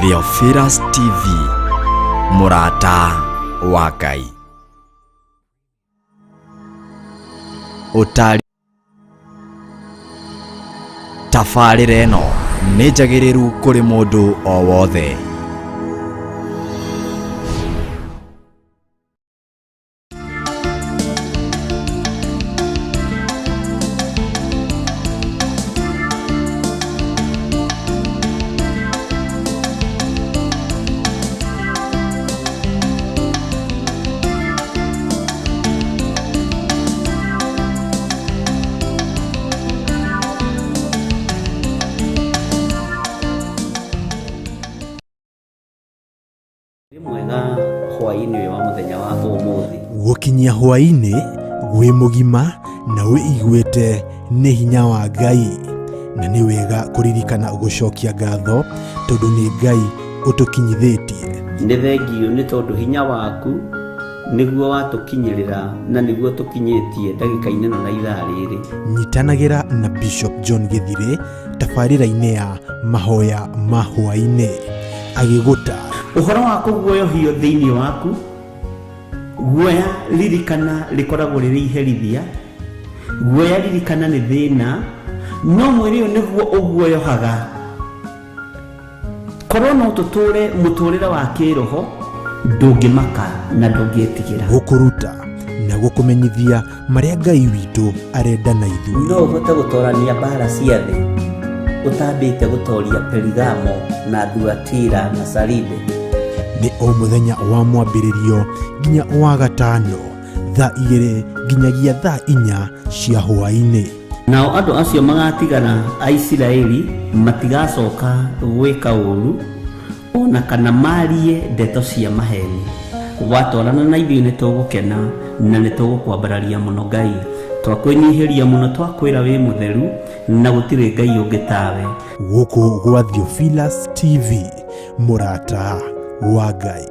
Theophilus TV, mũrata wa Ngai. Ũtari tabarĩra ĩno nĩ njagĩrĩru kũrĩ mũndũ o wothe. Wĩ mwega hwaĩ-inĩ ũyũ wa mũthenya wa ũmũthĩ. Gũkinyia hwaĩ-inĩ wĩ mũgima na wĩiguĩte nĩ hinya wa Ngai, na nĩ wega kũririkana gũcokia ngatho tondũ nĩ Ngai ũtũkinyithĩtie. Nĩ thengiũ nĩ tondũ hinya waku nĩguo watũkinyĩrĩra na nĩguo tũkinyĩtie ndagĩka-inĩ ĩno na ithaa rĩrĩ. Nyitanagĩra na Bishop John Gĩthirĩ tabarĩra-inĩ ya mahoya ma hwaĩ-inĩ agĩgũta. Ũhoro wa kũguoyohio thĩinĩ waku, guoya ririkana rĩkoragwo rĩrĩ iherithia, guoya ririkana nĩ thĩna, no mwĩrĩ ũyũ nĩguo ũguoyohaga. Korwo no tũtũre mũtũrĩre wa kĩroho, ndũngĩmaka na ndũngĩtigĩra. Gũkũruta na gũkũmenyithia marĩa Ngai witũ arenda na ithuĩ. No ũhote gũtorania mbara cia thĩ ũtambĩte gũtoria Perigamo na Thuatira na Saride? Nĩ o mũthenya wa mwambĩrĩrio nginya wa gatano thaa 2 nginyagia thaa 4 cia hwaĩ-inĩ. Nao andũ acio magatigara a Isiraeli matigacoka gwĩka ũũru o na kana maarie ndeto cia maheeni. Watwarana na ithuĩ nĩ tũgũkena na nĩ tũgũkwambararia mũno Ngai. Twakwĩnyihĩria mũno twakwĩra wĩ mũtheru na gũtirĩ Ngai ũngĩ tawe. Gũkũ gwa Theophilus TV, mũrata wa Ngai.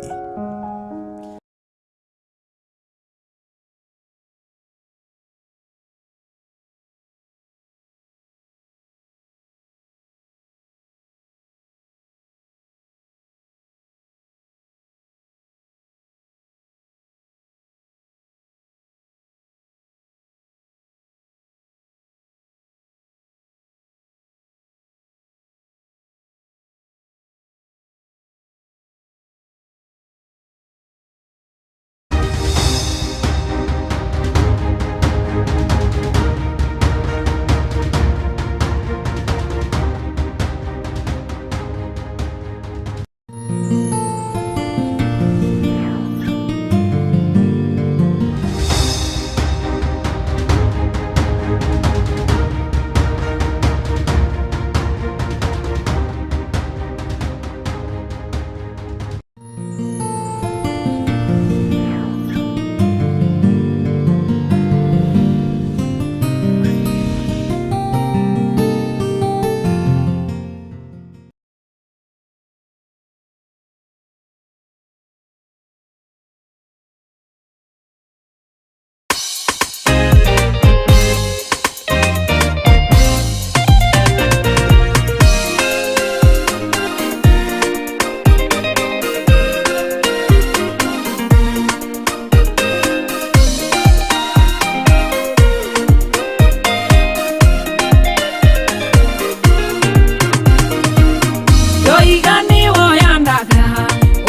Ndoiga nĩwoyanaga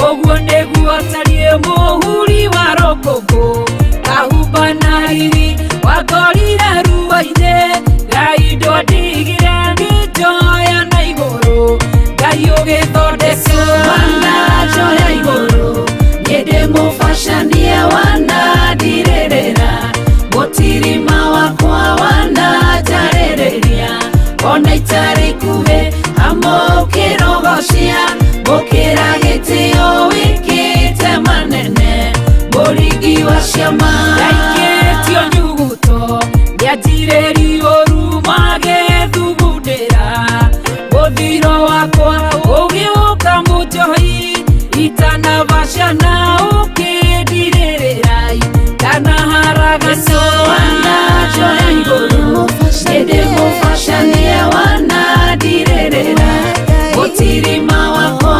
ũguo nĩguo tariĩ mũhuri wa rũkũngũ kahumba na riri wangorire ruo-inĩ Ngai ndwandigire ngĩnjoya na igũrũ Ngai ũgĩthondeka wananjoya igũrũ niĩ ndĩ mũbacanie wanandirĩrĩra mũtirima wakwa wananjarĩrĩria ona itarĩ ikuhĩ amũkĩrogocia gũkĩra gĩtĩo wĩkĩte manene mũringi wa ciama ndaikĩtio nyuguto nĩanjirĩrio ũru magethugundĩra mũthiro wakwa ũgĩũka mũnjohi itanabacana ũkĩndirĩrĩra ndanaharagana wananjoya igũrũ nĩndĩ mũbacanie wanandirĩrĩra mũtirima wakwa.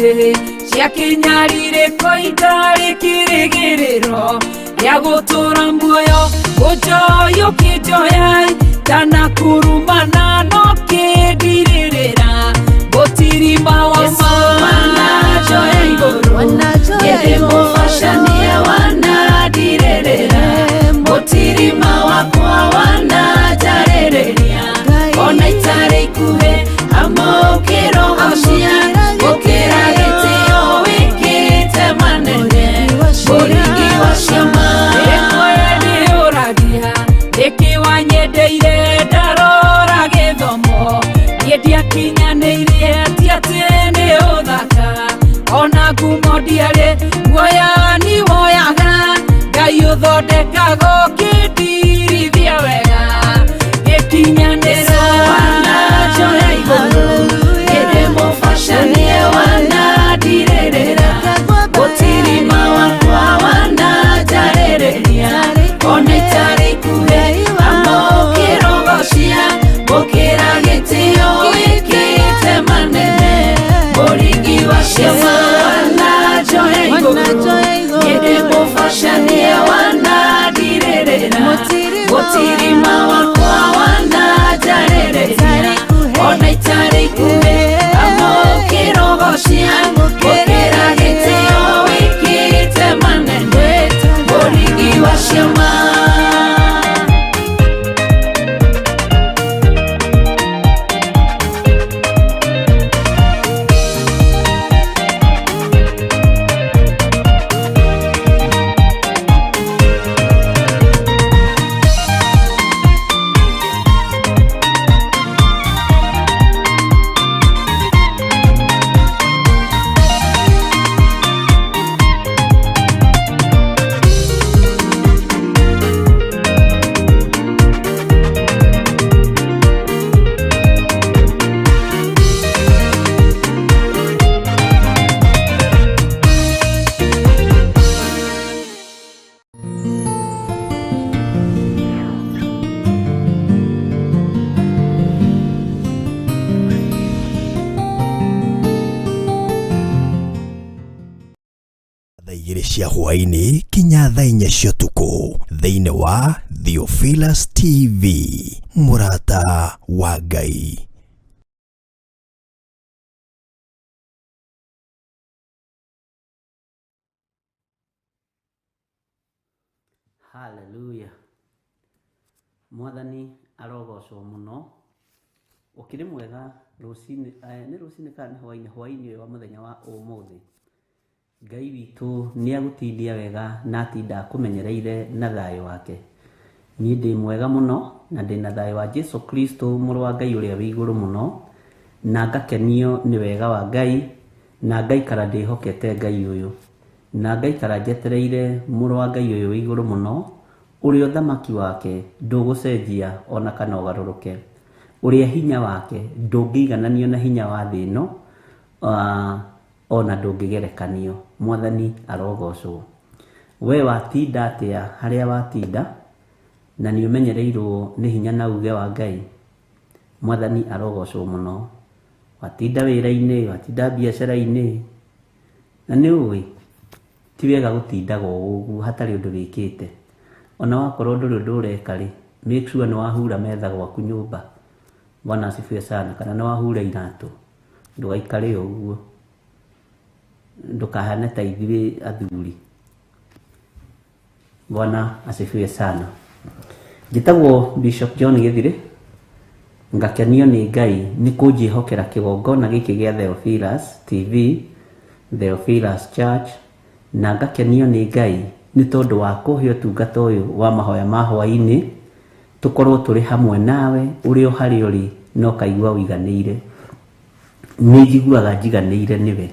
Hĩndĩ cia kĩnyarirĩko itarĩ kĩrĩgĩrĩro gĩa gũtũũra muoyo ũnjoya ũkĩnjoya ndanakurumana no kĩndirĩrĩra gũtirima wa ma wananjoya igũrũ gĩthĩ mũbacania wanandirĩrĩra mũtirima wakwa wananjarĩrĩria ona itarĩ ikuhĩ amũkĩrogocia gũkĩra gĩtĩo wĩkĩte manene mũringi wa ciama ĩmwe ndĩũragia nĩkĩ wanyendeire ndarora gĩthomo niĩ ndiakinyanĩirie ti atĩ nĩ ũthaka ona ngumo ndiarĩ guoya ni woyaga Ngai ũthondekaga ũkĩndirithia wega gĩkinyanĩra wananjoya igũrũ ĩndĩ mũbacanie wanandirĩrĩra mũtirima wakwa wananjarĩrĩria ona itarĩ ikuhĩ amũkĩrogocia gũkĩra gĩtĩo wĩkĩte manene mũringi wa ciama wananjoya igũrũ ĩndĩ mũbacanie wanandirĩrĩra mũtirima wakwa wananjarĩrĩria ona itarĩ ikuhĩ amũkĩrogocia gũkĩra gĩtĩo wĩkĩte manene mũringi wa ciama. Thaa igĩrĩ cia hwaĩ-inĩ kinya thaa inya cia ũtukũ thĩinĩ wa Theophilus TV, mũrata wa Ngai. Hallelujah. Mwathani arogocwo mũno. Ũkĩrĩ mwega rũcinĩ, nĩ rũcinĩ kana nĩ hwaĩ-inĩ, hwaĩ-inĩ ũyũ wa mũthenya wa ũmũthĩ. Ngai witũ nĩ agũtindia wega na atinda akũmenyereire na thayũ wake. Niĩ ndĩ mwega mũno na ndĩ na thayũ wa Jesu Kristo mũrũ wa Ngai ũrĩa wĩ igũrũ mũno, na ngakenio nĩ wega wa Ngai na ngaikara ndĩhokete Ngai ũyũ, na ngaikara njetereire mũrũ wa Ngai ũyũ wĩ igũrũ mũno, ũrĩa ũthamaki wake ndũgũcenjia ona kana ũgarũrũke, ũrĩa hinya wake ndũngĩigananio na hinya wa thĩ ĩno, ona ndũngĩgerekanio. Mwathani arogocwo. We watinda atĩa harĩa watinda, na nĩ ũmenyereirwo nĩ hinya na uge wa Ngai. Mwathani arogocwo mũno. Watinda wĩra-inĩ, watinda biacara-inĩ, na nĩ ũĩ ti wega gũtindaga o ũguo hatarĩ ũndũ wĩkĩte. Ona wakorwo ndũrĩ ũndũ ũreka rĩ, make sure nĩ wahura metha gwaku nyũmba. Bwana asifiwe sana. Kana nĩ wahura iratũ, ndũgaikare o ũguo, ndũkahane ta ithuĩ athuri. Bwana asifiwe sana. Njĩtagwo Bishop John Gĩthirĩ, ngakenio nĩ Ngai nĩ kũnjĩhokera kĩgongona gĩkĩ gĩa Theophilus TV, Theophilus Church, na ngakenio nĩ Ngai nĩ tondũ wa kũhe ũtungata ũyũ wa mahoya ma hwaĩ-inĩ, tũkorwo tũrĩ hamwe nawe ũrĩ o harĩa ũrĩ na ũkaigua ũiganĩire. Nĩ njiguaga njiganĩire nĩwe,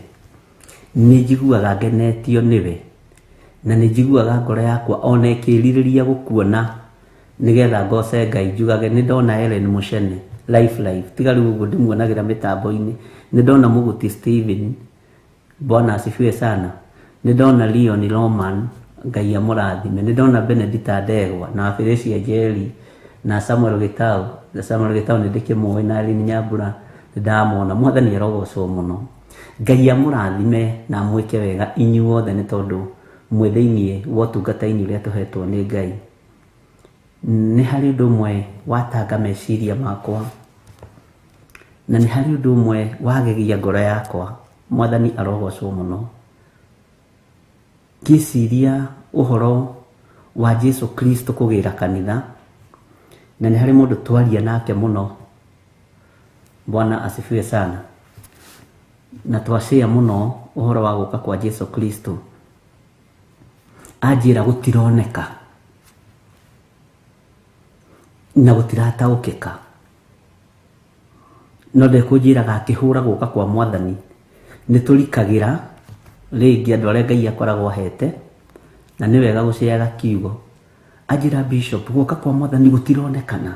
nĩ njiguaga ngenetio nĩwe, na nĩ njiguaga ngoro yakwa ona ĩkĩrirĩria gũkuona nĩgetha ngoce Ngai njugage nĩ ndona Ellen Muchene life life, tiga rĩu ũguo ndĩmuonagĩra mĩtambo-inĩ. Nĩ ndona Mũgũti Steven, Bwana asifiwe sana. Nĩ ndona Leon Roman, Ngai amũrathime. Nĩ ndona Benedicta Ndegwa na Felicia Njeri na Samuel Gitau. Na Samuel Gitau nĩ ndĩkĩmũĩ, na Irene Nyambura nĩ ndamona. Mwathani arogocwo mũno. Ngai amũrathime na amwĩke wega inyuothe nĩ tondũ mwĩ thĩiniĩ wa ũtungata-inĩ ũrĩa tũhetwo nĩ Ngai. Nĩ harĩ ũndũ ũmwe watanga meciria makwa na nĩ harĩ ũndũ ũmwe wagegia ngoro yakwa. Mwathani arogocwo mũno. Ngĩciria ũhoro wa Jesu Kristo kũgĩra kanitha, na nĩ harĩ mũndũ twaria nake mũno. Bwana asifiwe sana. Na twacĩa mũno ũhoro wa gũka kwa Jesu Kristo. Anjĩra gũtironeka na gũtirataũkĩka, no ndekũnjĩraga akĩhũra gũka kwa Mwathani nĩ tũrikagĩra rĩngĩ andũ arĩa Ngai akoragwo ahete, na nĩ wega gũceaga kiugo. Anjĩra Bishop, gũka kwa Mwathani gũtironekana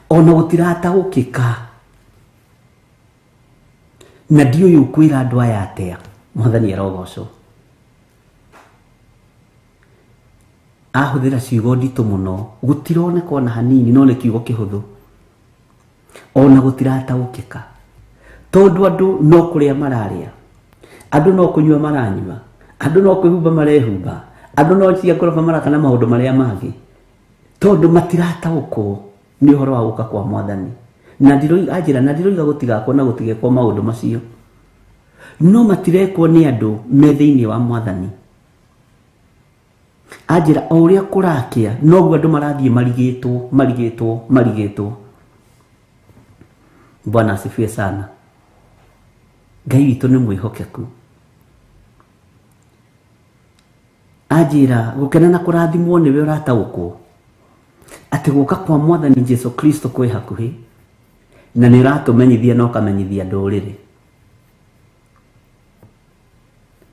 ona gũtirataũkĩka, na ndiũĩ ũkwĩra andũ aya atĩa. Mwathani arogocwo. Ahũthĩra ciugo nditũ mũno, gũtironeka ona hanini, no nĩ kiugo kĩhũthũ, ona gũtirataũkĩka, tondũ andũ no kũrĩa mararĩa, andũ no kũnyua maranyua, andũ no kwĩhumba marehumba, andũ no cia ngoroba maraka na maũndũ marĩa mangĩ, tondũ matirataũkwo nĩ ũhoro wa gũka kwa Mwathani. Na ndiroiga, anjĩra, na ndiroiga gũtigakwo na gũtigekwo maũndũ macio, no matirekwo nĩ andũ me thĩinĩ wa Mwathani. Anjĩra o ũrĩa kũrakĩa noguo andũ marathiĩ marigĩtwo marigĩtwo marigĩtwo. Bwana asifiwe sana. Ngai witũ nĩ mwĩhokeku. Anjĩra gũkena na kũrathimwo nĩwe ũrataũkwo atĩ gũka kwa Mwathani Jesu Kristo kwĩ hakuhĩ, na nĩ ũratũmenyithia na ũkamenyithia ndũrĩrĩ.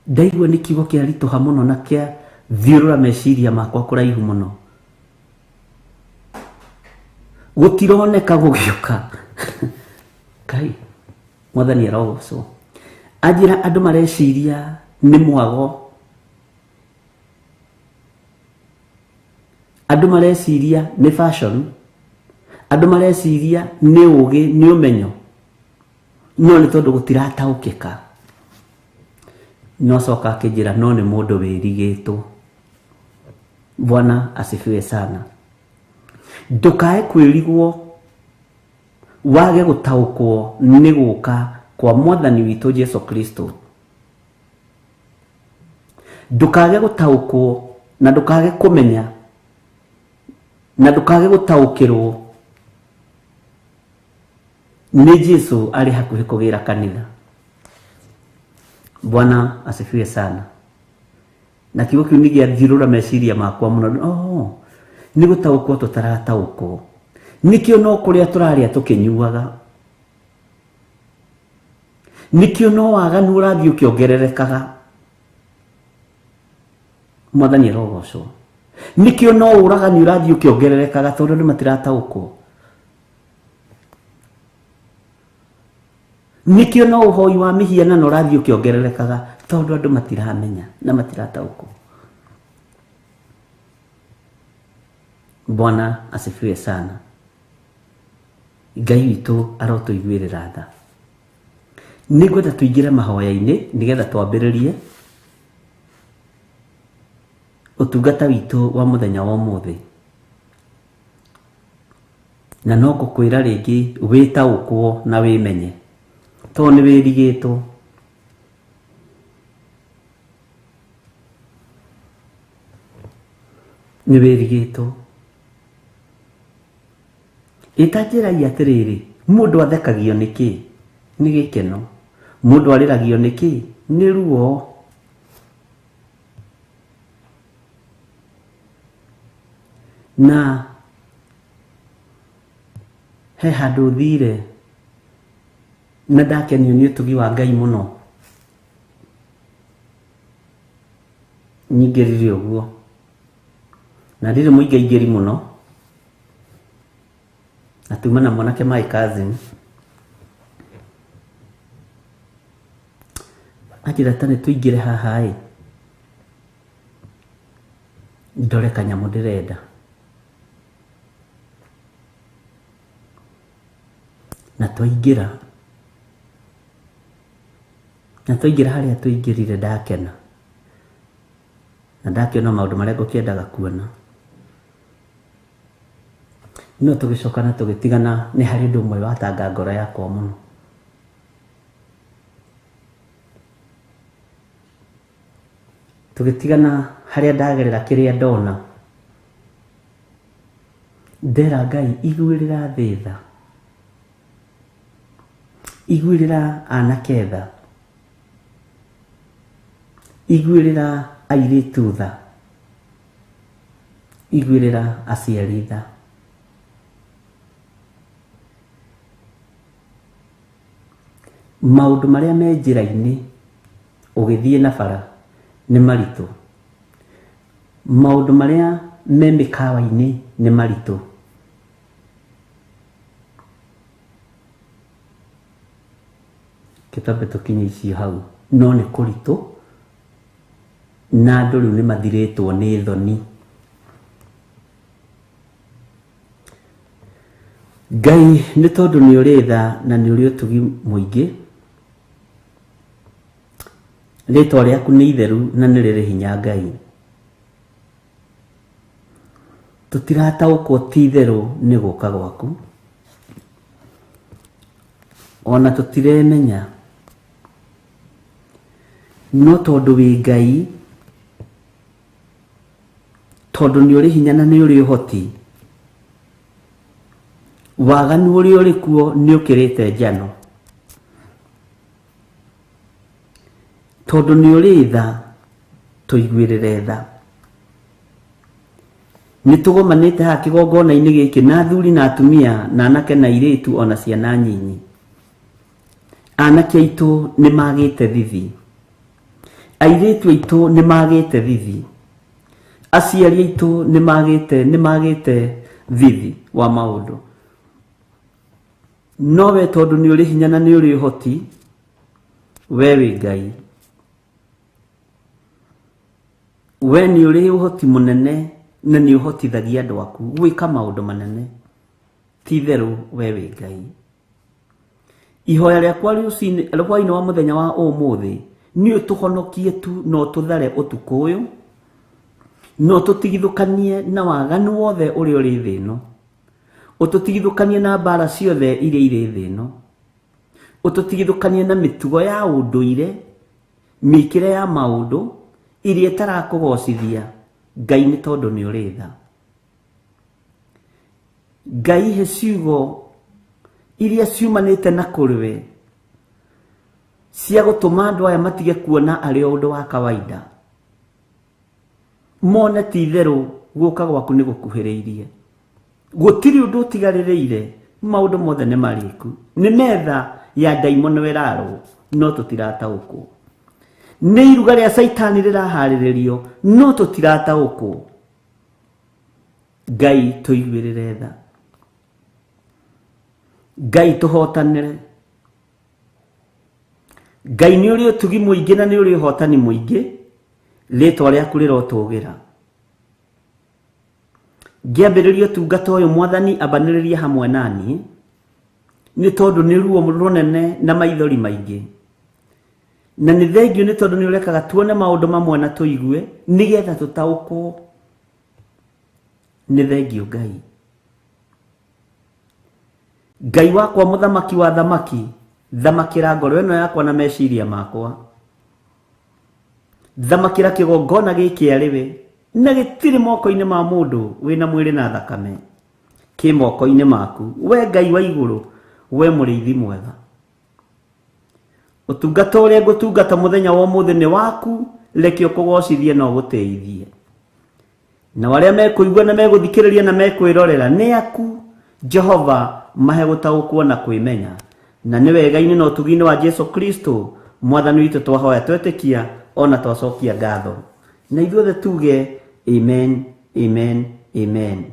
Ndaigua nĩ kiugo kĩaritũha mũno na kĩa thiũrũra meciria makwa kũraihu mũno. Gũtironeka gũgĩũka. Ngai, Mwathani arogocwo. Anjĩra andũ mareciria nĩ mwago, andũ mareciria nĩ fashion, andũ mareciria nĩ ũgĩ, nĩ ũmenyo, no nĩ tondũ gũtirataũkĩka. No coka akĩnjĩra no nĩ mũndũ wĩrigĩtwo. Bwana asifiwe sana. Ndũkae kwĩrigwo wage gũtaũkwo nĩ gũka kwa Mwathani witũ Jesu Kristo. Ndũkage gũtaũkwo na ndũkage kũmenya na ndũkage gũtaũkĩrwo nĩ Jesu arĩ hakuhĩ kũgĩra kanitha. Bwana asifiwe sana. Na kiugo kĩu nĩ gĩathiũrũra meciria makwa mũno. Oh, nĩ gũtaũkwo tũtarataũkwo. Nĩkĩo no kũrĩa tũrarĩa tũkĩnyuaga, nĩkĩo no waganu ũrathiĩ ũkĩongererekaga. Mwathani arogocwo. Nĩkĩo no ũragani ũrathiĩ ũkĩongererekaga, tondũ andũ matirataũkwo. Nĩkĩo no ũhoi wa mĩhianano ũrathiĩ ũkĩongererekaga, tondũ andũ matiramenya na matirataũkwo. Bwana asifiwe sana. Ngai witũ arotũiguĩrĩra tha. Nĩngwenda tũingĩre mahoya-inĩ nĩgetha twambĩrĩrie ũtungata witũ wa mũthenya wa ũmũthĩ. Na no ngũkwĩra rĩngĩ wĩtaũkwo na wĩmenye, tondũ nĩ wĩrigĩtwo. Nĩ wĩrigĩtwo. Ĩtanjĩrai atĩrĩrĩ, mũndũ athekagio nĩkĩ? Nĩ gĩkeno. Mũndũ arĩragio nĩkĩ? Nĩ ruo. Na he handũ thire na ndakenio nĩ ũtugi wa Ngai mũno. Nyingĩrire ũguo na ndirĩ mũingaingĩri mũno, na tuma na mwanake my cousin. Anjĩra ta nĩ tũingĩre haha ĩ, ndore kanyamũ ndĩrenda. Na twaingĩra Na twaingĩra harĩa tũingĩrire ndakena na ndakĩona maũndũ marĩa ngũkĩendaga kuona. No tũgĩcoka na tũgĩtigana, nĩ harĩ ũndũ ũmwe watanga ngoro yakwa mũno. Tũgĩtigana harĩa ndagerera kĩrĩa ndona, ndera Ngai iguĩrĩra thĩ tha, iguĩrĩra anake tha, iguĩrĩra airĩtu tha, iguĩrĩra aciari tha. Maũndũ marĩa me njĩra-inĩ ũgĩthiĩ na bara nĩ maritũ, maũndũ marĩa me mĩkawa-inĩ nĩ maritũ. Reke twambe tũkinye icio hau, no nĩ kũritũ na andũ rĩu nĩ mathirĩtwo nĩ thoni. Ngai nĩ tondũ nĩ ũrĩ tha na nĩ ũrĩ ũtugi mũingĩ, rĩtwa rĩaku nĩ itheru na nĩ rĩrĩ hinya Ngai. Tũtirataũkwo ti itherũ nĩ gũka gwaku, ona tũtiremenya, no tondũ wĩ Ngai, tondũ nĩ ũrĩ hinya na nĩ ũrĩ ũhoti, waganu ũrĩa ũrĩ kuo nĩ ũkĩrĩte njano. Tondũ nĩ ũrĩ tha, tũiguĩrĩre tha. Nĩ tũgomanĩte haha kĩgongona-inĩ gĩkĩ na athuri na atumia na anake na airĩtu ona ciana nyinyi. Anake aitũ nĩ magĩte thithi, airĩtu aitũ nĩ magĩte thithi, aciari aitũ nĩ magĩte thithi wa maũndũ. No we tondũ nĩ ũrĩ hinya na nĩ ũrĩ ũhoti, we wĩ Ngai, we nĩ ũrĩ ũhoti mũnene na nĩ ũhotithagia andũ aku gwĩka maũndũ manene. Ti itherũ we wĩ Ngai. Ihoya rĩakwa rũcinĩ hwainĩ wa mũthenya wa ũmũthĩ nĩ ũtũhonokie tu na ũtũthare ũtukũ ũyũ, na ũtũtigithũkanie na waganu wothe ũrĩa ũrĩ thĩ ĩno, ũtũtigithũkanie na mbara ciothe iria irĩ thĩ ĩno, ũtũtigithũkanie na mĩtugo ya ũndũire, mĩkĩre ya maũndũ iria ĩtarakũgocithia Ngai, nĩ tondũ nĩ ũrĩ tha. Ngai, he ciugo iria ciumanĩte na kũrĩ we cia gũtũma andũ aya matige kuona arĩ o ũndũ wa kawaida, mone ti itherũ gũka gwaku nĩ gũkuhĩrĩirie, gũtirĩ ũndũ ũtigarĩrĩire, maũndũ mothe nĩ marĩku, nĩ metha ya ndaimono ĩrarwo no tũtirataũkwo, nĩ iruga rĩa caitani rĩraharĩrĩrio no tũtirataũkwo. Ngai, tũiguĩrĩre tha. Ngai, tũhotanĩre. Ngai, nĩ ũrĩ ũtugi mũingĩ na nĩ ũrĩ ũhotani mũingĩ, rĩtwa rĩaku rĩrotũgĩra. Ngĩambĩrĩria ũtungata ũyũ, Mwathani, ambanĩrĩria hamwe na niĩ, nĩ tondũ nĩ ruo rũnene na maithori maingĩ, na nĩ thengio nĩ tondũ nĩ ũrekaga tuone maũndũ mamwe na tũigue nĩgetha tũtaũkwo. Nĩ thengio Ngai. Ngai wakwa, mũthamaki wa thamaki, thamakĩra ngoro ĩno yakwa na meciria makwa, thamakĩra kĩgongona gĩkĩ arĩ we, na gĩtirĩ moko-inĩ ma mũndũ wĩna mwĩrĩ na thakame, kĩ moko-inĩ maku we Ngai wa igũrũ, we mũrĩithi mwega. Ũtungata ũrĩa ngũtungata mũthenya wa ũmũthĩ nĩ waku, reke ũkũgocithie na ũgũtĩithie, na arĩa mekũigua na megũthikĩrĩria na mekwĩrorera nĩ aku Jehova, mahe gũtaũkwo na kwĩmenya, na nĩ wega-inĩ na ũtugi-inĩ wa Jesu Kristo Mwathani witũ twahoya, twetĩkia ona twacokia ngatho, na ithuothe tuge amen, amen, amen.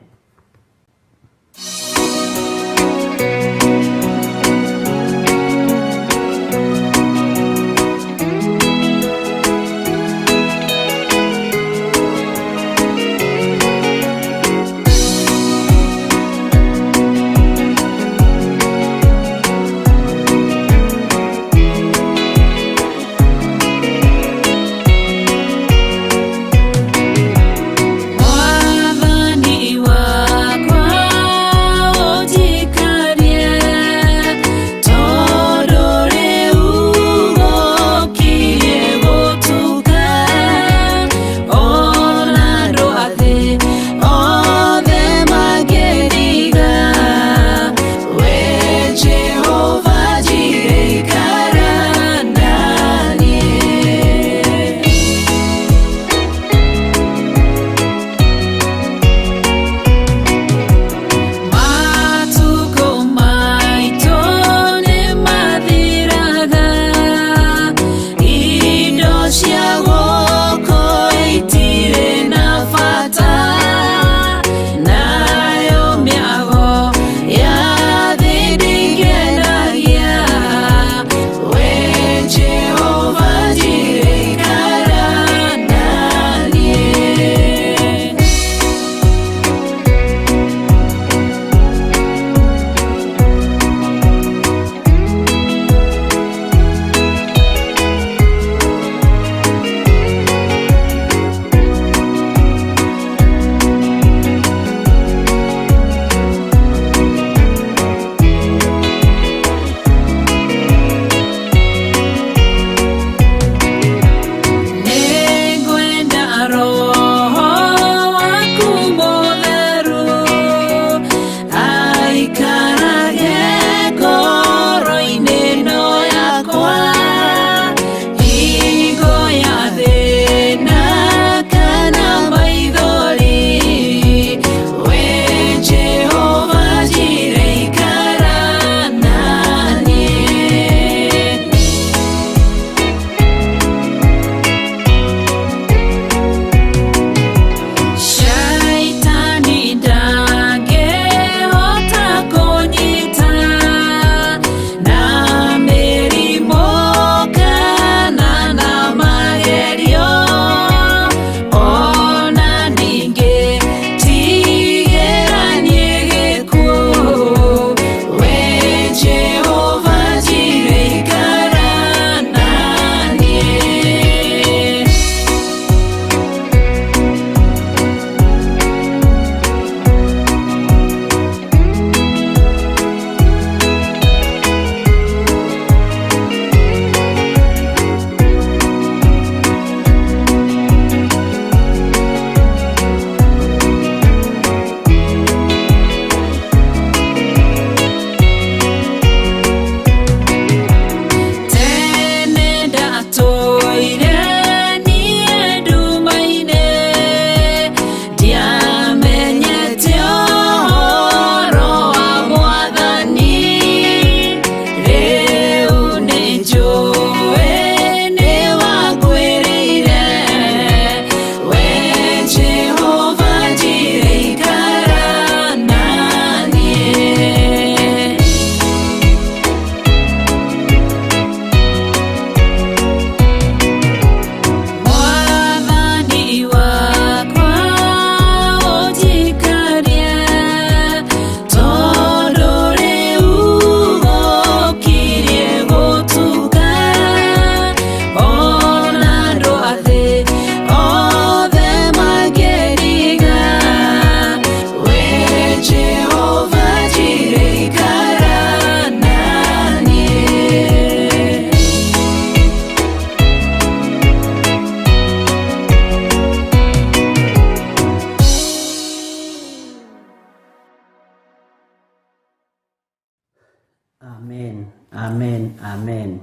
Amen, amen, amen.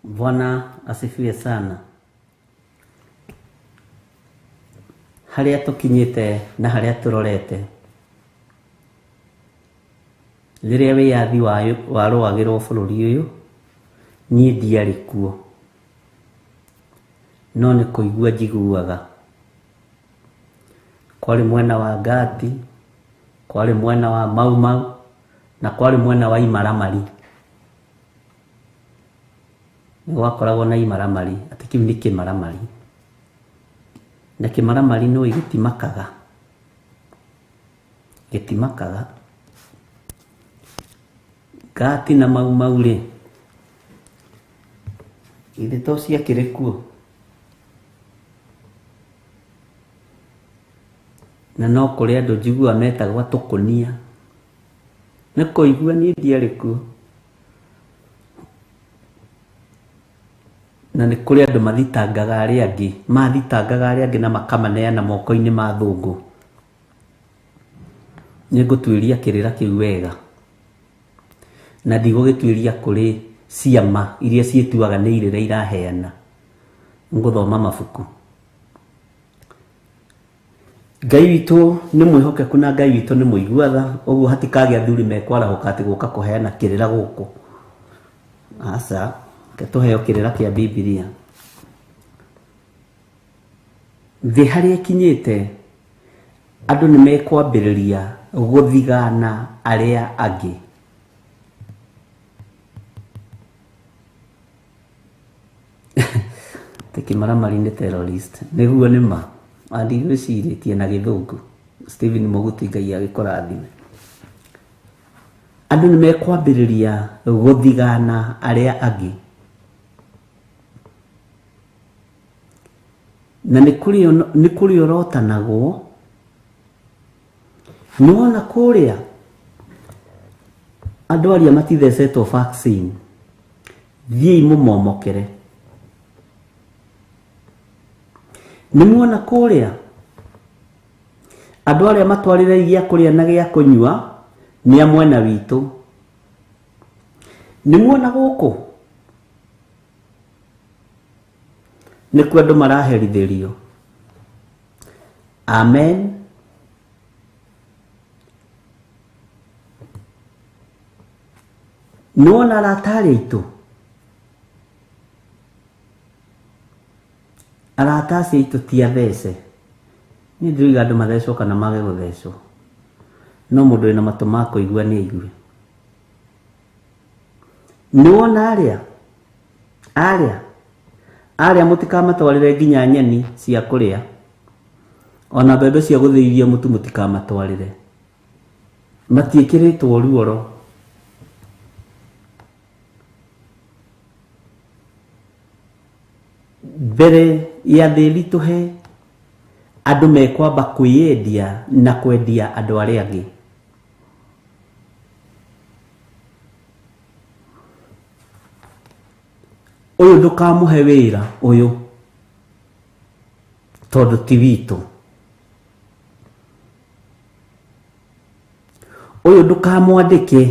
Bwana asifiwe sana. Harĩa tũkinyĩte na harĩa tũrorete, rĩrĩa wĩyathi warũagĩrwo bũrũri ũyũ, niĩ ndiarĩ kuo, no nĩ kũigua njiguaga. Kwarĩ mwena wa Ngati, kwarĩ mwena wa Mau Mau, na kwarĩ mwena wa Imaramari. Nĩ gwakoragwo na imaramari, atĩ kĩu nĩ kĩmaramari. Na kĩmaramari nĩũĩ gĩtimakaga, gĩtimakaga. Ngati na Mau Mau rĩ, githĩ to ciakĩrĩ kuo? Na no kũrĩ andũ njiguaga metagwo atũkũnia. Nĩ kũigua niĩ ndiarĩ kuo. Na nĩ kũrĩ andũ mathitangaga arĩa angĩ, mathitangaga arĩa angĩ na makamaneana moko-inĩ ma athũngũ. Nĩ ngũtuĩria kĩrĩra kĩu wega. Na ndigũgĩtuĩria kũrĩ ciama iria ciĩtuaga nĩ irĩra iraheana. Ngũthoma mabuku. Ngai witũ nĩ mwĩhokeku na Ngai witũ nĩ mũigua tha, ũguo hatikagĩa athuri mekwarahũka atĩ gũka kũheana kĩrĩra gũkũ. Aca, reke tũheo kĩrĩra kĩa Bibilia. Thĩ harĩa ĩkinyĩte, andũ nĩ mekwambĩrĩria gũthigana arĩa angĩ. Atĩ kĩmaramari nĩ terrorist. Nĩguo nĩ ma. Ndigwĩcirĩtie na gĩthũngũ. Stephen Mũguti Ngai agĩkũrathime. Andũ nĩ mekwambĩrĩria gũthigana arĩa angĩ. Na nĩ kũrĩ ũrotanagwo. Nĩ wona kũrĩa andũ arĩa matithecetwo vaccine, thiĩi mũmomokere. Nĩ muona kũrĩa andũ arĩa matwarĩre gĩa kũrĩa na gĩa kũnyua nĩ a mwena witũ. Nĩ muona gũkũ nĩkuo andũ maraherithĩrio. Amen. Nĩ wona arata arĩa aitũ? Arata acio aitũ ti athece. Niĩ ndiroiga andũ mathecwo kana mage gũthecwo. No mũndũ wĩna matũ ma kũigua nĩ aigue. Nĩ wona arĩa? Arĩa? Arĩa mũtikamatwarĩre nginya nyeni cia kũrĩa. Ona mbembe cia gũthĩithia mũtu mũtikamatwarĩre. Matiĩkĩrĩtwo ruoro. Mbere ya thĩ ĩritũhe, andũ mekwamba kwĩyendia na kwendia andũ arĩa angĩ. Ũyũ ndũkamũhe wĩra ũyũ tondũ ti witũ. Ũyũ ndũkamwandĩke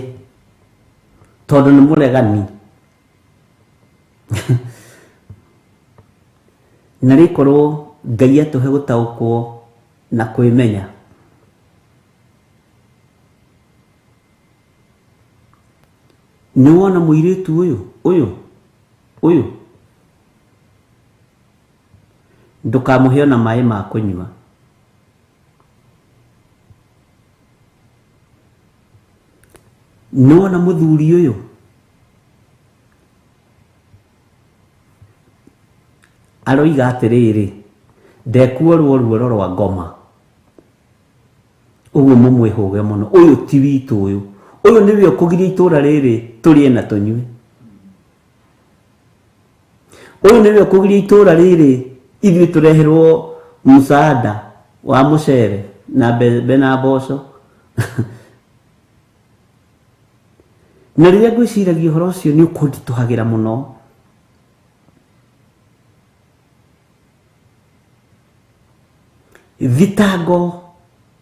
tondũ nĩ mũregani. Na rĩkorwo Ngai atũhe gũtaũkwo na kwĩmenya. Nĩ wona mũirĩtu ũyũ ũyũ ũyũ ndũkamũhe ona maĩ ma kũnyua. Nĩ wona mũthuri ũyũ aroiga atĩrĩrĩ, ndekuorwo ruoro rwa ngoma. Ũguo mũmwĩhũge mũno, ũyũ ti witũ ũyũ, ũyũ nĩwe ũkũgiria itũra rĩrĩ tũrĩe na tũnyue. Ũyũ nĩwe ũkũgiria itũra rĩrĩ ithuĩ tũreherwo msaada wa mũcere na mbembe na mboco. Na rĩrĩa ngwĩciragia ũhoro ũcio nĩ ũkũnditũhagĩra mũno. Thitango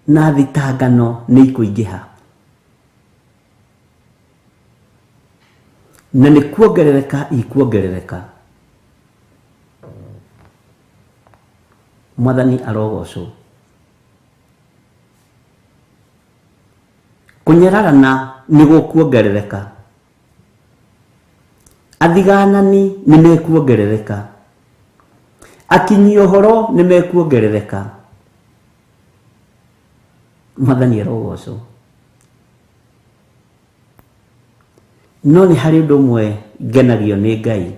na thitangano nĩ ikũingĩha. Na nĩ kuongerereka ikuongerereka. Mwathani arogocwo. Kũnyararana nĩ gũkuongerereka. Athiganani nĩ mekuongerereka. Akinyi ũhoro nĩ mekuongerereka. Mwathani arogocwo. No nĩ harĩ ũndũ ũmwe ngenagio nĩ Ngai.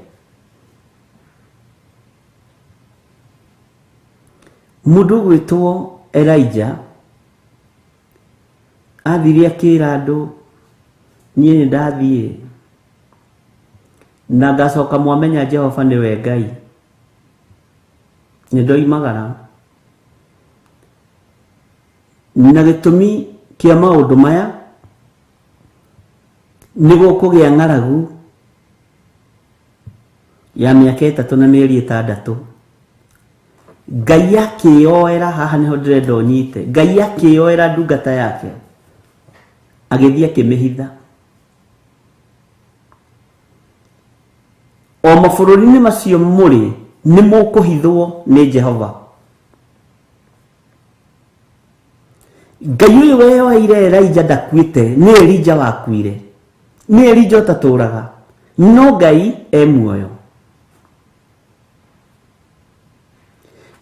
Mũndũ ũgwĩtwo Elijah athire akĩra andũ niĩ nĩ ndathiĩ na ngacoka mwamenya Jehova nĩwe Ngai. Nĩ ndoimagara. Na gĩtũmi kĩa maũndũ maya nĩ gũkũgĩa ng'aragu ya mĩaka 3 na mĩeri 6. Ngai akĩyoera, haha nĩho ndĩrenda ũnyite, Ngai akĩyoera ndungata yake agĩthiĩ akĩmĩhitha. O mabũrũri-inĩ macio mũrĩ nĩ mũkũhithwo nĩ Jehova. Ngai ũyũ weyoeire Elijah ndakuĩte, nĩ Elijah wakuire, nĩ Elijah ũtatũraga, no Ngai e muoyo.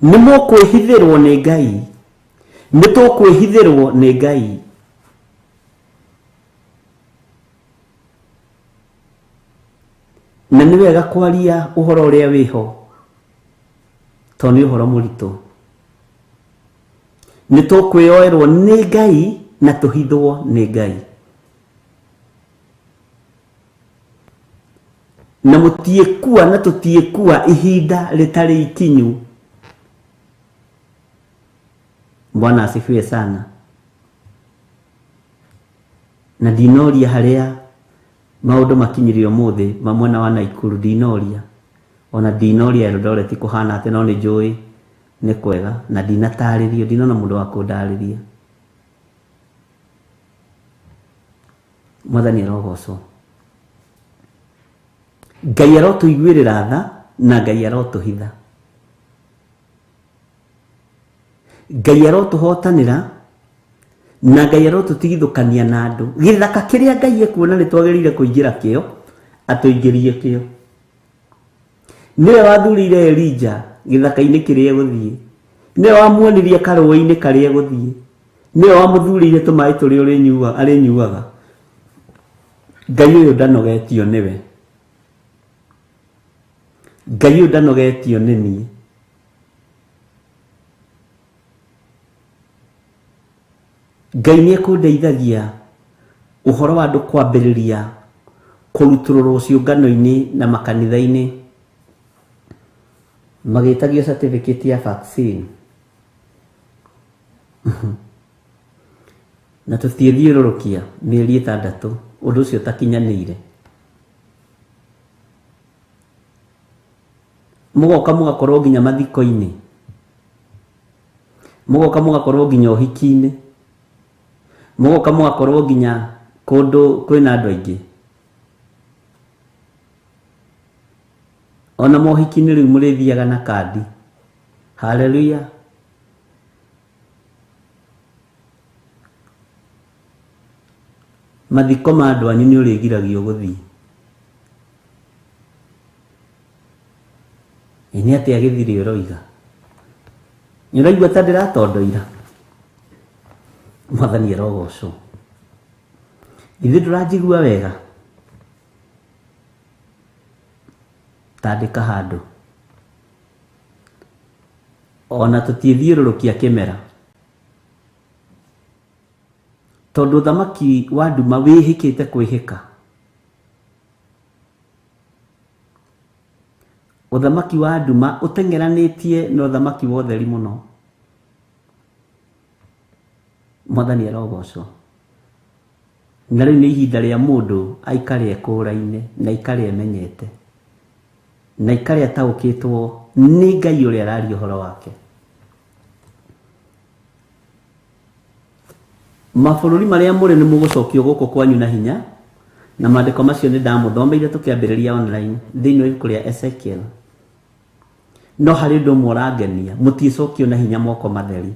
Nĩ mũkwĩhithĩrwo nĩ Ngai, nĩ tũkwĩhithĩrwo nĩ Ngai. Na nĩ wega kwaria ũhoro ũrĩa wĩho, tondũ nĩ ũhoro mũritũ. Nĩ tũkwĩyoerwo nĩ Ngai na tũhithwo nĩ Ngai. Na mũtiĩkua na tũtiĩkua ihinda rĩtarĩ ikinyu. Bwana asifiwe sana. Na ndinoria harĩa maũndũ makinyire ũmũthĩ ma mwena wa Naikuru, ndinoria. Ona ndinoria Eldoret kũhana atĩ, no nĩ njũĩ nĩ kwega, na ndinatarĩrio, ndinona mũndũ wa kũndarĩria. Mwathani arogocwo. Ngai arotũiguĩrĩra tha na Ngai arotũhitha. Ngai arotũhotanĩra na Ngai arotũtigithũkania na andũ. Gĩthaka kĩrĩa Ngai ekuona nĩ twagĩrĩire kũingĩra kĩo, atũingĩrie kĩo. Nĩwe wathurĩire Elijah gĩthaka-inĩ kĩrĩa egũthiĩ. Nĩwe wamuonirie karũĩ-inĩ karĩa egũthiĩ. Nĩwe wamũthurĩire tũmaĩ tũrĩa arĩnyuaga. Ngai ũyũ ndanogetio nĩwe. Ngai ũyũ ndanogetio nĩ niĩ. Ngai nĩ ekũndeithagia ũhoro wa andũ kwambĩrĩria kũrutũrũrwo ciũngano-inĩ na makanitha-inĩ magĩtagio certificate ya vaccine. Na tũtiĩthiũrũrũkia mĩeri 6 ũndũ ũcio ũtakinyanĩire. Mũgoka mũgakorwo nginya mathiko-inĩ, mũgoka mũgakorwo nginya ũhiki-inĩ, mũgoka mũgakorwo nginya kũndũ kwĩna andũ aingĩ. Ona mohiki-inĩ rĩu mũrĩthiaga na kandi. Haleluya. Mathiko ma andũ anyu nĩ ũrĩgiragio gũthiĩ. Ĩ nĩ atĩa gĩthirĩ ũroiga? Nĩ ũraigua ta ndĩratondoira? Mwathani arogocwo. Ithuĩ ndũranjigua wega? Tandĩka handũ. Ona tũtiĩthiũrũrũkia kĩmera. Tondũ ũthamaki wa nduma wĩhĩkĩte kwĩhĩka. Ũthamaki wa nduma ũteng'eranĩtie na ũthamaki wa ũtheri mũno. Mwathani arogocwo. Na rĩu nĩ ihinda rĩa mũndũ aikare ekũraine na aikare emenyete na aikare ataũkĩtwo nĩ Ngai ũrĩa araria ũhoro wake. Mabũrũri marĩa mũrĩ nĩ mũgũcokio gũkũ kwanyu na hinya, Na maandĩko macio nĩ ndamũthomeire tũkĩambĩrĩria online thĩinĩ wa ibuku rĩa Ezekiel. No harĩ ũndũ ũmwe ũrangenia, mũtiĩcokio na hinya moko matheri.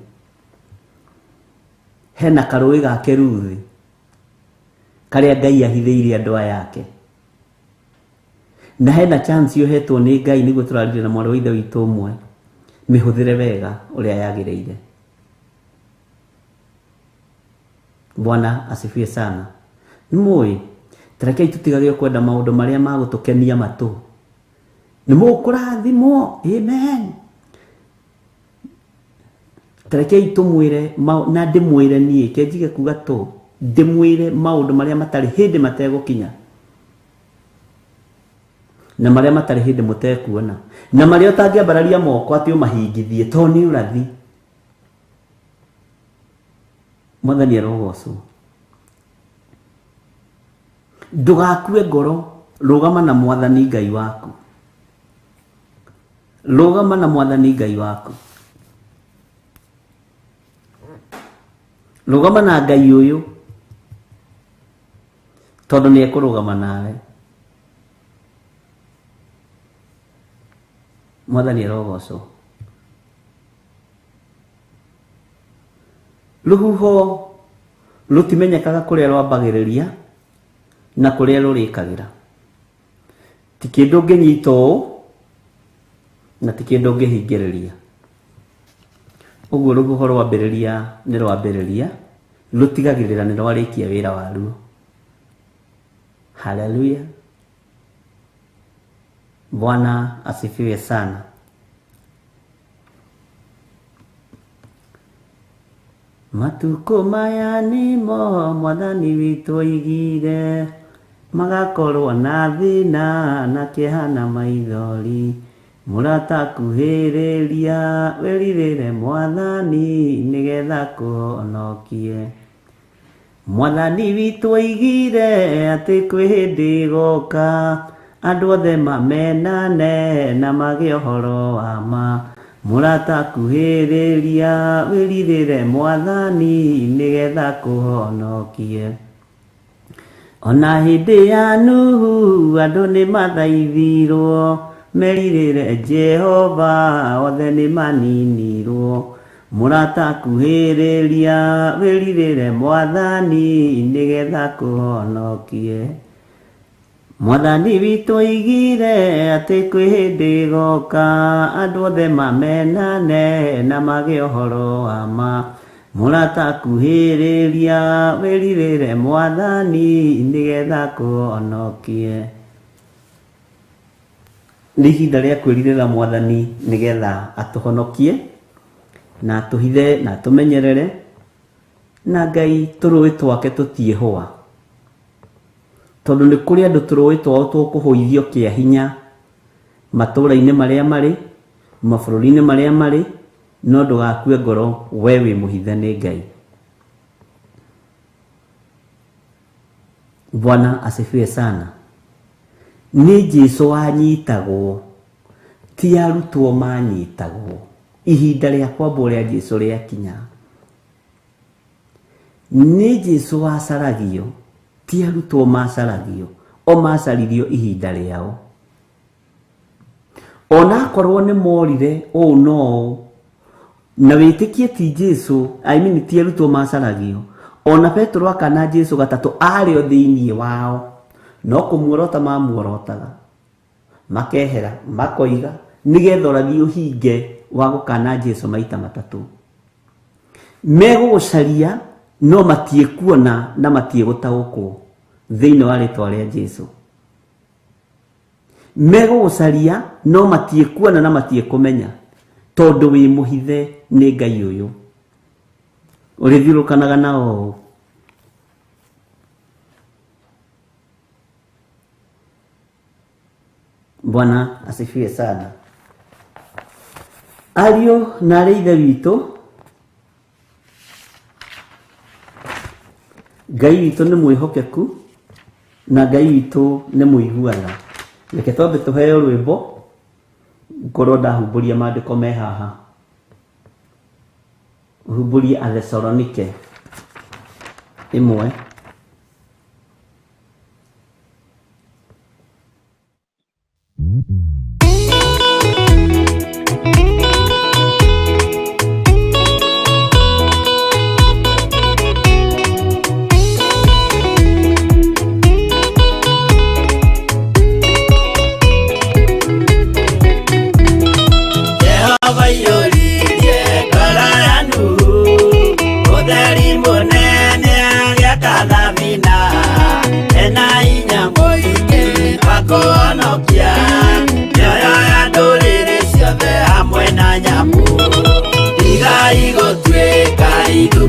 Hena karũĩ ga Keruthi karĩa Ngai ahithĩire andũ aya ake. Na hena chance ũhetwo nĩ Ngai nĩguo tũrarire na mwarĩ wa ithe witũ ũmwe, mĩhũthĩre wega ũrĩa yagĩrĩire. Bwana asifiwe sana. Nĩ mũĩ, tarekei tũtigage kwenda maũndũ marĩa magũtũkenia matũ. Nĩ mũkũrathimwo, amen. Tarekei tũmwĩre na ndĩmwĩre niĩ, ke njige kuga tũ, ndĩmwĩre maũndũ marĩa matarĩ hĩndĩ mategũkinya, na marĩa matarĩ hĩndĩ mũtekuona, na marĩa ũtangĩambararia moko atĩ ũmahingithie to nĩ ũrathi. Mwathani arogocwo. Ndũgakue ngoro, rũgama na Mwathani Ngai waku. Rũgama na Mwathani Ngai waku. Rũgama na Ngai ũyũ, tondũ nĩ ekũrũgama nawe. Mwathani arogocwo. Rũhuho rũtimenyekaga kũrĩa rwambagĩrĩria na kũrĩa rũrĩkagĩra. Ti kĩndũ ũngĩnyita ũũ na ti kĩndũ ũngĩhingĩrĩria. Ũguo rũhuho rwambĩrĩria nĩ rwambĩrĩria, rũtigagĩrĩra nĩ rwarĩkia wĩra waruo. Haleluya. Bwana asifiwe sana. Matukũ maya nĩmo Mwathani witũ oigire, magakorwo na thĩna na kĩeha na maithori. Mũrata kuhĩrĩria wĩrirĩre Mwathani nĩgetha kũhonokie. Mwathani witũ oigire atĩ kwĩ hĩndĩ ĩgoka, andũ othe mamenane na magĩe ũhoro wa ma. Mũrata kuhĩrĩria wĩrirĩre Mwathani nĩgetha kũhonokie. Ona hĩndĩ ya Nuhu andũ nĩ mathaithirwo, merirĩre Jehova othe nĩ maninirwo. Mũrata kuhĩrĩria wĩrirĩre Mwathani nĩgetha kũhonokie. Mwathani witũ oigire atĩ kwĩ hĩndĩ ĩgoka, andũ othe mamenane na magĩe ũhoro wa ma. Mũrata kuhĩrĩria wĩrirĩre Mwathani nĩgetha kũhonokie. Nĩ ihinda rĩa kwĩrirĩra Mwathani nĩgetha atũhonokie na atũhithe na atũmenyerere, na Ngai tũrũĩ twake tũtiĩhũa. Tondũ nĩ kũrĩ andũ tũrũĩ twao tũkũhũithio kĩa hinya matũũra-inĩ marĩa marĩ, mabũrũri-inĩ marĩa marĩ, no ndũgakue ngoro, we wĩ mũhithe nĩ Ngai. Bwana asifiwe sana. Nĩ Jesu wanyitagwo, ti arutwo manyitagwo. Ihinda rĩa kwambwo rĩa Jesu rĩakinya, nĩ Jesu wacaragio, ti arutwo macaragio, o macaririo ihinda rĩao. Ona akorwo nĩ morire ũũ no ũũ, na wĩtĩkie ti Jesu, I mean ti arutwo macaragio. Ona Petero akana Jesu gatatũ arĩ o thĩinĩ wao, no kũmuorota mamuorotaga, makehera, makoiga nĩgetha ũrathi ũhinge wa gũkana Jesu maita matatũ. Megũgũcaria no matiĩkuona na matiĩgũtaũkwo thĩinĩ wa rĩtwa rĩa Jesu. Megũgũcaria no matiĩkuona na matiĩkũmenya, tondũ wĩ mũhithe nĩ Ngai ũyũ ũrĩthiũrũkanaga nao ũũ. Bwana asifiwe sana. Ariũ na arĩ ithe witũ, Ngai witũ nĩ mwĩhokeku na Ngai witũ nĩ mũiguana. Reke twambe tũheo rwĩmbo, ngorwo ndahumbũria maandĩko me haha. Humbũrie Athesalonike 1.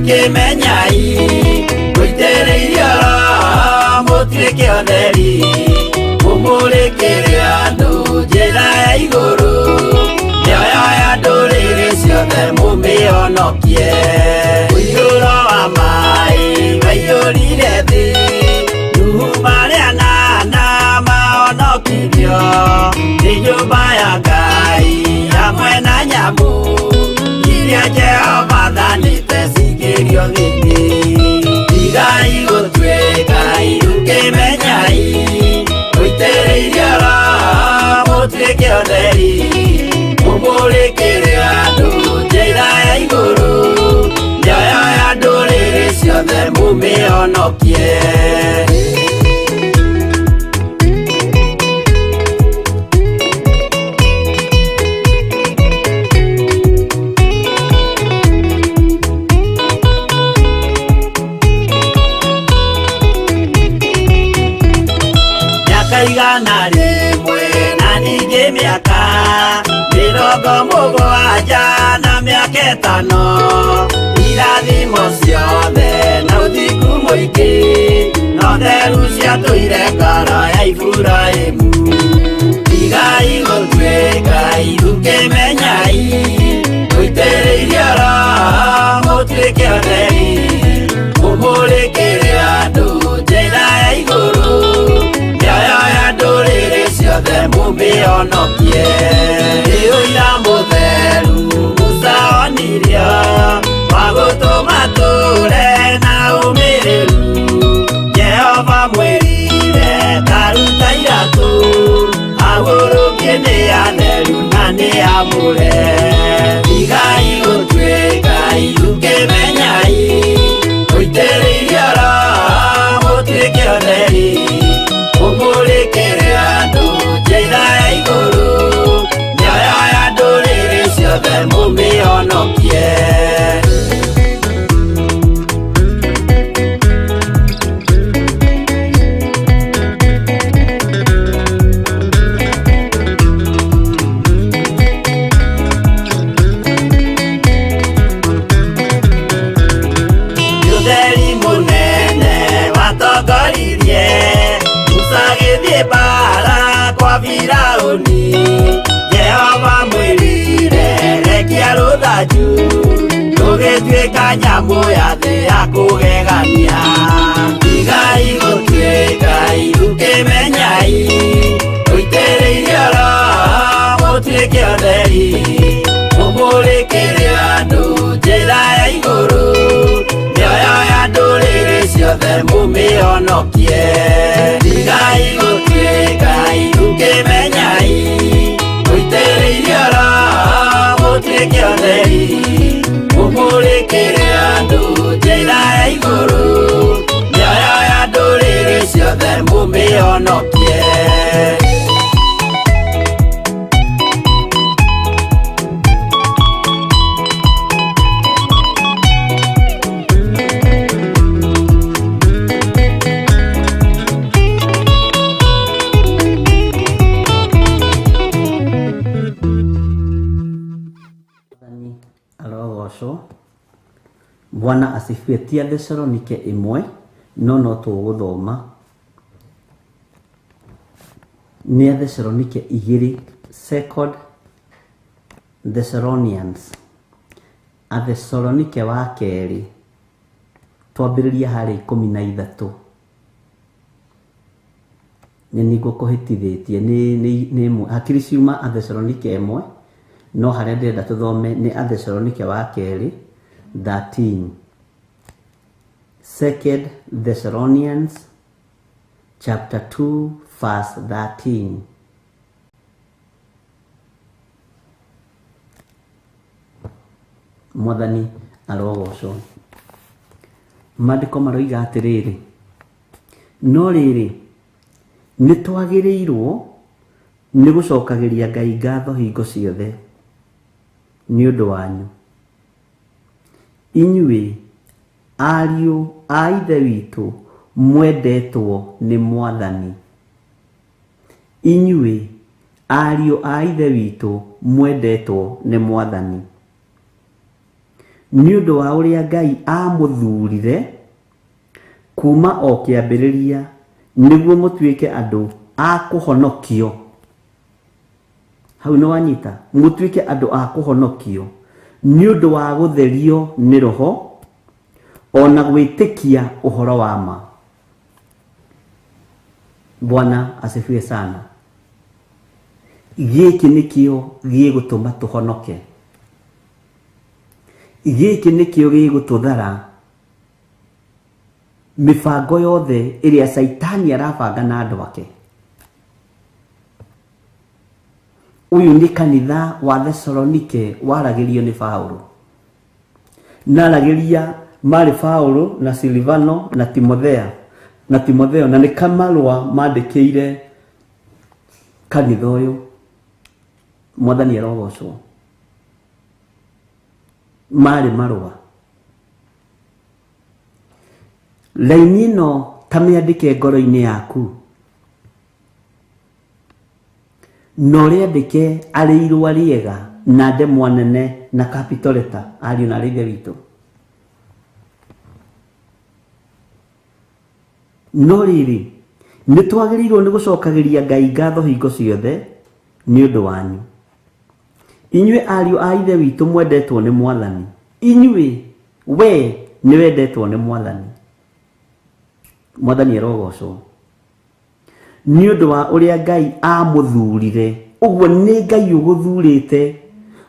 Irukimenyai Mũitĩrĩirio Roho mũtuĩke atheri Mũmũrĩkĩre andũ njĩra ya igũrũ Mĩoyo ya ndũrĩrĩ ciothe mũmĩhonokie Ũiyũro wa maĩ waiyũrire thĩ Nuhu marĩ anana mahonokirio Nĩ nyũmba ya Ngai hamwe na nyamũ Iria Jehova athanĩte cingĩrio thĩ-inĩ Tigai gũtuĩka irukĩmenyai Mũitĩrĩirio Roho mũtuĩke atheri Mũmũrĩkĩre andũ njĩra ya igũrũ Mĩoyo ya ndũrĩrĩ ciothe mũmĩhonokie Mĩaka 100 na ningĩ mĩaka 70 na mĩaka 5 Irathimo ciothe na ũthingu mũingĩ no theru ciatũire ngoro ya Iburahĩmu Tigai gũtuĩka irukĩmenyai Mũitĩrĩirio Roho mũtuĩke atheri Mũmũrĩkĩre andũ njĩra ya igũrũ Mĩoyo ya ndũrĩrĩ ciothe mũmĩhonokie Nĩ ũira mũtheru Musa onirio wa gũtũma tũre na ũmĩrĩru Jehova mwĩrire taruta iratũ Ahurũkie nĩ atheru na nĩ amũre Tigai gũtuĩka irukĩmenyai Mũitĩrĩirio Roho mũtuĩke atheri Mũmũrĩkĩre andũ njĩra ya igũrũ Mĩoyo ya ndũrĩrĩ ciothe mũmĩhonokie Ũtheri mũnene watongoririe Musa agĩthiĩ mbara kwa Firaũni Jehova mwĩrire rekia rũthanju Rũgĩtuĩka nyamũ ya thĩ ya kũgegania Tigai gũtuĩka irukĩmenyai Mũitĩrĩirio Roho mũtuĩke atheri Mũmũrĩkĩre andũ njĩra ya igũrũ Mĩoyo ya ndũrĩrĩ ciothe mũmĩhonokie Tigai gũtuĩka irukĩmenyai Mũitĩrĩirio Roho mũtuĩke atheri Mũmũrĩkĩre andũ njĩra ya igũrũ Mĩoyo ya ndũrĩrĩ ciothe mũmĩhonokie Mwathani arogocwo. Bwana asifiwe. Ti Athesalonike 1 no tũgũthoma nĩ Athesalonike 2, Second Thessalonians, Athesalonike wa kerĩ, twambĩrĩria harĩ 13. Nĩ nĩguo kũhĩtithĩtie nĩ ĩmwe hakiri ciuma Athesalonike 1, no harĩa ndĩrenda tũthome nĩ Athesalonike wa kerĩ 13. Second Thessalonians chapter 2 verse 13. Mwathani arogocwo. Maandĩko maroiga atĩrĩrĩ, no rĩrĩ nĩ twagĩrĩirwo nĩ gũcokagĩria Ngai ngatho hingo ciothe nĩ ũndũ wanyu, inyuĩ ariũ a Ithe witũ mwendetwo nĩ Mwathani. Inyuĩ ariũ a Ithe witũ mwendetwo nĩ Mwathani. Nĩ ũndũ wa ũrĩa Ngai amũthurire kuma o kĩambĩrĩria nĩguo mũtuĩke andũ a kũhonokio. Hau nĩ wanyita, mũtuĩke andũ a kũhonokio nĩ ũndũ wa gũtherio nĩ Roho ona gwĩtĩkia ũhoro wa ma. Bwana asifiwe sana. Gĩkĩ nĩkĩo gĩgũtũma tũhonoke. Gĩkĩ nĩkĩo gĩgũtũthara mĩbango yothe ĩrĩa Caitani arabanga na andũ ake. Ũyũ nĩ kanitha wa Thesalonike waragĩrio nĩ Paũlũ. Naragĩria marĩ Paũlũ na Silvano na Timothea na Timotheo, na nĩ kamarũa mandĩkĩire kanitha ũyũ. Mwathani arogocwo. Marĩ marũa. Raini ĩno ta mĩandĩke ngoro-inĩ yaku, na ũrĩandĩke arĩ irũa rĩega na ndemwa nene na capital letter, ariũ na aarĩ a Ithe witũ. No rĩrĩ, nĩ twagĩrĩirwo nĩ gũcokagĩria Ngai ngatho hingo ciothe nĩ ũndũ wanyu, inyuĩ ariũ a Ithe witũ mwendetwo nĩ Mwathani. Inyuĩ, we nĩ wendetwo nĩ Mwathani. Mwathani arogocwo. Nĩ ũndũ wa ũrĩa Ngai amũthurire. Ũguo nĩ Ngai ũgũthurĩte,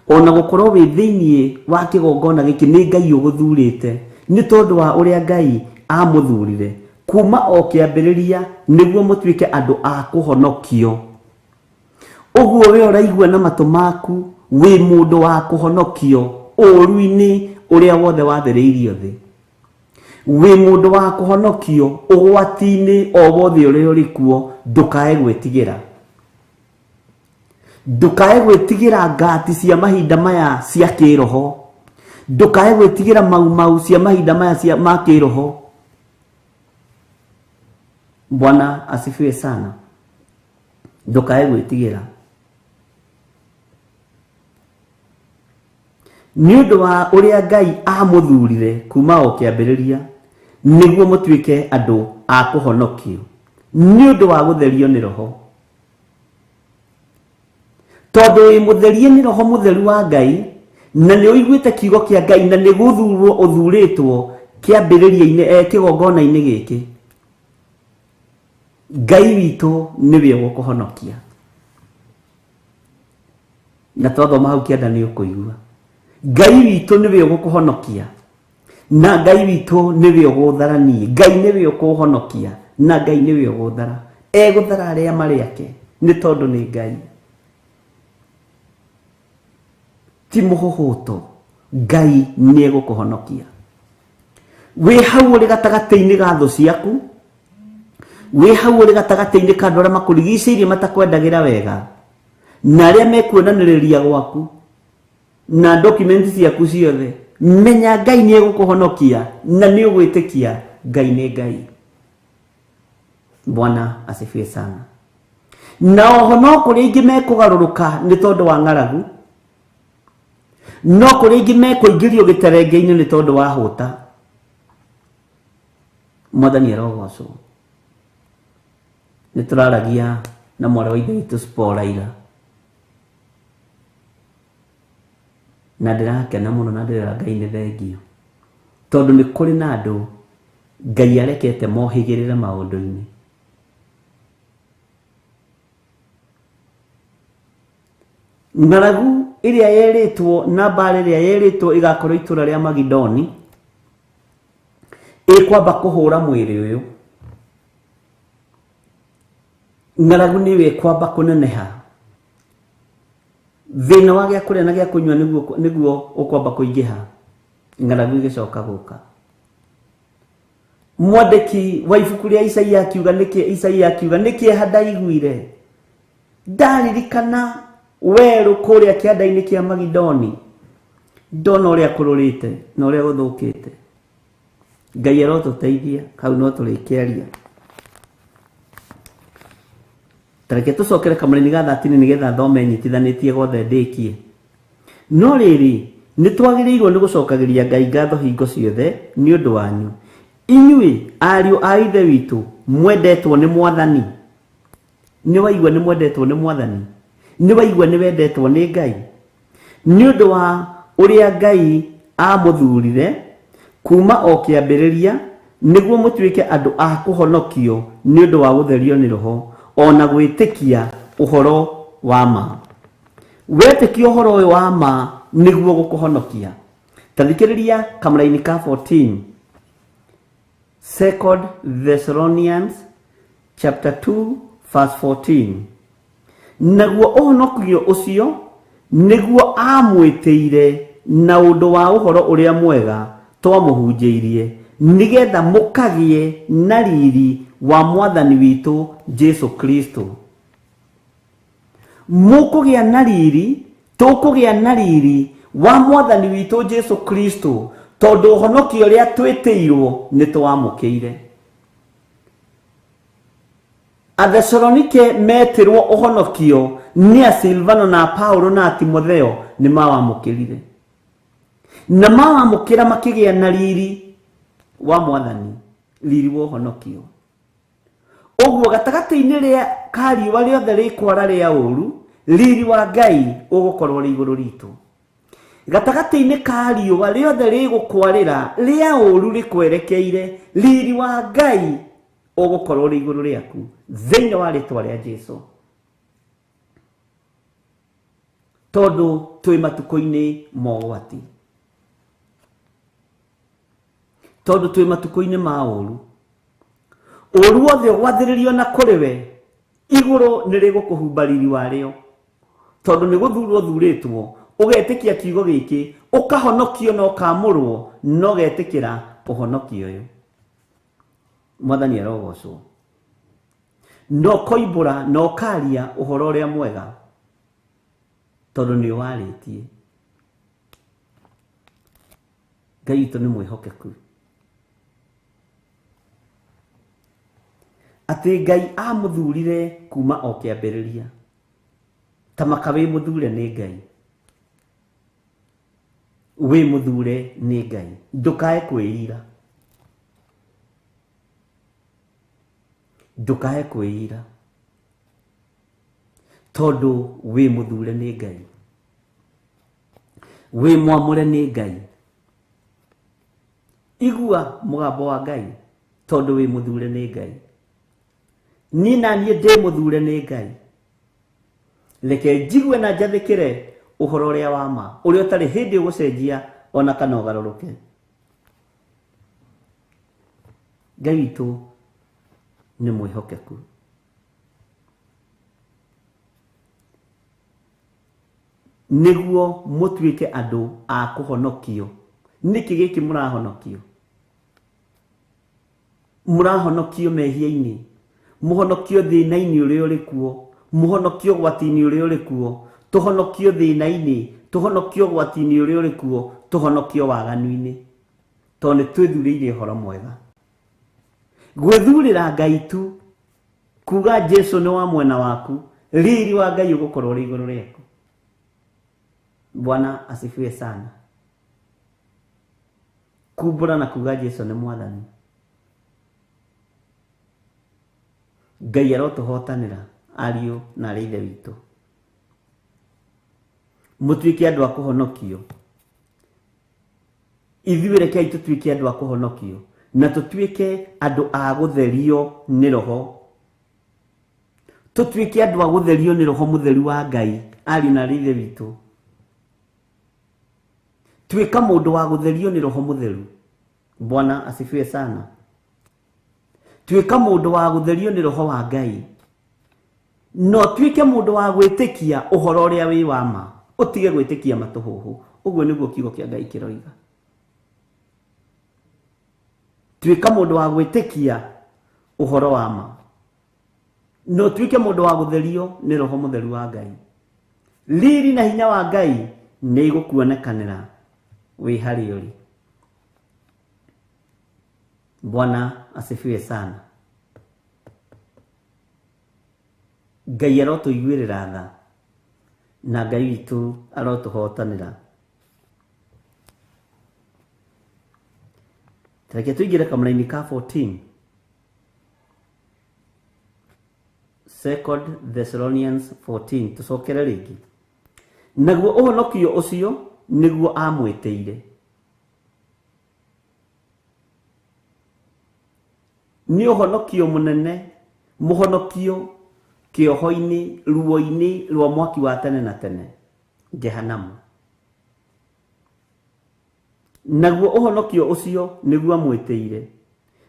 ona gũkorwo wĩ thĩinĩ wa kĩgongona gĩkĩ nĩ Ngai ũgũthurĩte, nĩ tondũ wa ũrĩa Ngai amũthurire kuma o kĩambĩrĩria nĩguo mũtuĩke andũ a kũhonokio. Ũguo we ũraigua na matũ maku wĩ mũndũ wa kũhonokio ũũru-inĩ ũrĩa wothe wathereirio thĩ. Wĩ mũndũ wa kũhonokio ũgwati-inĩ o wothe ũrĩa ũrĩ kuo, ndũkae gwĩtigĩra. Ndũkae gwĩtigĩra ngati cia mahinda maya cia kĩroho. Ndũkae gwĩtigĩra mau mau cia mahinda maya cia ma kĩroho. Bwana asifiwe sana. Ndũkae gwĩtigĩra. Nĩ ũndũ wa ũrĩa Ngai amũthurire kuma o kĩambĩrĩria nĩguo mũtuĩke andũ a kũhonokio nĩ ũndũ wa gũtherio nĩ Roho. Tondũ wĩ mũtherie nĩ Roho Mũtheru wa Ngai, na nĩ ũiguĩte kiugo kĩa Ngai, na nĩ gũthurwo ũthurĩtwo kĩambĩrĩria-inĩ, kĩgongona-inĩ gĩkĩ, Ngai witũ nĩwe ũgũkũhonokia. Na twathoma hau kĩanda nĩ ũkũigua Ngai witũ nĩwe ũgũkũhonokia, na Ngai witũ nĩwe ũgũthara niĩ. Ngai nĩwe ũkũhonokia, na Ngai nĩwe ũgũthara. Egũthara arĩa marĩ ake, nĩ tondũ nĩ Ngai. Ti mũhũhũto, Ngai nĩ egũkũhonokia. Wĩ hau ũrĩ gatagatĩ-inĩ ga thũ ciaku, wĩ hau ũrĩ gatagatĩ-inĩ ka andũ arĩa makũrigicĩirie matakwendagĩra wega, na arĩa mekuonanĩrĩria gwaku na document ciaku ciothe, menya Ngai nĩ egũkũhonokia na nĩ ũgwĩtĩkia Ngai nĩ Ngai. Bwana asifiwe sana. Na oho no kũrĩ aingĩ mekũgarũrũka nĩ tondũ wa ng'aragu, no kũrĩ aingĩ mekũingĩrio gĩterenge-inĩ nĩ tondũ wa hũta. Mwathani arogocwo. Nĩ tũraragia na mwarĩ wa Ithe witũ Spora ira, na ndĩrakena mũno na ndĩrera Ngai nĩ thengio, tondũ nĩ kũrĩ na andũ Ngai arekete mohĩgĩrĩre maũndũ-inĩ. Ng'aragu ĩrĩa yerĩtwo na mbara ĩrĩa yerĩtwo ĩgakorwo itũra rĩa Magidoni ĩkwamba kũhũra mwĩrĩ ũyũ. Ng'aragu nĩyo ĩkwamba kũneneha. Thĩna wa gĩa kũrĩa na gĩa kũnyua nĩguo ũkwamba kũingĩha. Ng'aragu ĩgĩcoka gũka. Mwandĩki wa ibuku rĩa Isaia akiuga nĩkĩ, Isaia akiuga nĩ kĩeha ndaiguire ndaririkana werũ kũrĩa kĩanda-inĩ kĩa Magidoni, ndona ũrĩa kũrũrĩte na ũrĩa gũthũkĩte. Ngai arotũteithia, hau no tũrĩkĩaria. Tareke tũcokere kamũraini ga 13 nĩgetha thome nyitithanĩtie gothe ndĩkie. No rĩrĩ, Nĩ twagĩrĩirwo nĩ gũcokagĩria Ngai ngatho hingo ciothe nĩ ũndũ wanyu, inyuĩ ariũ a Ithe witũ mwendetwo nĩ Mwathani. Nĩ waigua nĩ mwendetwo nĩ Mwathani, nĩ waigua nĩ wendetwo nĩ Ngai, nĩ ũndũ wa ũrĩa Ngai amũthurire kuma o kĩambĩrĩria nĩguo mũtuĩke andũ a kũhonokio nĩ ũndũ wa gũtherio nĩ Roho ona gwĩtĩkia ũhoro wa ma. Wetĩkia ũhoro ũyũ wa ma nĩguo gũkũhonokia. Ta thikĩrĩria kamũraini ka 14, Second Thessalonians chapter 2 verse 14. Naguo ũhonokio ũcio nĩguo amwĩtĩire na ũndũ wa ũhoro ũrĩa mwega twamũhunjĩirie, nĩgetha mũkagĩe na riri wa Mwathani witũ Jesu Kristo. Mũkũgĩa na riri, tũkũgĩa na riri wa Mwathani witũ Jesu Kristo, tondũ ũhonokio ũrĩa twĩtĩirwo nĩ twamũkĩire. Athesalonike metirwo ũhonokio nĩ a Silvano na Paulo na Timotheo nĩ mawamũkĩrire, na mawamũkĩra makĩgĩa na riri wa Mwathani, riri wa ũhonokio. Ũguo gatagatĩ-inĩ rĩa ka riũa rĩothe rĩkwara rĩa ũru, riri wa Ngai ũgũkorwo ũrĩ igũrũ ritũ. Gatagatĩ-inĩ ka riũa rĩothe rĩgũkwarĩra rĩa ũru rĩkwerekeire, riri wa Ngai ũgũkorwo ũrĩ igũrũ rĩaku thĩinĩ wa rĩtwa rĩa Jesu. Tondũ twĩ matukũ-inĩ ma ũgwati, tondũ twĩ matukũ-inĩ ma ũru, ũru wothe ũgwathĩrĩrio na kũrĩ we, igũrũ nĩ rĩgũkũhumba riri warĩo, tondũ nĩ gũthurwo ũthurĩtwo, ũgetĩkia kiugo gĩkĩ, ũkahonokio na ũkamũrwo, na ũgetĩkĩra ũhonokio ũyũ. Mwathani arogocwo. Na ũkoimbũra na ũkaria ũhoro ũrĩa mwega, tondũ nĩ ũwarĩtie. Ngai witũ nĩ mwĩhokeku, atĩ Ngai amũthurire kuma o kĩambĩrĩria. Ta maka wĩ mũthure nĩ Ngai, wĩ mũthure nĩ Ngai, ndũkae kwĩira, ndũkae kwĩira, tondũ wĩ mũthure nĩ Ngai, wĩ mwamũre nĩ Ngai. Igua mũgambo wa Ngai, tondũ wĩ mũthure nĩ Ngai. Niĩ na niĩ ndĩ mũthure nĩ Ngai. Reke njigue na njathĩkĩre ũhoro ũrĩa wa ma, ũrĩa ũtarĩ hĩndĩ ũgũcenjia ona kana ũgarũrũke. Ngai witũ nĩ mwĩhokeku. Nĩguo mũtuĩke andũ a kũhonokio. Nĩkĩ gĩkĩ mũrahonokio? Mũrahonokio mehia-inĩ, mũhonokio thĩna-inĩ ũrĩa ũrĩ kuo, mũhonokio ũgwati-inĩ ũrĩa ũrĩ kuo, tũhonokio thĩna-inĩ, tũhonokio ũgwati-inĩ ũrĩa ũrĩ kuo, tũhonokio waganu-inĩ, tondũ nĩ twĩthurĩire ũhoro mwega. Gwĩthurĩra Ngai tu, kuga Jesu nĩ wa mwena waku, riri wa Ngai ũgũkorwo ũrĩ igũrũ rĩaku. Bwana asifiwe sana. Kumbũra na kuga Jesu nĩ Mwathani. Ngai arotũhotanĩra ariũ na arĩ Ithe witũ, mũtuĩke andũ a kũhonokio. Ithuĩ rekei tũtuĩke andũ a kũhonokio na tũtuĩke andũ a gũtherio nĩ Roho, tũtuĩke andũ a gũtherio nĩ Roho Mũtheru wa Ngai. Ariũ na arĩ Ithe witũ, tuĩka mũndũ wa gũtherio nĩ Roho Mũtheru. Bwana asifiwe sana. Tuĩka mũndũ wa gũtherio nĩ Roho wa Ngai, no tuĩke mũndũ wa gwĩtĩkia ũhoro ũrĩa wĩ wa ma, ũtige gwĩtĩkia matũhũhũ. Ũguo nĩguo kiugo kĩa Ngai kĩroiga. Tuĩka mũndũ wa gwĩtĩkia ũhoro wa ma, no tuĩke mũndũ wa gũtherio nĩ Roho Mũtheru wa Ngai. Riri na hinya wa Ngai nĩ igũkuonekanĩra wĩ harĩa ũrĩ. Bwana asifiwe sana. Ngai arotũiguĩrĩra tha, na Ngai witũ arotũhotanĩra. Reke tũingĩre kamũraini ka 14. Second Thessalonians 14, tũcokere rĩngĩ. Naguo ũhonokio ũcio nĩguo amwĩtĩire. Nĩ ũhonokio mũnene, mũhonokio kĩoho-inĩ, ruo-inĩ rwa mwaki wa tene na tene, Jehanamu. Naguo ũhonokio ũcio nĩguo amwĩtĩire,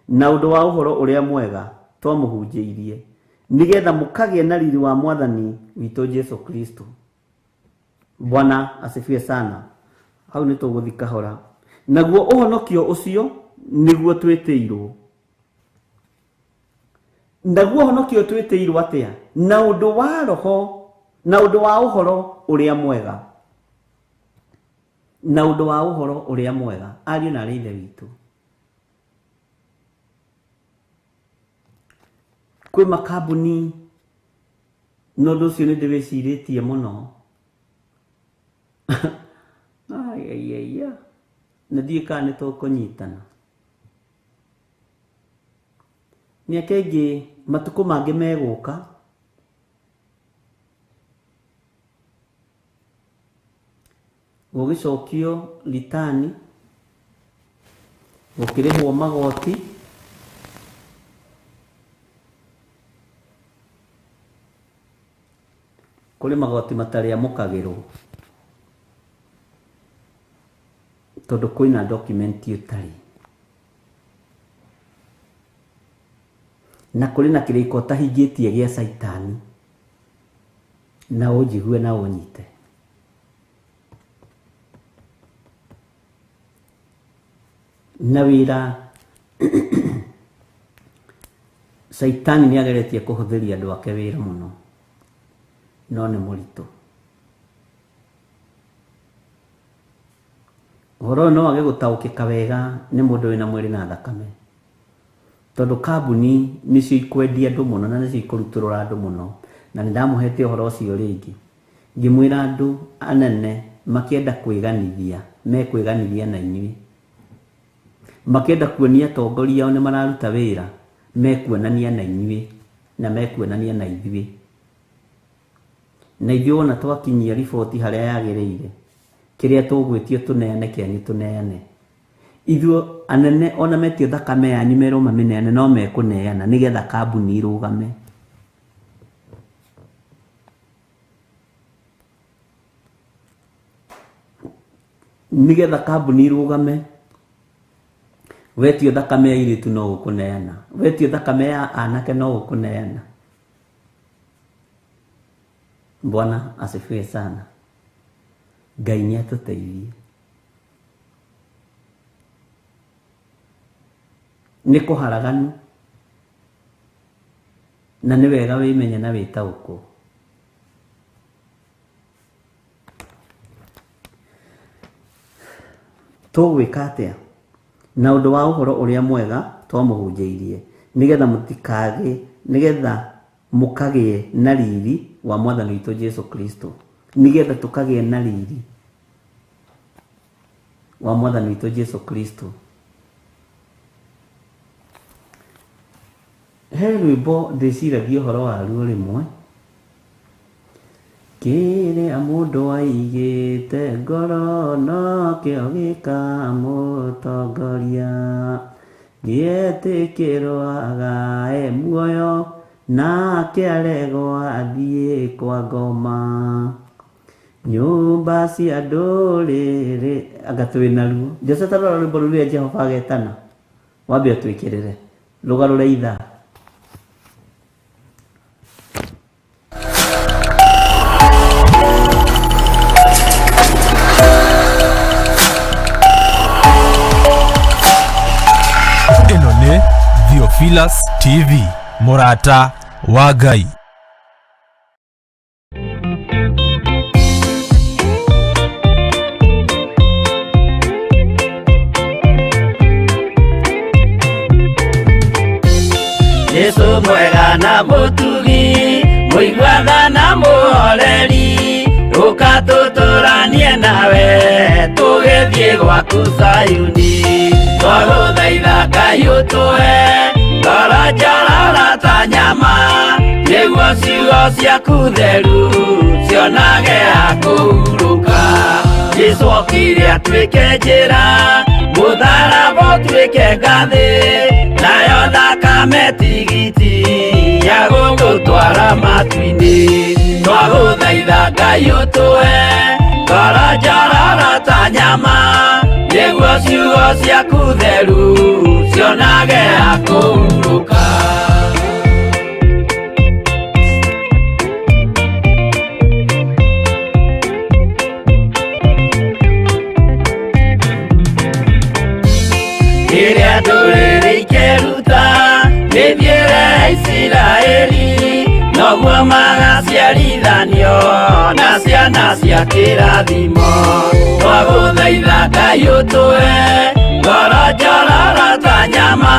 na ũndũ wa ũhoro ũrĩa mwega twamũhunjĩirie, nĩgetha mũkagĩe na riri wa Mwathani witũ Jesu Kristo. Bwana asifiwe sana. Hau nĩ tũgũthiĩ kahora. Naguo ũhonokio ũcio nĩguo twĩtĩirwo. Naguo ũhonokio twĩtĩirwo atĩa? Na ũndũ wa roho, na ũndũ wa ũhoro ũrĩa mwega. Na ũndũ wa ũhoro ũrĩa mwega, ariũ na arĩ ithe witũ. Kwĩ makambuni, na ũndũ ũcio nĩ ndĩwĩcirĩtie mũno. Aiaiaia, na ndiũĩ kana nĩ tũkũnyitana. Mĩaka ĩngĩ, matukũ mangĩ megũka, gũgĩcokio ritani, gũkĩrĩhwo magoti, kũrĩ magoti matarĩamũkagĩrwo tondũ kwĩna document ũtarĩ, na kũrĩ na kĩrĩko ũtahingĩtie gĩa caitani, na ũnjigue na ũnyite. Na wĩra caitani nĩ ageretie kũhũthĩria andũ ake wĩra mũno, no nĩ mũritũ. Ũhoro ũyũ no wage gũtaũkĩka wega nĩ mũndũ wĩna mwĩrĩ na thakame, tondũ kambuni nĩcio ikwendia andũ mũno na nĩcio ikũrutũrũra andũ mũno. Na nĩ ndamũhete ũhoro ũcio rĩngĩ, ngĩmwĩra andũ anene makĩenda kwĩganithia, mekwĩganithia na inyuĩ. Makĩenda kuonia atongoria ao nĩ mararuta wĩra, mekuonania na inyuĩ na mekuonania na ithuĩ. Na ithuĩ wona twakinyia riboti harĩa yagĩrĩire, kĩrĩa tũgwĩtio tũneane kĩanyu tũneane. Ithuĩ anene ona metio thakame yanyu merwo mamĩneane, no mekũneana nĩgetha kambuni irũgame. Nĩgetha kambuni irũgame, wetio thakame ya airĩtu no ũkũneana, wetio thakame ya anake no ũkũneana. Bwana asifiwe sana. Ngai nĩ atũteithie. Nĩ kũharaganu, na nĩ wega wĩmenye na wĩtaũkwo. Tũgwĩka atĩa? Na ũndũ wa ũhoro ũrĩa mwega twamũhunjĩirie, nĩgetha mũtikage, nĩgetha mũkagĩe na riri wa Mwathani witũ Jesu Kristo. Nĩgetha tũkagĩe na riri wa Mwathani witũ Jesu Kristo. He rwĩmbo ndĩciragia ũhoro waruo rĩmwe, kĩrĩa mũndũ aigĩte ngoro nokĩo gĩkamũtongoria, gĩetĩkĩrwo agae muoyo nake aregwo athiĩ kwa ngoma. Nyũmba cia ndũrĩrĩ anga twĩ naruo. Jose, ta rora rwĩmbo rũrĩa Jehova agetana, wambe ũtwĩkĩrĩre rũgarũre ithaa. Ĩno nĩ Theophilus TV, mũrata wa Ngai. Jesu mwega na mũtugi, mũiguatha na mũhoreri, ũka tũtũranie nawe. Tũgĩthiĩ gwaku Zayuni. Twagũthaitha Ngai ũtũhe ngoro njororo ta nyama, nĩguo ciugo ciaku theru cionage ha kũhurũka. Jesũ okire atuĩke njĩra, mũtharaba ũtuĩke ngathĩ, nayo thakame tigiti ya gũgũtwara matu-inĩ. Twagũthaitha Ngai ũtũhe ngoro njororo ta nyama, nĩguo ciugo ciaku theru cionage ha kũhurũka. Rĩrĩa ndũrĩrĩ ikeruta mĩthiĩre ya Isiraeli, noguo magaciarithanio na ciana cia kĩrathimo. Twagũthaitha Ngai ũtũhe ngoro njororo ta nyama,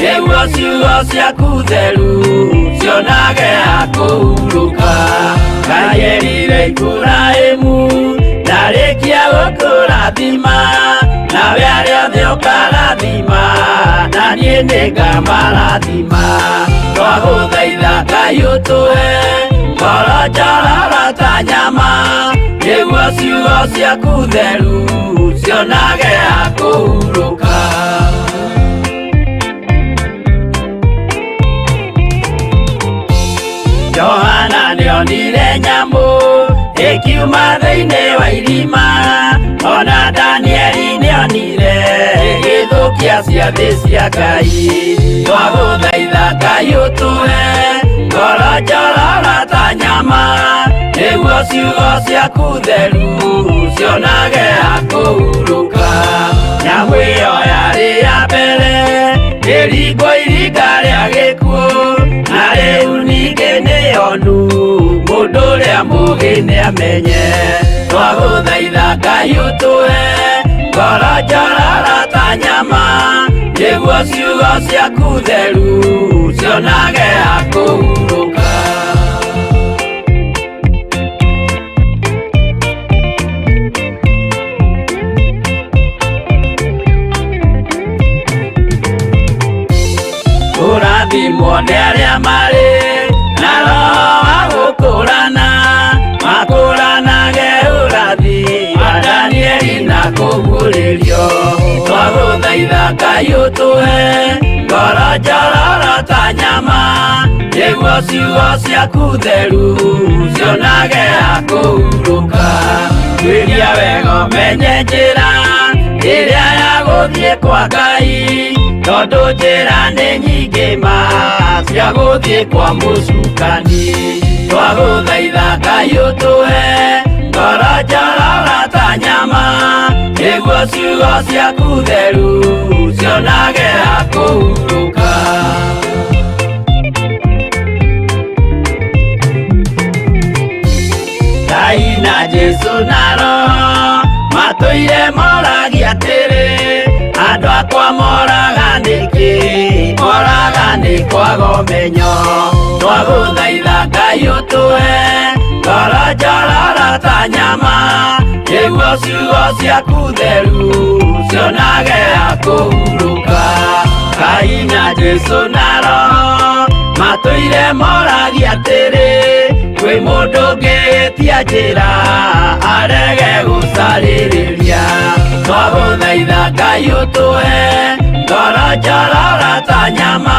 nĩguo ciugo ciaku theru cionage ha kũhurũka. Ngai erire Iburahĩmu, ndarĩkia gũkũrathima, nawe arĩa othe ũkarathima, na niĩ nĩngamarathima. Twagũthaitha Ngai ũtũhe ngoro njororo ta nyama, nĩguo ciugo ciaku theru cionage ha kũhurũka. Johana nĩonire nyamũ ĩkiuma thĩinĩ wa irima, ona Danieli nĩonire ĩgĩthũkia ciathĩ cia Ngai. Twagũthaitha Ngai ũtũhe ngoro njororo ta nyama, nĩguo ciugo ciaku theru cionage ha kũhurũka. Nyamũ ĩyo yarĩ ya mbere ĩringwo iringa rĩa gĩkuũ, na rĩu ningĩ nĩyonu mũndũ ũrĩa mũũgĩ nĩamenye. Twagũthaitha Ngai ũtũhe ngoro njororo ta nyama, nĩguo ciugo ciaku theru cionage ha kũhurũka. Kũrathimwo nĩ arĩa marĩ na roho wa gũkũrana, makũranage ũrathi wa Danieli na kũguũrĩrio. Twagũthaitha Ngai ũtũhe ngoro njororo ta nyama, nĩguo ciugo ciaku theru cionage ha kũhurũka. Tuĩria wega ũmenye njĩra ĩrĩa ya gũthiĩ kwa Ngai, tondũ njĩra nĩ nyingĩ ma cia gũthiĩ kwa mũcukani. Twagũthaitha Ngai ũtũhe ngoro njororo ta nyama, nĩguo ciugo ciaku theru cionage ha kũhurũka. Ngai na Jesũ na Roho matũire moragia atĩrĩ, andũ akwa moraga nĩkĩ? Moraga nĩ kwaga ũmenyo. Twagũthaitha Ngai ũtũhe ngoro njororo ta nyama, nĩguo ciugo ciaku theru cionage ha kũhurũka. Ngai na Jesũ na Roho matũire moragia atĩrĩ, kwĩ mũndũ ũngĩtia njĩra arege gũcarĩrĩria. Twagũthaitha Ngai ũtũhe ngoro njororo ta nyama,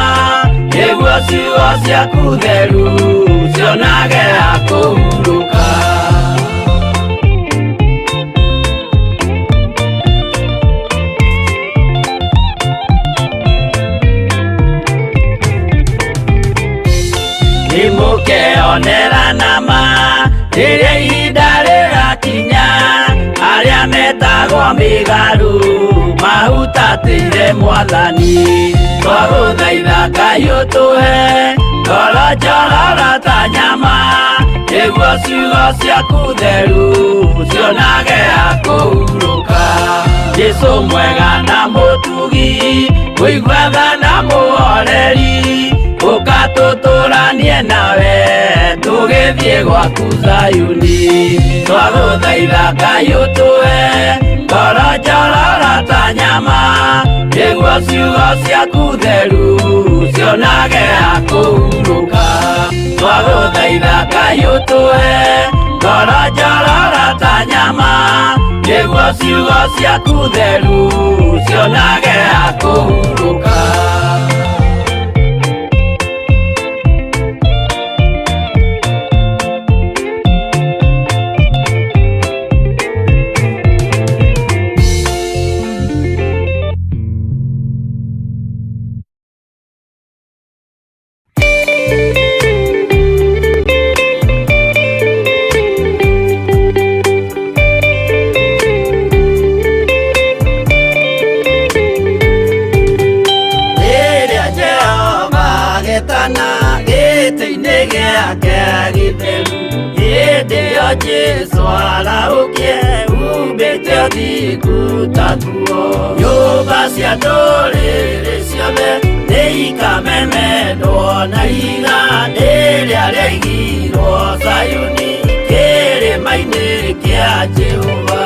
nĩguo ciugo ciaku theru cionage ha kũhurũka. Nĩmũkeonera nama rĩrĩa ihinda rĩgakinya, arĩa metagwo mĩgarũ mahutatĩire Mwathani. Twagũthaitha Ngai ũtũhe ngoro njororo ta nyama, nĩguo ciugo ciaku theru cionage ha kũhurũka. Jesũ mwega na mũtugi, mũigua tha na mũhoreri, ũka tũtũranie nawe tũgĩthiĩ gwaku Zayuni. Twagũthaitha Ngai ũtũhe Ngoro njororo ta nyama nĩguo ciugo ciaku theru cionage ha kũhurũka. Twagũthaitha Ngai ũtũhe ngoro njororo ta nyama nĩguo ciugo ciaku theru cionage ha kũhurũka. Jesu araukie umbĩte ũthingu ta nguo. Nyũmba cia ndũrĩrĩ ciothe nĩikamemendwo na ihiga rĩrĩa rĩaigirwo Zayuni kĩrĩma-inĩ kĩa Jehova.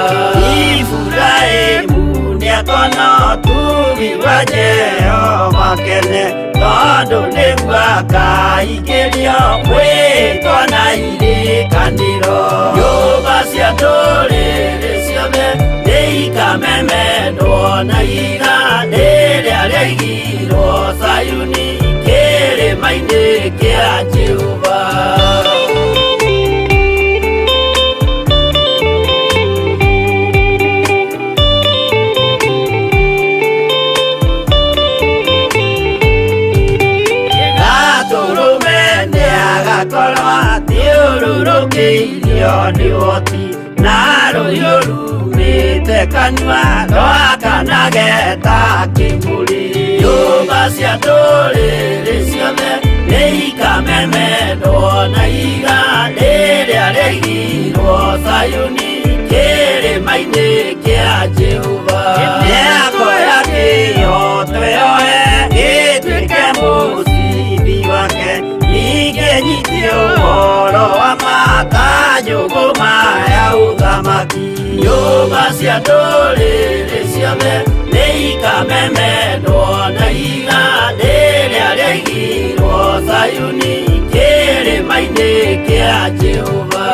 Iburahĩmu nĩakona ũtugi wa Jehova kene tondũ nĩguo akaingĩrio mwĩtwa na irĩkanĩro. Nyũmba cia ndũrĩrĩ ciothe nĩikamemendwo na ihiga rĩrĩa rĩaigirwo Zayuni kĩrĩma-inĩ kĩa Jehova. Athiũrũrũkĩirio nĩ ũhoti na rũhiũ rumĩte kanua rwakanage ta kĩmũrĩ. Nyũmba cia ndũrĩrĩ ciothe nĩikamemendwo na ihiga rĩrĩa rĩaigirwo Zayuni kĩrĩma-inĩ kĩa Jehova. Mĩako ya kĩhooto yoe ĩtuĩke mũcibi wake ningĩ nyite ũhoro wa ma ta njũgũma ya ũthamaki. Nyũmba cia ndũrĩrĩ ciothe nĩikamemendwo na ihiga rĩrĩa rĩaigirwo Zayuni kĩrĩma-inĩ kĩa Jehova.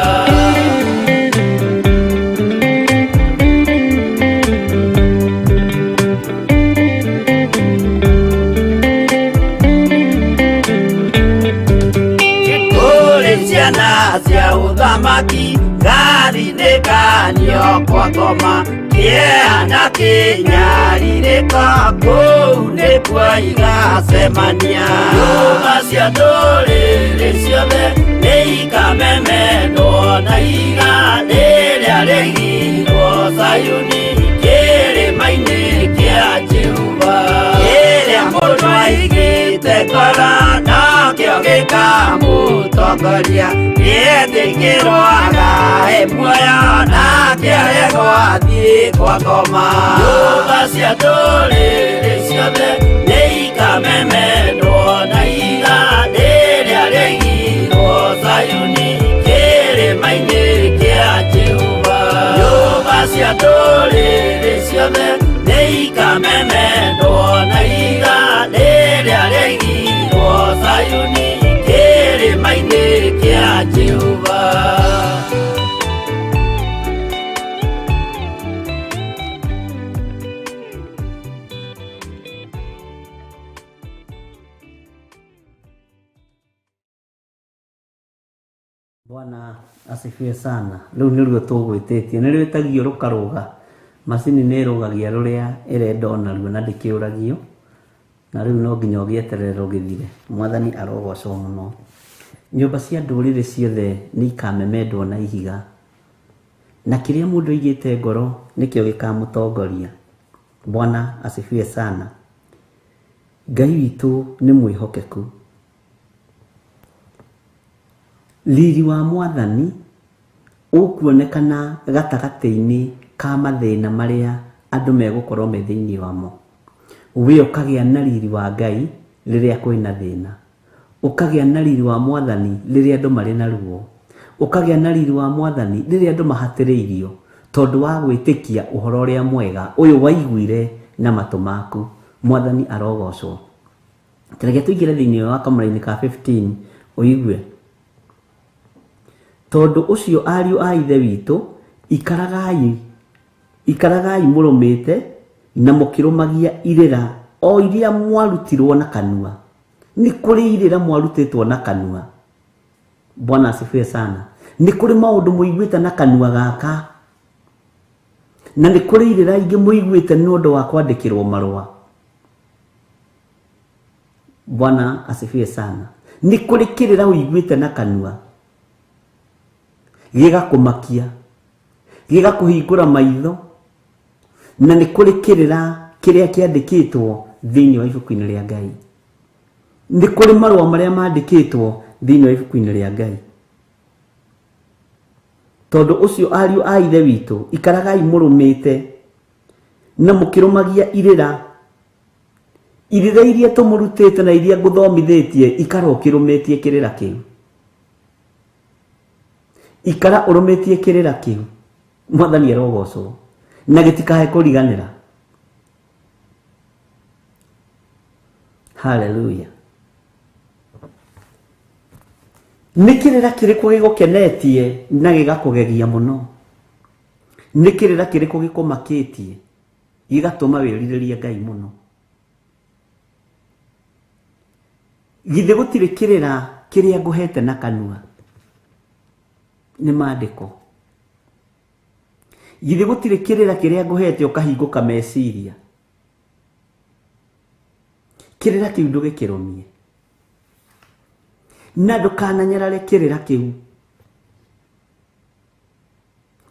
Ciana cia ũthamaki ngari nĩkanio kwa ngoma kĩeha na kĩnyarirĩko kũu nĩkuo igacemania. Nyũmba cia ndũrĩrĩ ciothe nĩikamemendwo na ihiga rĩrĩa rĩaigirwo Zayuni kĩrĩma-inĩ kĩa Jehova. Kĩrĩa mũndũ aigĩte ngoro nokĩo gĩkamũtongoria nĩetĩkĩrwo agae muoyo nake aregwo athiĩ kwa ngoma. Nyũmba cia ndũrĩrĩ ciothe nĩikamemendwo na ihiga rĩrĩa rĩaigirwo Zayuni kĩrĩma-inĩ kĩa Jehova. Nyũmba cia ndũrĩrĩ ciothe nĩikamemendwo na ihiga rĩrĩa rĩaigirwo Zayuni kĩrĩma-inĩ kĩa Jehova. Bwana asifiwe sana. Rĩu nĩruo tũgwĩtĩtie nĩ rwĩtagio rũkarũga. Macini nĩ ĩrũgagia rũrĩa ĩrenda onaruo na ndĩkĩũragio na rĩu no nginya ũgĩeterere rũgĩthire. Mwathani arogocwo mũno. Nyũmba cia ndũrĩrĩ ciothe nĩ ikamemendwo na ihiga na kĩrĩa mũndũ aigĩte ngoro nĩkĩo gĩkamũtongoria. Bwana asifiwe sana. Ngai witũ nĩ mwĩhokeku. Riri wa mwathani ũkuonekana gatagatĩ-inĩ ka mathĩna marĩa andũ megũkorwo me thĩinĩ wamo. We ũkagĩa na riri wa Ngai rĩrĩa kwĩna thĩna, ũkagĩa na riri wa mwathani rĩrĩa andũ marĩ na ruo, ũkagĩa na riri wa mwathani rĩrĩa andũ mahatĩrĩirio, Tondũ wa gwĩtĩkia ũhoro ũrĩa mwega ũyũ waiguire na matũ maku. Mwathani arogocwo. Reke tũingĩre thĩinĩ wa kamũra-inĩ ka 15 ũigue. Tondũ ũcio ariũ a Ithe witũ, ikaragai mũrũmĩte na mũkĩrũmagia irĩra o iria mwarutirwo na kanua. Nĩ kũrĩ irĩra mwarutĩtwo na kanua. Bwana asifiwe sana. Nĩ kũrĩ maũndũ mũiguĩte na kanua gaka, na nĩ kũrĩ irĩra ingĩ mũiguĩte nĩ ũndũ wa kwandĩkĩrwo marũa. Bwana asifiwe sana. Nĩ kũrĩ kĩrĩra ũiguĩte na kanua gĩgakũmakia, gĩgakũhingũra maitho, na nĩ kũrĩ kĩrĩra kĩrĩa kĩandĩkĩtwo thĩinĩ wa ibuku-inĩ rĩa Ngai. Nĩ kũrĩ marũa marĩa mandĩkĩtwo thĩinĩ wa ibuku-inĩ rĩa Ngai. Tondũ ũcio ariũ a Ithe witũ, ikaragai mũrũmĩte na mũkĩrũmagia irĩra. Irĩra iria tũmũrutĩte na iria ngũthomithĩtie, ikara ũkĩrũmĩtie kĩrĩra kĩu. Ikara ũrũmĩtie kĩrĩra kĩu. Mwathani arogocwo. Na gĩtikae kũriganĩra. Hallelujah. Nĩ kĩrĩra kĩrĩkũ gĩgũkenetie na gĩgakũgegia mũno? Nĩ kĩrĩra kĩrĩkũ gĩkũmakĩtie gĩgatũma wĩrirĩrie Ngai mũno? Githĩ gũtirĩ kĩrĩra kĩrĩa ngũhete na kanua? Nĩ maandĩko. Githĩ gũtirĩ kĩrĩra kĩrĩa ngũhete ũkahingũka meciria? Kĩrĩra kĩu ndũgĩkĩrũmie. Na ndũkananyarare kĩrĩra kĩu.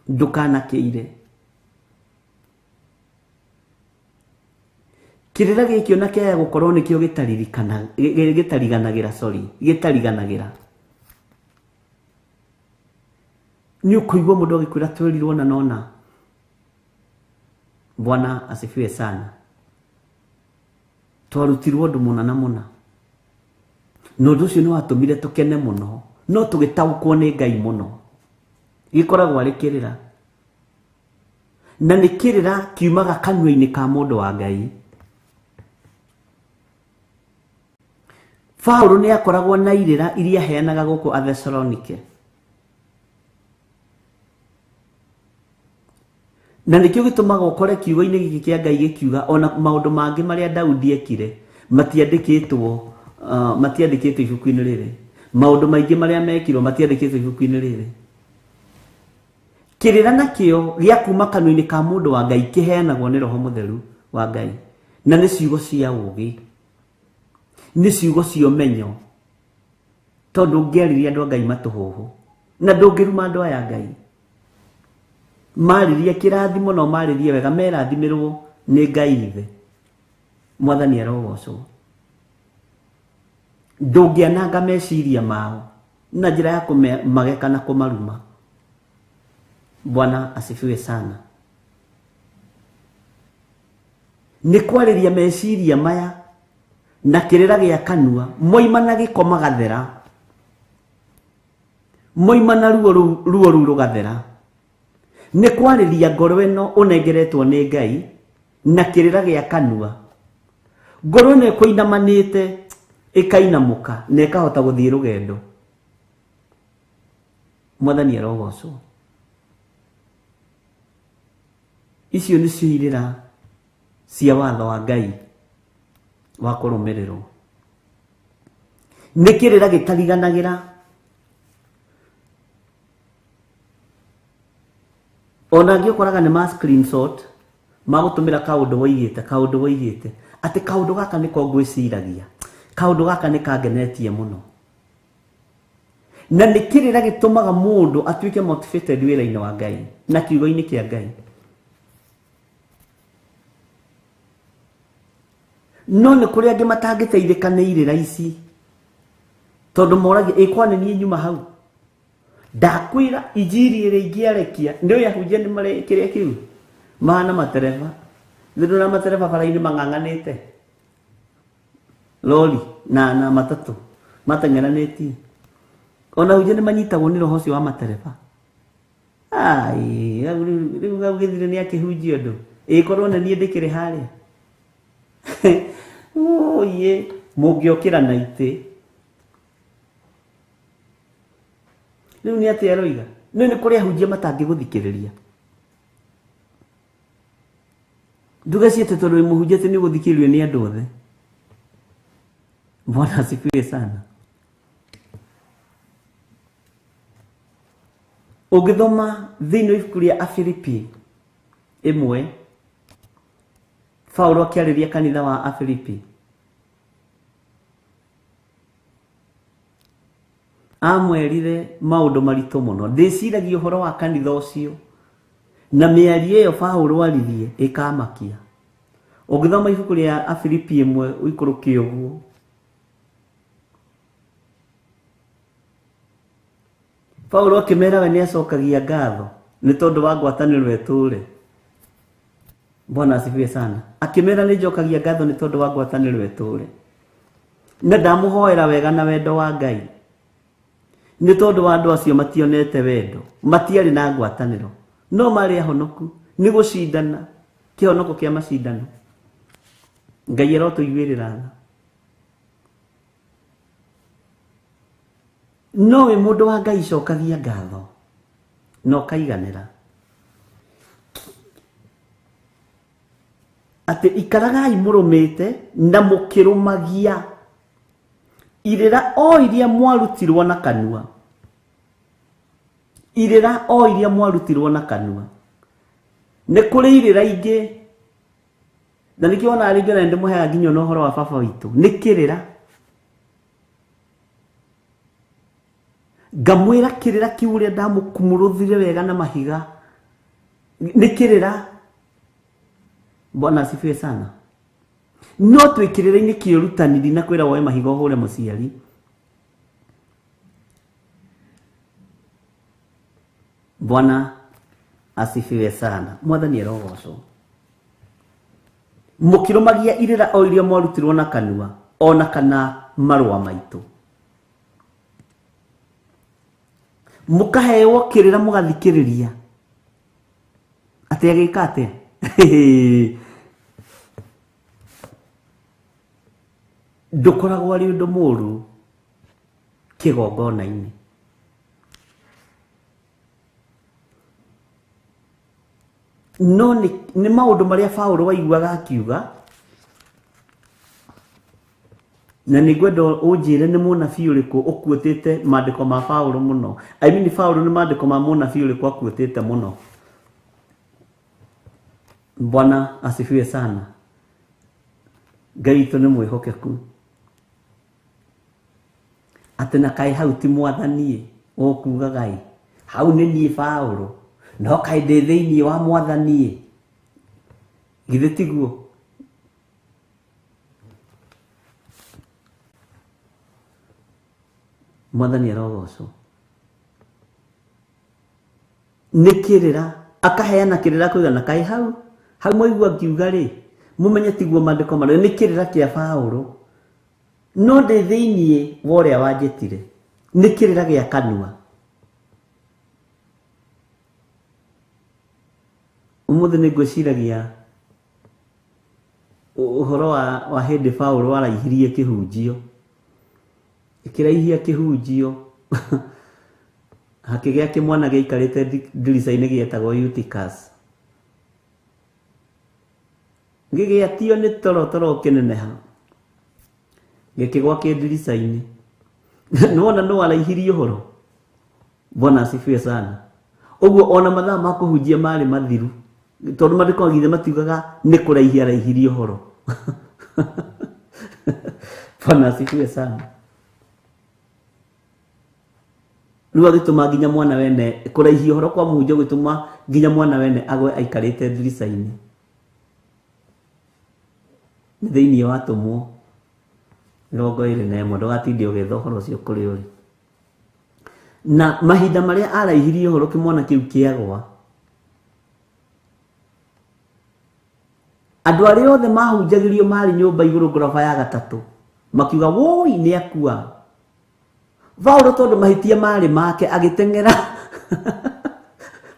Ndũkanakĩire. Kĩrĩra gĩkĩ ona kĩaya gũkorwo nĩkĩo gĩtaririkana, gĩtariganagĩra, sorry, gĩtariganagĩra. Nĩ ũkũigua mũndũ agĩkwĩra twerirwo na nona. Bwana asifiwe sana. Twarutirwo ũndũ mũna na mũna. Na ũndũ ũcio nĩ watũmire tũkene mũno, no tũgĩtaũkwo nĩ Ngai mũno. Gĩkoragwo arĩ kĩrĩra. Na nĩ kĩrĩra kiumaga kanua-inĩ ka mũndũ wa Ngai. Paulo nĩ akoragwo na irĩra iria aheanaga gũkũ Athesalonike. Na nĩkĩo gĩtũmaga ũkore kiugo-inĩ gĩkĩ kĩa Ngai gĩkiuga ona maũndũ mangĩ marĩa Daudi ekire matiandĩkĩtwo, matiandĩkĩtwo ibuku-inĩ rĩrĩ. Maũndũ maingĩ marĩa mekirwo matiandĩkĩtwo ibuku-inĩ rĩrĩ. Kĩrĩra nakĩo gĩa kuma kanua-inĩ ka mũndũ wa Ngai kĩheanagwo nĩ Roho Mũtheru wa Ngai. Na nĩ ciugo cia ũũgĩ, nĩ ciugo cia ũmenyo, tondũ ũngĩarĩria andũ a Ngai matũhũhũ, na ndũngĩruma andũ aya Ngai. Marĩrie kĩrathimo na ũmarĩrie wega, merathimĩrwo nĩ Ngai Ithe. Mwathani arogocwo. Ndũngĩananga meciria mao na njĩra ya kũmageka na kũmaruma. Bwana asifiwe sana. Nĩ kwarĩria meciria maya na kĩrĩra gĩa kanua, moima na gĩko magathera, moima na ruo rũu rũgathera. Nĩ kwarĩria ngoro ĩno ũnengeretwo nĩ Ngai na kĩrĩra gĩa kanua. Ngoro ĩno ĩkũinamanĩte ĩkainamũka na ĩkahota gũthiĩ rũgendo. Mwathani arogocwo. Icio nĩcio irĩra cia watho wa Ngai wa kũrũmĩrĩrwo. Nĩ kĩrĩra gĩtariganagĩra. Ona angĩ ũkoraga nĩ ma screenshot magũtũmĩra kaũndũ woigĩte, kaũndũ woigĩte, atĩ kaũndũ gaka nĩko ngwĩciragia, kaũndũ gaka nĩ kangenetie mũno. Na nĩ kĩrĩra gĩtũmaga mũndũ atuĩke motivated wĩra-inĩ wa Ngai na kiugo-inĩ kĩa Ngai. No nĩ kũrĩ angĩ matangĩteithĩka nĩ irĩra ici, tondũ moragia ĩ kwa nĩ niĩ nyuma hau. Ndakwĩra injiri ĩrĩa ingĩarekia, nĩ ũĩ ahunjia nĩ marĩ kĩrĩa kĩu mahana matereba. Nĩ ndona matereba bara-inĩ mang'ang'anĩte, lori na matatũ mateng'eranĩtie. Ona ahunjia nĩ manyitagwo nĩ roho ũcio wa matereba. Ai, rĩu hau gĩthire nĩ akĩhunjia ũndũ. Ĩkorwo nĩ niĩ ndĩkĩrĩ harĩa. Ũyĩ, mũngĩokĩra na itĩ. Rĩu nĩ atĩa aroiga? Nĩ nĩ kũrĩ ahunjia matangĩgũthikĩrĩria. Ndũgecirie tondũ wĩ mũhunjia atĩ nĩ ũgũthikĩrĩrio nĩ andũ othe. Bwana asifiwe sana. Ũngĩthoma thĩinĩ wa ibuku rĩa Afilipi 1, Paulo akĩarĩria kanitha wa Afilipi amwerire maũndũ maritũ mũno. Ndĩciragia ũhoro wa kanitha ũcio na mĩario ĩyo Paulo aririe ĩkamakia. Ũngĩthoma ibuku rĩa Afilipi 1 ũikũrũke ũguo, Paulo akĩmera we nĩacokagia ngatho nĩ tondũ wa ngwatanĩro ĩtũre. Bwana asifiwe sana. Akĩmera nĩ njokagia ngatho nĩ tondũ wa ngwatanĩro ĩtũre, na ndamũhoera wega na wendo wa Ngai nĩ tondũ wa andũ acio mationete wendo, matiarĩ na ngwatanĩro, no marĩ ahonoku nĩ gũcindana, kĩhonoko kĩa macindano. Ngai arotũiguĩrĩra tha. No wĩ mũndũ wa Ngai cokagia ngatho na ũkaiganĩra atĩ ikaragai mũrũmĩte na mũkĩrũmagia irĩra o iria mwarutirwo na kanua. Irĩra o iria mwarutirwo na kanua. Nĩ kũrĩ irĩra ingĩ, na nĩkĩo ona rĩngĩ na nĩndĩmũheaga nginya ona ũhoro wa baba witũ, nĩ kĩrĩra. Ngamwĩra kĩrĩra kĩu ũrĩa ndamũkumũrũthire wega na mahiga, nĩ kĩrĩra. Bwana asifiwe sana. No twĩ kĩrĩra-inĩ kĩa ũrutani, ndinakwĩra woe mahiga ũhũre mũciari. Bwana asifiwe sana. Mwathani arogocwo. Mũkĩrũmagia irĩra o iria mwarutirwo na kanua, ona kana marũa maitũ. Mũkaheo kĩrĩra mũgathikĩrĩria. Atĩ agĩka atĩa? Ndũkoragwo arĩ ũndũ mũũru kĩgongona-inĩ. No nĩ maũndũ marĩa Paulo waiguaga akiuga, na nĩ ngwenda ũnjĩre nĩ mũnabii ũrĩkũ ũkuĩtĩte maandĩko ma Paulo mũno. I mean Paulo nĩ maandĩko ma mũnabii ũrĩkũ akuĩtĩte mũno. Bwana asifiwe sana. Ngai witũ nĩ mwĩhokeku. Atĩ na kaĩ hau ti mwathani ũkugaga ĩ, hau nĩ niĩ Paulo, no kaĩ ndĩ thĩinĩ wa mwathani. Githĩ tiguo? Mwathani arogocwo. Nĩ kĩrĩra, akaheana kĩrĩra kũigana kaĩ hau hau mwaigua ngiuga rĩ, mũmenye tiguo maandĩko marĩa, nĩ kĩrĩra kĩa Paulo, no ndĩ thĩinĩ wa ũrĩa wanjĩtire, nĩ kĩrĩra gĩa kanua. Ũmũthĩ nĩ ngwĩciragia ũhoro wa hĩndĩ Paulo araihirie kĩhunjio, ĩkĩraihia kĩhunjio hakĩgĩa kĩmwana gĩaikarĩte ndirica-inĩ gĩetagwo Eutychus, gĩgĩatio nĩ toro toro ũkĩneneha, gĩkĩgwa kĩ ndirica-inĩ. Nĩwona no araihirie ũhoro. Bwana asifiwe sana. Ũguo ona mathaa ma kũhunjia marĩ mathiru, tondũ maandĩko githĩ matiugaga nĩ kũraihia araihirie ũhoro. Bwana asifiwe sana. Rĩu agĩtũma nginya mwana wene kũraihia ũhoro kwa mũhunjia gũgĩtũma nginya mwana wene agwe aikarĩte ndirica-inĩ. Nĩ thĩinĩ wa atũmwo 21, ndũgatinde ũgĩetha ũhoro ũcio kũrĩ ũrĩ. Na mahinda marĩa araihirie ũhoro kĩmwana kĩu kĩagwa, andũ arĩa othe mahunjagĩrio marĩ nyũmba igũrũ ngoroba ya gatatũ makiuga woi nĩ akua. Paulo tondũ mahĩtia marĩ make agĩteng'era.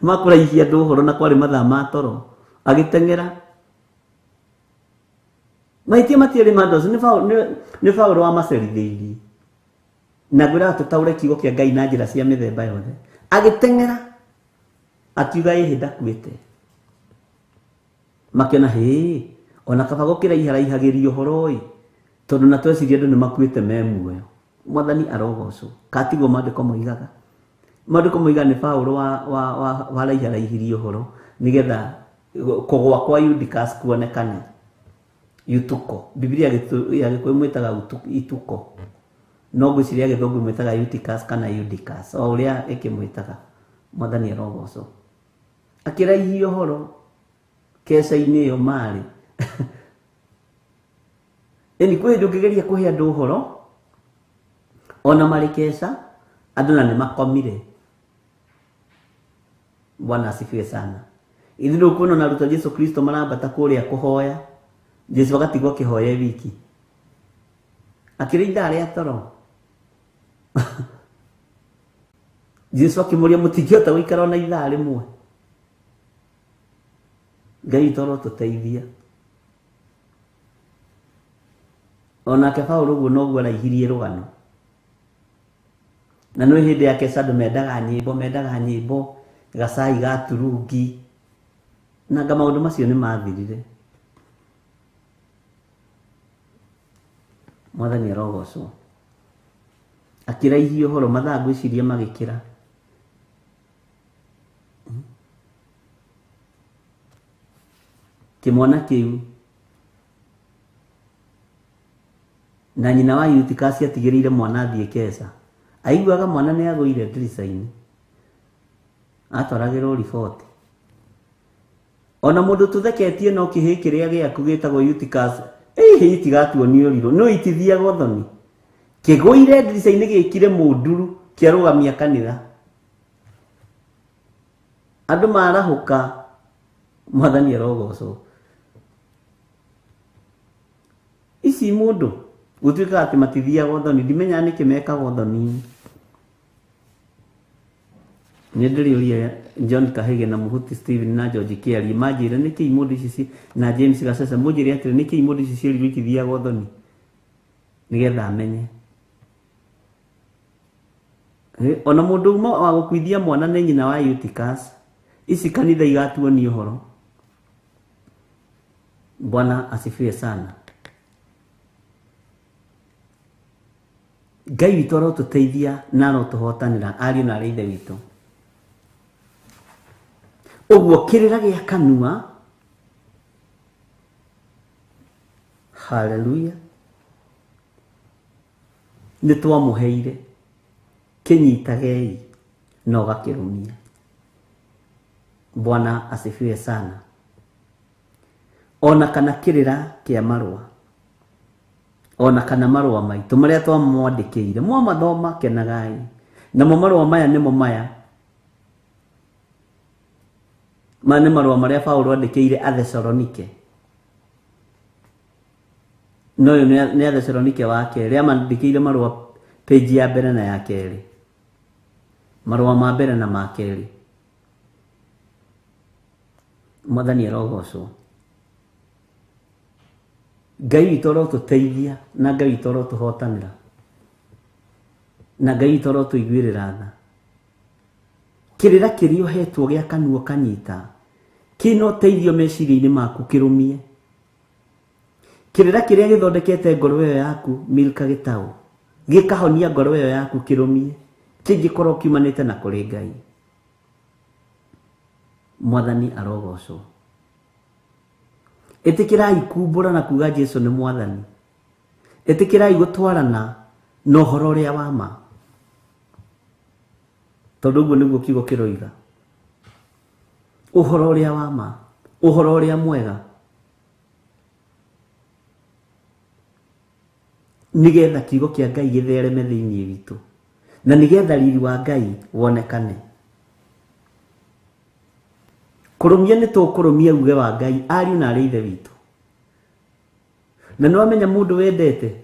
Makũraihia andũ ũhoro na kwarĩ mathaa ma toro. Agĩteng'era. Mahĩtia matiarĩ ma andũ acio, nĩ Paũlũ wamacerithĩirie. Na ngwĩraga tũtaũre kiugo kĩa Ngai na njĩra cia mĩthemba yothe. Agĩteng'era akiuga ĩhĩ ndakuĩte. Makĩona hĩ, ona kaba gũkĩraiharaihagĩria ũhoro ĩ, tondũ na tweciria andũ nĩ makuĩte me muoyo. Mwathani arogocwo. Katiguo maandĩko moigaga. Maandĩko moigaga nĩ Paũlũ waraiharaihirie ũhoro nĩgetha kũgwa kwa Eutychus kuonekane. Yutuko. Biblia ya Gĩkũyũ mwĩtaga Ituko. No ngwĩciria Gĩthũngũ mwĩtaga Eutychus kana Eutychus, o ũrĩa ĩkĩmwĩtaga. Mwathani arogocwo. Akĩraihia ũhoro keca-inĩ ĩyo marĩ. Ĩni kwĩ hĩndĩ ũngĩgeria kũhe andũ ũhoro ona marĩ keca, andũ na nĩ makomire. Bwana asifiwe sana. Ithuĩ ndũkuona ona arutwo a Jesu Kristo marambata kũrĩa kũhoya, Jesu agatigwo akĩhoya e wiki. Akĩrĩ ithaa rĩa toro. Jesu akĩmũria mũtingĩhota gũikara ona ithaa rĩmwe. Ngai witũ arotũteithia. Onake Paũlũ ũguo noguo araihirie rũgano. Na nĩ hĩndĩ ya keca andũ mendaga nyĩmbo, mendaga nyĩmbo, gacai ga turungi. Na anga maũndũ macio nĩ mathirire. Mwathani arogocwo. Akĩraihia ũhoro mathaa ngwĩciria magĩkĩra. Kĩmwana kĩu na nyina wa Eutychus atigĩrĩire mwana athiĩ keca. Aiguaga mwana nĩ agũire ndirica-inĩ. Atwaragĩrwo riboti. Ona mũndũ tũtheketie no kĩhĩ kĩrĩa gĩaku gĩtagwo Eutychus, ĩhĩ itigatuonio ũrirũ, no itithiaga ũthoni. Kĩgũire ndirica-inĩ gĩkire mũnduru kĩarũgamia kanitha. Andũ marahũka, Mwathani arogocwo. Ici mũndũ gũtuĩkaga atĩ matithiaga ũthoni, ndimenyaga nĩkĩ mekaga ũthoni. Nĩ ndĩrĩũria John Kahige na Mũhuti Steven na George Kĩarie manjĩre nĩkĩ imũndũ ici na James Gacece mũnjĩre atĩrĩ nĩkĩ imũndũ ici ciĩrirwo itithiaga ũthoni nĩgetha amenye. Ona mũndũ uma wa gũkuithia mwana nĩ nyina wa Eutychus, ici kanitha igatuonia ũhoro. Bwana asifiwe sana. Ngai witũ arotũteithia na arotũhotanĩra ariũ na arĩ ithe witũ. Ũguo kĩrĩra gĩa kanua, haleluya, nĩ twamũheire, kĩnyitagei na ũgakĩrũmia. Bwana asifiwe sana. Ona kana kĩrĩra kĩa marũa, ona kana marũa maitũ marĩa twamwandĩkĩire, mwamathoma kenagai. Namo marũa maya nĩmo maya. Maya nĩ marũa marĩa Paũlũ andĩkĩire Athesalonike. No ũyũ nĩ Athesalonike wa kerĩ, amandĩkĩire marũa page ya mbere na ya kerĩ. Marũa ma mbere na ma kerĩ. Mwathani arogocwo. Ngai witũ arotũteithia na Ngai witũ arotũhotanĩra. Na Ngai witũ arotũiguĩrĩra tha. Kĩrĩra kĩrĩa ũhetwo gĩa kanua kanyita, kĩna ũteithio meciria-inĩ maku kĩrũmie. Kĩrĩra kĩrĩa gĩthondekete ngoro ĩyo yaku Milka Gĩtaũ, gĩkahonia ngoro ĩyo yaku kĩrũmie, kĩngĩkorwo kiumanĩte na kũrĩ Ngai. Mwathani arogocwo. Ĩtĩkĩrai kumbũra na kuga Jesu nĩ Mwathani. Ĩtĩkĩrai gũtwarana na ũhoro ũrĩa wa ma. Tondũ ũguo nĩguo kiugo kĩroiga. Ũhoro ũrĩa wa ma, ũhoro ũrĩa mwega. Nĩgetha kiugo kĩa Ngai gĩthereme thĩinĩ witũ. Na nĩgetha riri wa Ngai wonekane. Kũrũmia nĩ tũkũrũmia uge wa Ngai ariũ na arĩ ithe witũ. Na nĩ wamenya mũndũ wendete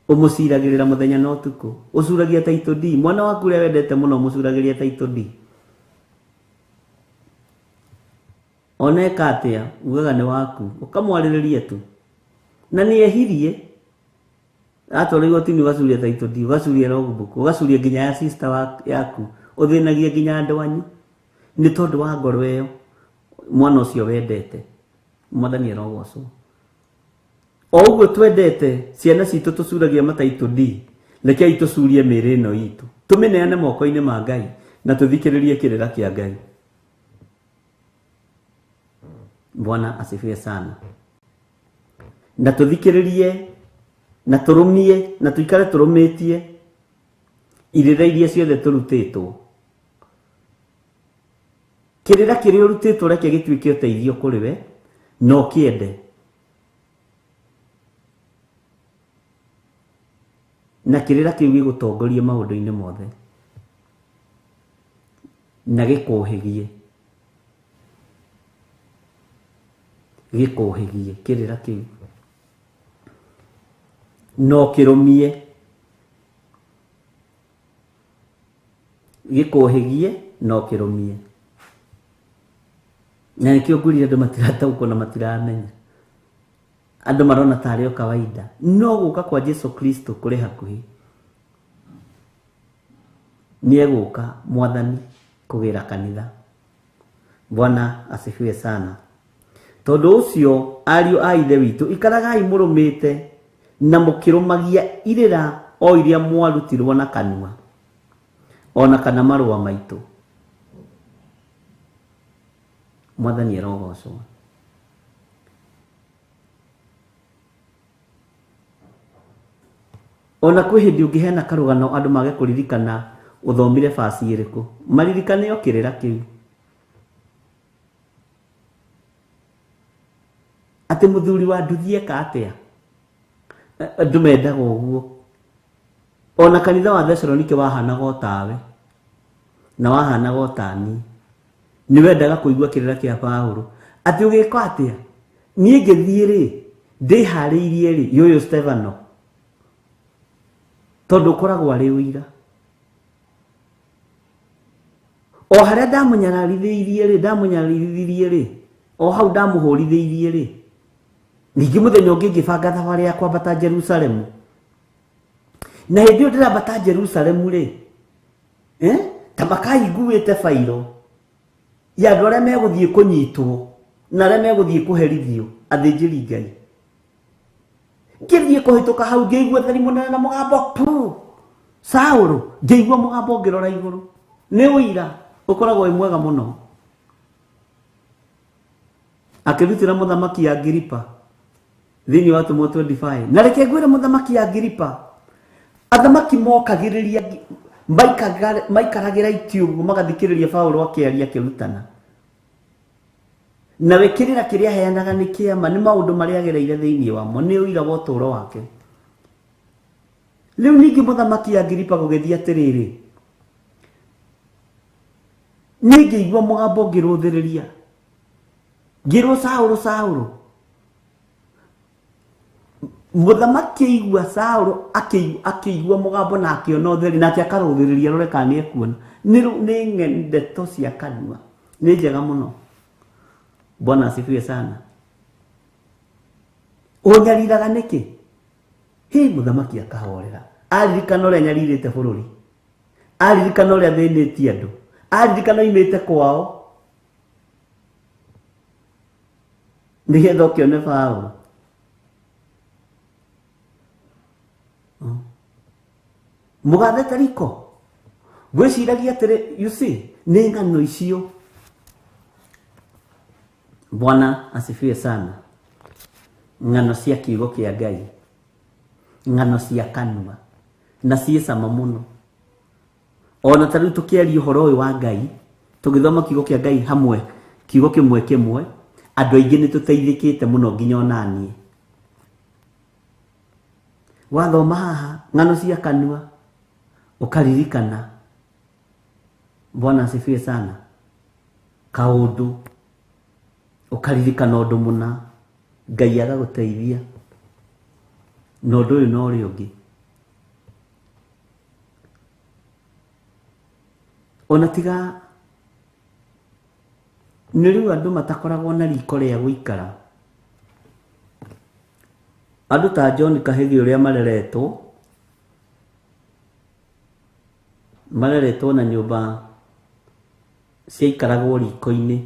ũmũciragĩrĩra mũthenya na ũtukũ, ũcuragia title deed. Mwana waku ũrĩa wendete mũno ũmũcuragĩria title deed. Ona eka atĩa ugaga nĩ waku, ũkamwarĩrĩria tu. Na nĩ ehirie atwarwo igoti-inĩ ũgacuria title deed, ũgacuria logbook, ũgacuria nginya ya sister yaku, ũthĩnagia nginya andũ anyu nĩ tondũ wa ngoro ĩyo mwana ũcio wendete. Mwathani arogocwo. O ũguo twendete ciana citũ tũcuragia ma title deed, rekei tũcurie mĩĩrĩ ĩno itũ, tũmĩneane moko-inĩ ma Ngai na tũthikĩrĩrie kĩrĩra kĩa Ngai. Bwana asifiwe sana. Na tũthikĩrĩrie na tũrũmie na tũikare tũrũmĩtie irĩra iria ciothe tũrutĩtwo. Kĩrĩra kĩrĩa ũrutĩtwo reke gĩtuĩke ũteithio kũrĩ we na ũkĩende. Na kĩrĩra kĩu gĩgũtongorie maũndũ-inĩ mothe na gĩkũhĩgie, gĩkũhĩgie kĩrĩra kĩu no kĩrũmie, gĩkũhĩgie no kĩrũmie. Na nĩkĩo ngwĩrire andũ matirataũkwo na matiramenya. Andũ marona tarĩ o kawaida, no gũka kwa Jesu Kristo kũrĩ hakuhĩ. Nĩ egũka Mwathani kũgĩra kanitha. Bwana asifiwe sana. Tondũ ũcio ariũ a Ithe witũ, ikaragai mũrũmĩte na mũkĩrũmagia irĩra o iria mwarutirwo na kanua ona kana marũa maitũ. Mwathani arogocwo. Ona kwĩ hĩndĩ ũngĩheana karũgano andũ mage kũririkana ũthomire baci ĩrĩkũ, maririkane o kĩrĩra kĩu. Atĩ mũthuri wa nduthi eka atĩa? Andũ mendaga ũguo. Ona kanitha wa Thesalonike wahanaga o tawe na wahanaga o tani. Nĩ wendaga kũigua kĩrĩra kĩa Paũlũ atĩ ũgĩka atĩa? Niĩ ngĩthiĩ rĩ, ndĩharĩirie rĩ, yũyũ Stefano, tondũ ũkoragwo arĩ ũira. O harĩa ndamũnyararithĩirie rĩ, ndamũnyararithirie rĩ, o hau ndamũhũrithĩirie rĩ, ningĩ mũthenya ũngĩ ngĩbanga thabarĩ ya kwambata Jerusalemu. Na hĩndĩ ĩyo ndĩrambata Jerusalemu rĩ, ta makaiguĩte bairo ya andũ arĩa megũthiĩ kũnyitwo na arĩa megũthiĩ kũherithio athĩnjĩri Ngai. Ngĩthiĩ kũhĩtũka hau ngĩigua theri mũnene na mũgambo pu Saũlũ, ngĩigua mũgambo ngĩrora igũrũ. Nĩ ũira ũkoragwo wĩ mwega mũno. Akĩrutĩra mũthamaki Agiripa thĩinĩ wa Atũmwo 25. Na reke ngwĩre mũthamaki Agiripa, athamaki mokagĩrĩria maikaragĩra itĩ ũguo magathikĩrĩria Paũlũ akĩaria akĩrutana. Nawe kĩrĩra kĩrĩa aheanaga nĩ kĩama, nĩ maũndũ marĩa agereire thĩinĩ wamo, nĩ ũira wa ũtũũro wake. Rĩu ningĩ mũthamaki Agiripa gũgĩthiĩ atĩrĩrĩ, niĩ ngĩigua mũgambo ngĩrũthĩrĩria, ngĩrwo Saũlũ, Saũlũ. Mũthamaki aigua Saũlũ akĩigua mũgambo na akĩona ũtheri, nake akarũthĩrĩria arore kana nĩ ekuona. Nĩ ndeto cia kanua, nĩ njega mũno. Bwana asifiwe sana. Ũnyariraga nĩkĩ? Hĩ, mũthamaki akahorera. Aririkana ũrĩa nyarirĩte bũrũri, aririkana ũrĩa thĩnĩtie andũ, aririkana oimĩte kwao nĩgetha ũkĩone Paũlũ. Mũgathe Tariko, ngwĩciragia atĩrĩ, you see, nĩ ng'ano icio. Bwana asifiwe sana. Ng'ano cia kiugo kĩa Ngai, ng'ano cia kanua, na ciĩ cama mũno. Ona ta rĩu tũkĩaria ũhoro ũyũ wa Ngai, tũgĩthoma kiugo kĩa Ngai hamwe, kiugo kĩmwe kĩmwe, andũ aingĩ nĩ tũteithĩkĩte mũno nginya ona niĩ. Wathoma haha ng'ano cia kanua ũkaririkana. Bwana asifiwe sana. Kaũndũ ũkaririkana ũndũ mũna, Ngai agagũteithia na ũndũ ũyũ na ũrĩa ũngĩ. Ona tiga Nĩ rĩu andũ matakoragwo na riko rĩa gũikara. Andũ ta John Kahĩgi ũrĩa mareretwo, mareretwo na nyũmba ciaikaragwo riko-inĩ,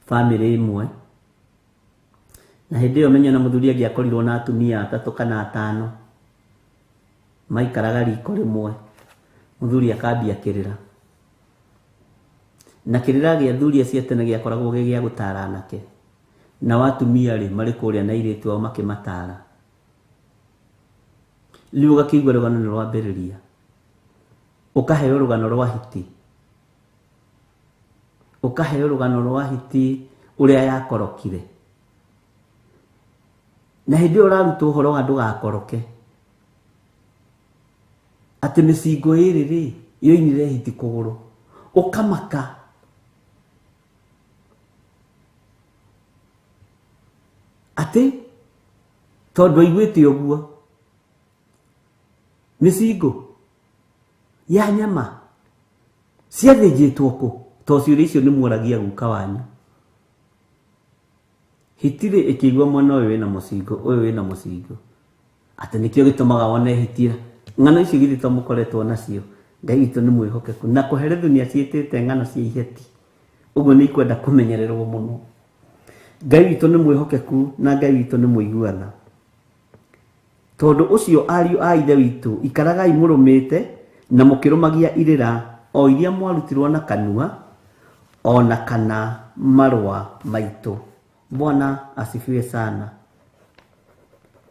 bamĩrĩ ĩmwe. Na hĩndĩ ĩyo menye na mũthuri angĩakorirwo na atumia atatũ kana atano, maikaraga riko rĩmwe, mũthuri akambia kĩrĩra. Na kĩrĩra gĩa athuri acio a tene gĩakoragwo gĩ gĩa gũtara anake, nao atumia rĩ, marĩ kũrĩa na airĩtu ao makĩmatara. Rĩu ũgakĩigua rũgano nĩ rwambĩrĩria, ũkaheo rũgano rwa hiti, ũkaheo rũgano rwa hiti ũrĩa yakorokire. Na hĩndĩ ĩyo ũrarutwo ũhoro wa ndũgakoroke, atĩ mĩcingo ĩrĩ rĩ, yoinire hiti kũgũrũ, ũkamaka. Atĩ tondũ aiguĩte ũguo, mĩcingo ya nyama ciathĩnjĩtwo kũ? To ciũria icio nĩ muoragia guka wanyu. Hiti rĩ ĩkĩigua mwena ũyũ wĩna mũcingo, ũyũ wĩna mũcingo. Atĩ nĩkĩo gĩtũmaga wone hiti ĩra. Ng'ano icio githĩ to mũkoretwo nacio. Ngai witũ nĩ mwĩhokeku. Na kũherethu nĩ aciĩtĩte ng'ano cia iheti. Ũguo nĩ ikwenda kũmenyererwo mũno. Ngai witũ nĩ mwĩhokeku na Ngai witũ nĩ mũigua tha. Tondũ ũcio ariũ a Ithe witũ, ikaragai mũrũmĩte na mũkĩrũmagia irĩra o iria mwarutirwo na kanua, o na kana marũa maitũ. Bwana asifiwe sana.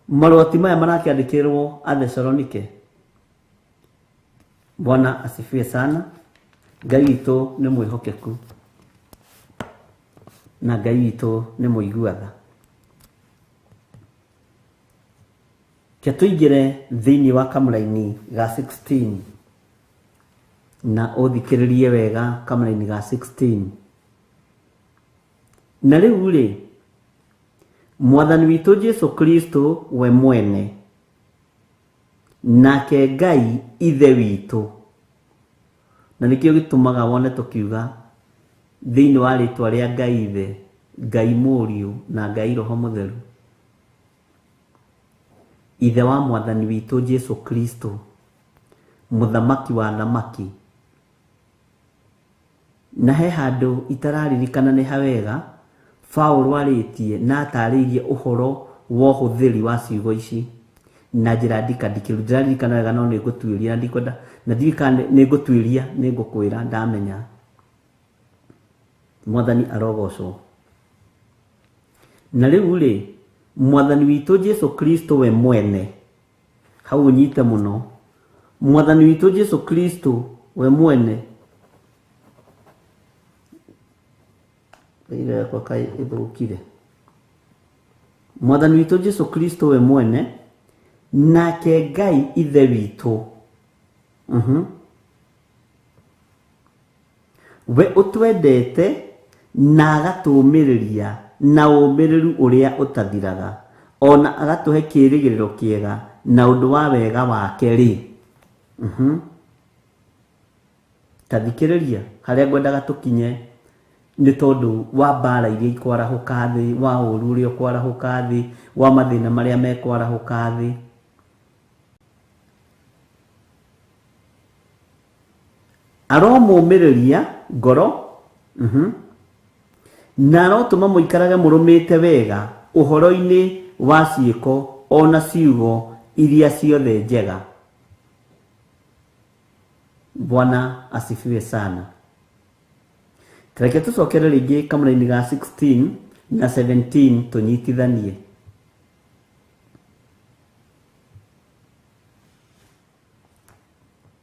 Marũa ti maya marakĩandĩkĩrwo Athesalonike. Bwana asifiwe sana. Ngai witũ nĩ mwĩhokeku na Ngai witũ nĩ mũigua tha. Ke tũingĩre thĩinĩ wa kamũraini ga 16 na ũthikĩrĩrie wega kamũraini ga 16. Na rĩu rĩ, Mwathani witũ Jesu Kristo we mwene, nake Ngai Ithe witũ, na nĩkĩo gĩtũmaga wone tũkiuga thĩinĩ wa rĩtwa rĩa Ngai Ithe, Ngai Mũriũ na Ngai Roho Mũtheru, Ithe wa Mwathani witũ Jesu Kristo, Mũthamaki wa athamaki. Na he handũ itararirikana nĩ ha wega, Paũlũ arĩtie na atarĩirie ũhoro wa ũhũthĩri wa ciugo ici na njĩra ndikandikĩru. Ndiraririkana wega no nĩ ngũtuĩria na ndikwenda, na ndiũĩ kana nĩ ngũtuĩria nĩ ngũkwĩra ndamenya. Mwathani arogocwo. Na rĩu-rĩ, Mwathani witũ Jesu Kristo we mwene, hau ũnyite mũno, Mwathani witũ Jesu Kristo we mwene, ĩra yakwa kaĩ ĩthũkire. Mwathani witũ Jesu Kristo we mwene, nake Ngai Ithe witũ, We ũtwendete na agatũũmĩrĩria na ũũmĩrĩru ũrĩa ũtathiraga, o na agatũhe kĩĩrĩgĩrĩro kĩega na ũndũ wa wega wake-rĩ, ta thikĩrĩria harĩa ngwendaga tũkinye nĩ tondũ wa mbara iria ikwarahũka thĩ, wa ũũru ũrĩa ũkwarahũka thĩ, wa mathĩna marĩa mekwarahũka thĩ. Aromũũmĩrĩria ngoro, na arotũma mũikarage mũrũmĩte wega ũhoro-inĩ wa ciĩko o na ciugo iria ciothe njega. Bwana asifiwe sana. Reke tũcokere rĩngĩ kamũraini ga 16 na 17 tũnyitithanie.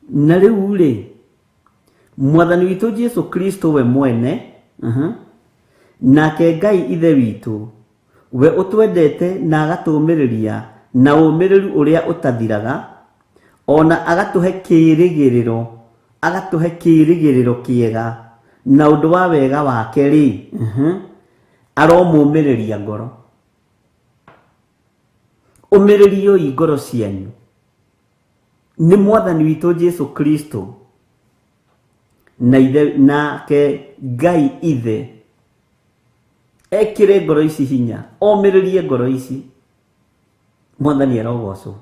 Na rĩu-rĩ, Mwathani witũ Jesu Kristo we mwene, nake Ngai Ithe witũ, we ũtwendete na agatũũmĩrĩria na ũũmĩrĩru ũrĩa ũtathiraga, o na agatũhe kĩĩrĩgĩrĩro, agatũhe kĩĩrĩgĩrĩro kĩega na ũndũ wa wega wake-rĩ, aromũũmĩrĩria ngoro. Ũmĩrĩrioi ngoro cianyu nĩ Mwathani witũ Jesu Kristo. na ithe nake Ngai ithe ekire ngoro ici hinya, omĩrĩrie ngoro ici. Mwathani arogocwo.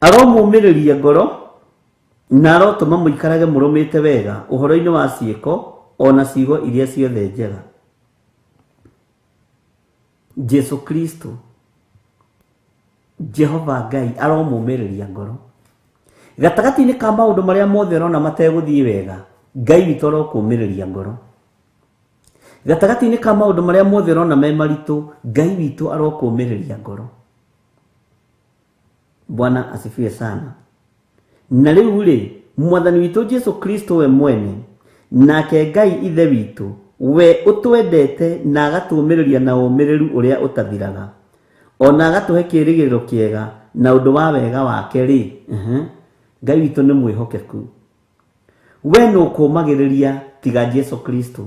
Aromũmĩrĩria ngoro na arotũma mũikarage mũrũmĩte wega ũhoro-inĩ wa ciĩko ona ciugo iria ciothe njega. Jesu Kristo Jehova Ngai aromũmĩrĩria ngoro gatagatĩ-inĩ ka maũndũ marĩa mothe ũrona mategũthiĩ wega. Ngai witũ arokũmĩrĩria ngoro gatagatĩ-inĩ ka maũndũ marĩa mothe ũrona me maritũ. Ngai witũ arokũmĩrĩria ngoro. Bwana asifiwe sana. Na rĩu rĩ, Mwathani witũ Jesu Kristo we mwene nake Ngai ithe witũ we ũtwendete na agatũũmĩrĩria na ũmĩrĩru ũrĩa ũtathiraga, ona agatũhe kĩĩrĩgĩrĩro kĩega na ũndũ wa wega wake rĩ, Ngai witũ nĩ mwĩhokeku. We nũ ũkũũmagĩrĩria tiga Jesu Kristo?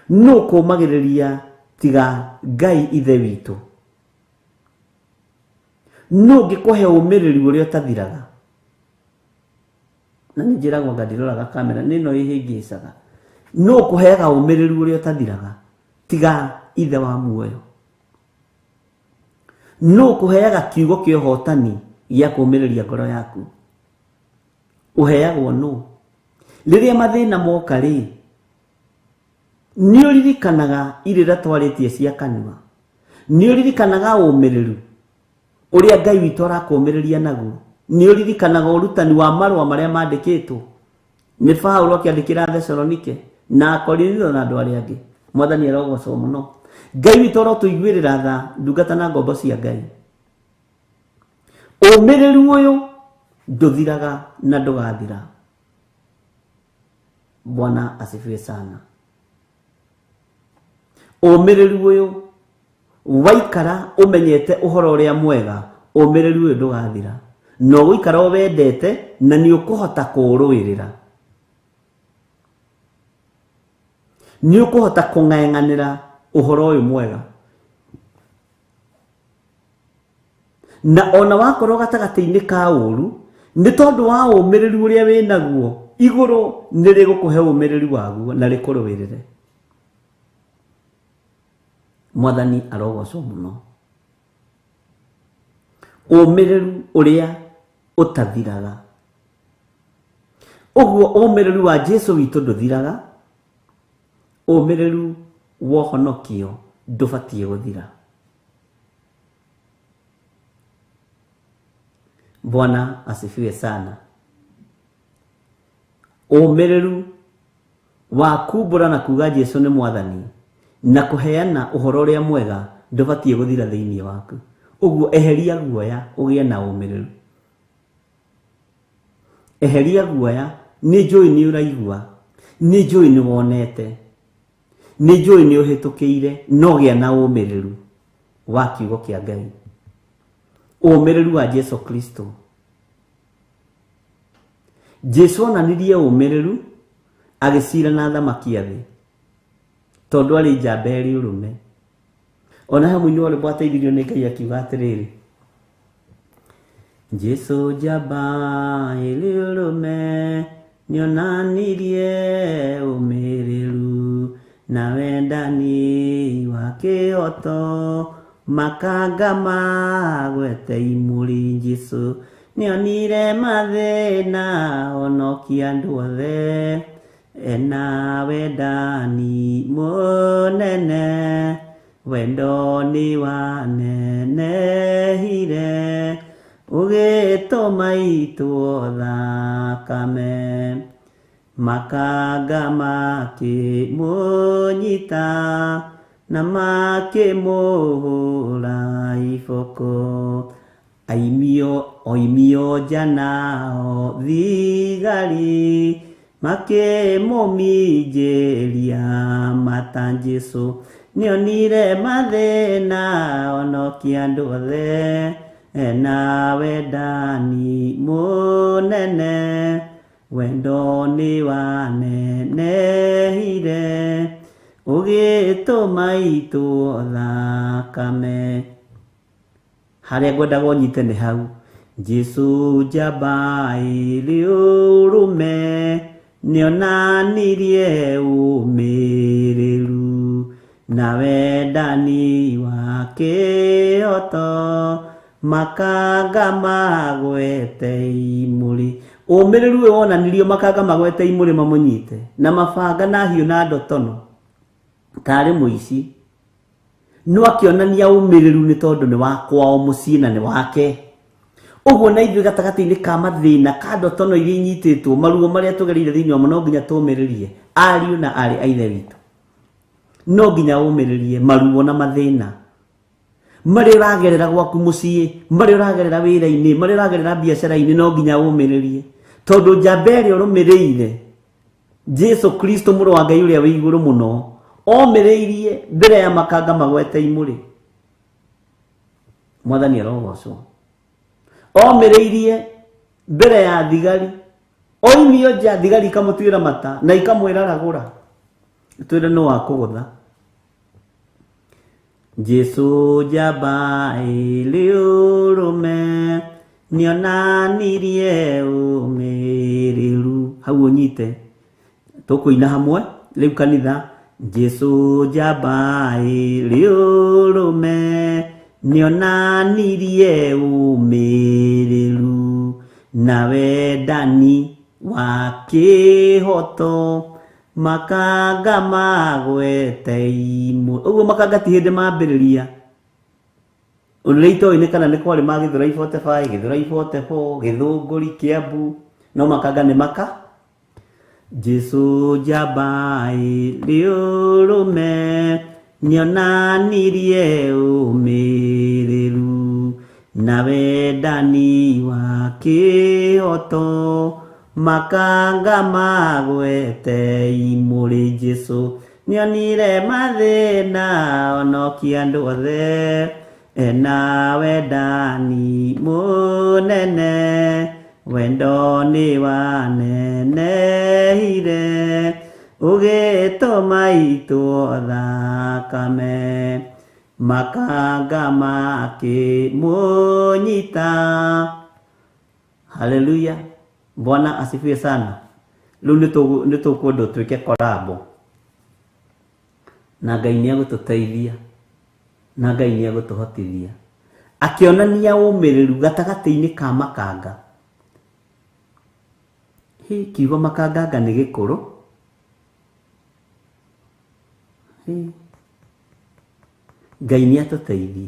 Nũ ũkũũmagĩrĩria tiga Ngai ithe witũ? Nũ ũngĩkũhe ũmĩrĩru ũrĩa ũtathiraga? Na nĩ njĩragwo anga ndiroraga kamera nĩ ĩno ĩhĩngĩcaga. Nũ ũkũheaga ũmĩrĩru ũrĩa ũtathiraga tiga ithe wa muoyo? Nũ ũkũheaga kiugo kĩa ũhotani gĩa kũũmĩrĩria ngoro yaku? Ũheagwo nũ? Rĩrĩa mathĩna moka rĩ, nĩ ũririkanaga irĩra twarĩtie cia kanua? Nĩ ũririkanaga ũmĩrĩru ũrĩa Ngai witũ arakũũmĩrĩria naguo? Nĩ ũririkanaga ũrutani wa marũa marĩa mandĩkĩtwo nĩ Paulo akĩandĩkĩra Thesalonike na Akorinitho na andũ arĩa angĩ? Mwathani arogocwo mũno. Ngai witũ arotũiguĩrĩra tha, ndungata na ngombo cia Ngai. Ũmĩrĩru ũyũ ndũthiraga na ndũgathira. Bwana asifiwe sana. Ũmĩrĩru ũyũ waikara ũmenyete ũhoro ũrĩa mwega, ũmĩrĩru ũyũ ndũgathira. Na ũgũikara ũwendete na nĩ ũkũhota kũũrũĩrĩra. Nĩ ũkũhota kũng'eng'anĩra ũhoro ũyũ mwega. Na ona wakorwo gatagatĩ-inĩ ka ũru, nĩ tondũ wa ũmĩrĩru ũrĩa wĩ naguo, igũrũ nĩ rĩgũkũhe ũmĩrĩru waguo na rĩkũrũĩrĩre. Mwathani arogocwo mũno. Ũmĩrĩru ũrĩa ũtathiraga. Ũguo ũmĩrĩru wa Jesu witũ ndũthiraga. Ũmĩrĩru wa ũhonokio ndũbatiĩ gũthira. Bwana asifiwe sana. Ũmĩrĩru wa kumbũra na kuga Jesu nĩ Mwathani na kũheana ũhoro ũrĩa mwega ndũbatiĩ gũthira thĩinĩ waku. Ũguo eheria guoya ũgĩe na ũmĩrĩru. Eheria guoya, nĩ njũĩ nĩ ũraigua, nĩ njũĩ nĩ wonete, nĩ njũĩ nĩ ũhĩtũkĩire, no gĩa na ũmĩrĩru wa kiugo kĩa Ngai. Ũmĩrĩru wa Jesu Kristo. Jesu onanirie ũmĩrĩru agĩcira na athamaki a thĩ, tondũ arĩ njamba ĩrĩ ũrũme. Ona he mũini wa rwĩmbo ateithirio nĩ Ngai akiuga atĩrĩrĩ, Jesu njamba ĩrĩ ũrũme nĩonanirie ũmĩrĩru na wendani wa kĩhoto, makanga magwete imũrĩ. Jesu nĩonire mathĩna honokia andũ othe, ena wendani mũnene, wendo nĩ wanenehire, ũgĩtũma itwo thakame. Makanga makĩmũnyita na makĩmũhũra iboko, aimio oimio nja nao thigari makĩmũminjĩria mata. Jesu nĩonire mathĩna honokia andũ othe, ena wendani mũnene, wendo nĩ wanenehire, ũgĩtũma itwo thakame. Harĩa ngwendaga ũnyite nĩ hau. Jesu njamba ĩrĩ ũrũme nĩonanirie ũmĩrĩru na wendani wa kĩhoto makanga magwete imũrĩ. Ũmĩrĩru ũyũ wonanirio makanga magwete imũrĩ mamũnyite na mabanga na hiũ na ndotono tarĩ mũici, no akĩonania ũmĩrĩru nĩ tondũ nĩ wa kwao mũciĩ na nĩ wake. Ũguo na ithuĩ gatagatĩ-inĩ ka mathĩna ka ndotono iria inyitĩtwo maruo marĩa tũgereire thĩinĩ wamo, no nginya tũmĩrĩrie ariũ na aarĩ a Ithe witũ. No nginya ũmĩrĩrie maruo na mathĩna marĩa ũragerera gwaku mũciĩ, marĩa ũragerera wĩra-inĩ, marĩa ũragerera biacara-inĩ, no nginya ũmĩrĩrie tondũ njamba ĩrĩa ũrũmĩrĩire Jesu Kristo mũrũ wa Ngai ũrĩa wĩ igũrũ mũno omĩrĩirie mbere ya makanga magwete imũrĩ. Mwathani arogocwo. Omĩrĩirie mbere ya thigari, oimio nja thigari ikamũtuĩra mata na ikamwĩra ragũra, twĩre nũ wakũgũtha. Jesu njamba ĩrĩ ũrũme nĩonanirie ũmĩrĩru. Hau ũnyite, tũkũina hamwe rĩu kanitha. Jesu njamba ĩrĩ ũrũme nĩonanirie ũmĩrĩru na wendani wa kĩhoto makanga magwete imũrĩ. Ũguo makanga ti hĩndĩ mambĩrĩria. Ũrĩa itoĩ nĩ kana nĩ kwarĩ ma Gĩthũrai 45, Gĩthũrai 44, Gĩthũngũri, Kĩambu, no makanga nĩ maka. Jesu njamba ĩrĩ ũrũme nĩonanirie ũmĩrĩru na wendani wa kĩhoto makanga magwete imũrĩ. Jesu nĩonire mathĩna onokia andũ othe ena wendani mũnene, wendo nĩ wanenehire ũgĩtũma itwo thakame makanga makĩmũnyita. Haleluya, Bwana asifiwe sana. Rĩu nĩ tũkwenda ũtuĩke korabo na Ngai nĩ egũtũteithia na Ngai nĩ egũtũhotithia. Akĩonania ũmĩrĩru gatagatĩ-inĩ ka makanga. Hĩ, kiugo makanganga nĩ gĩkũrũ. Hĩ, Ngai nĩ atũteithie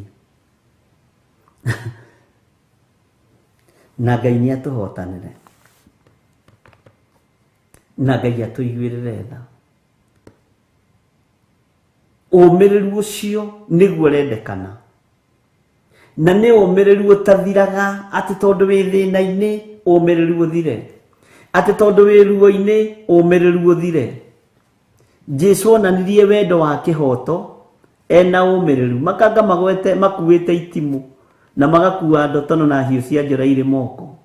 na Ngai nĩ atũhotanĩre na Ngai atũiguĩrĩre tha. Ũmĩrĩru ũcio nĩguo ũrendekana, na nĩ ũmĩrĩru ũtathiraga atĩ tondũ wĩ thĩna-inĩ ũmĩrĩru ũthire, atĩ tondũ wĩ ruo-inĩ ũmĩrĩru ũthire. Jesu onanirie wendo wa kĩhoto ena ũmĩrĩru. Makanga magwete makuĩte itimũ na magakua ndotono na hiũ cia njora irĩ moko.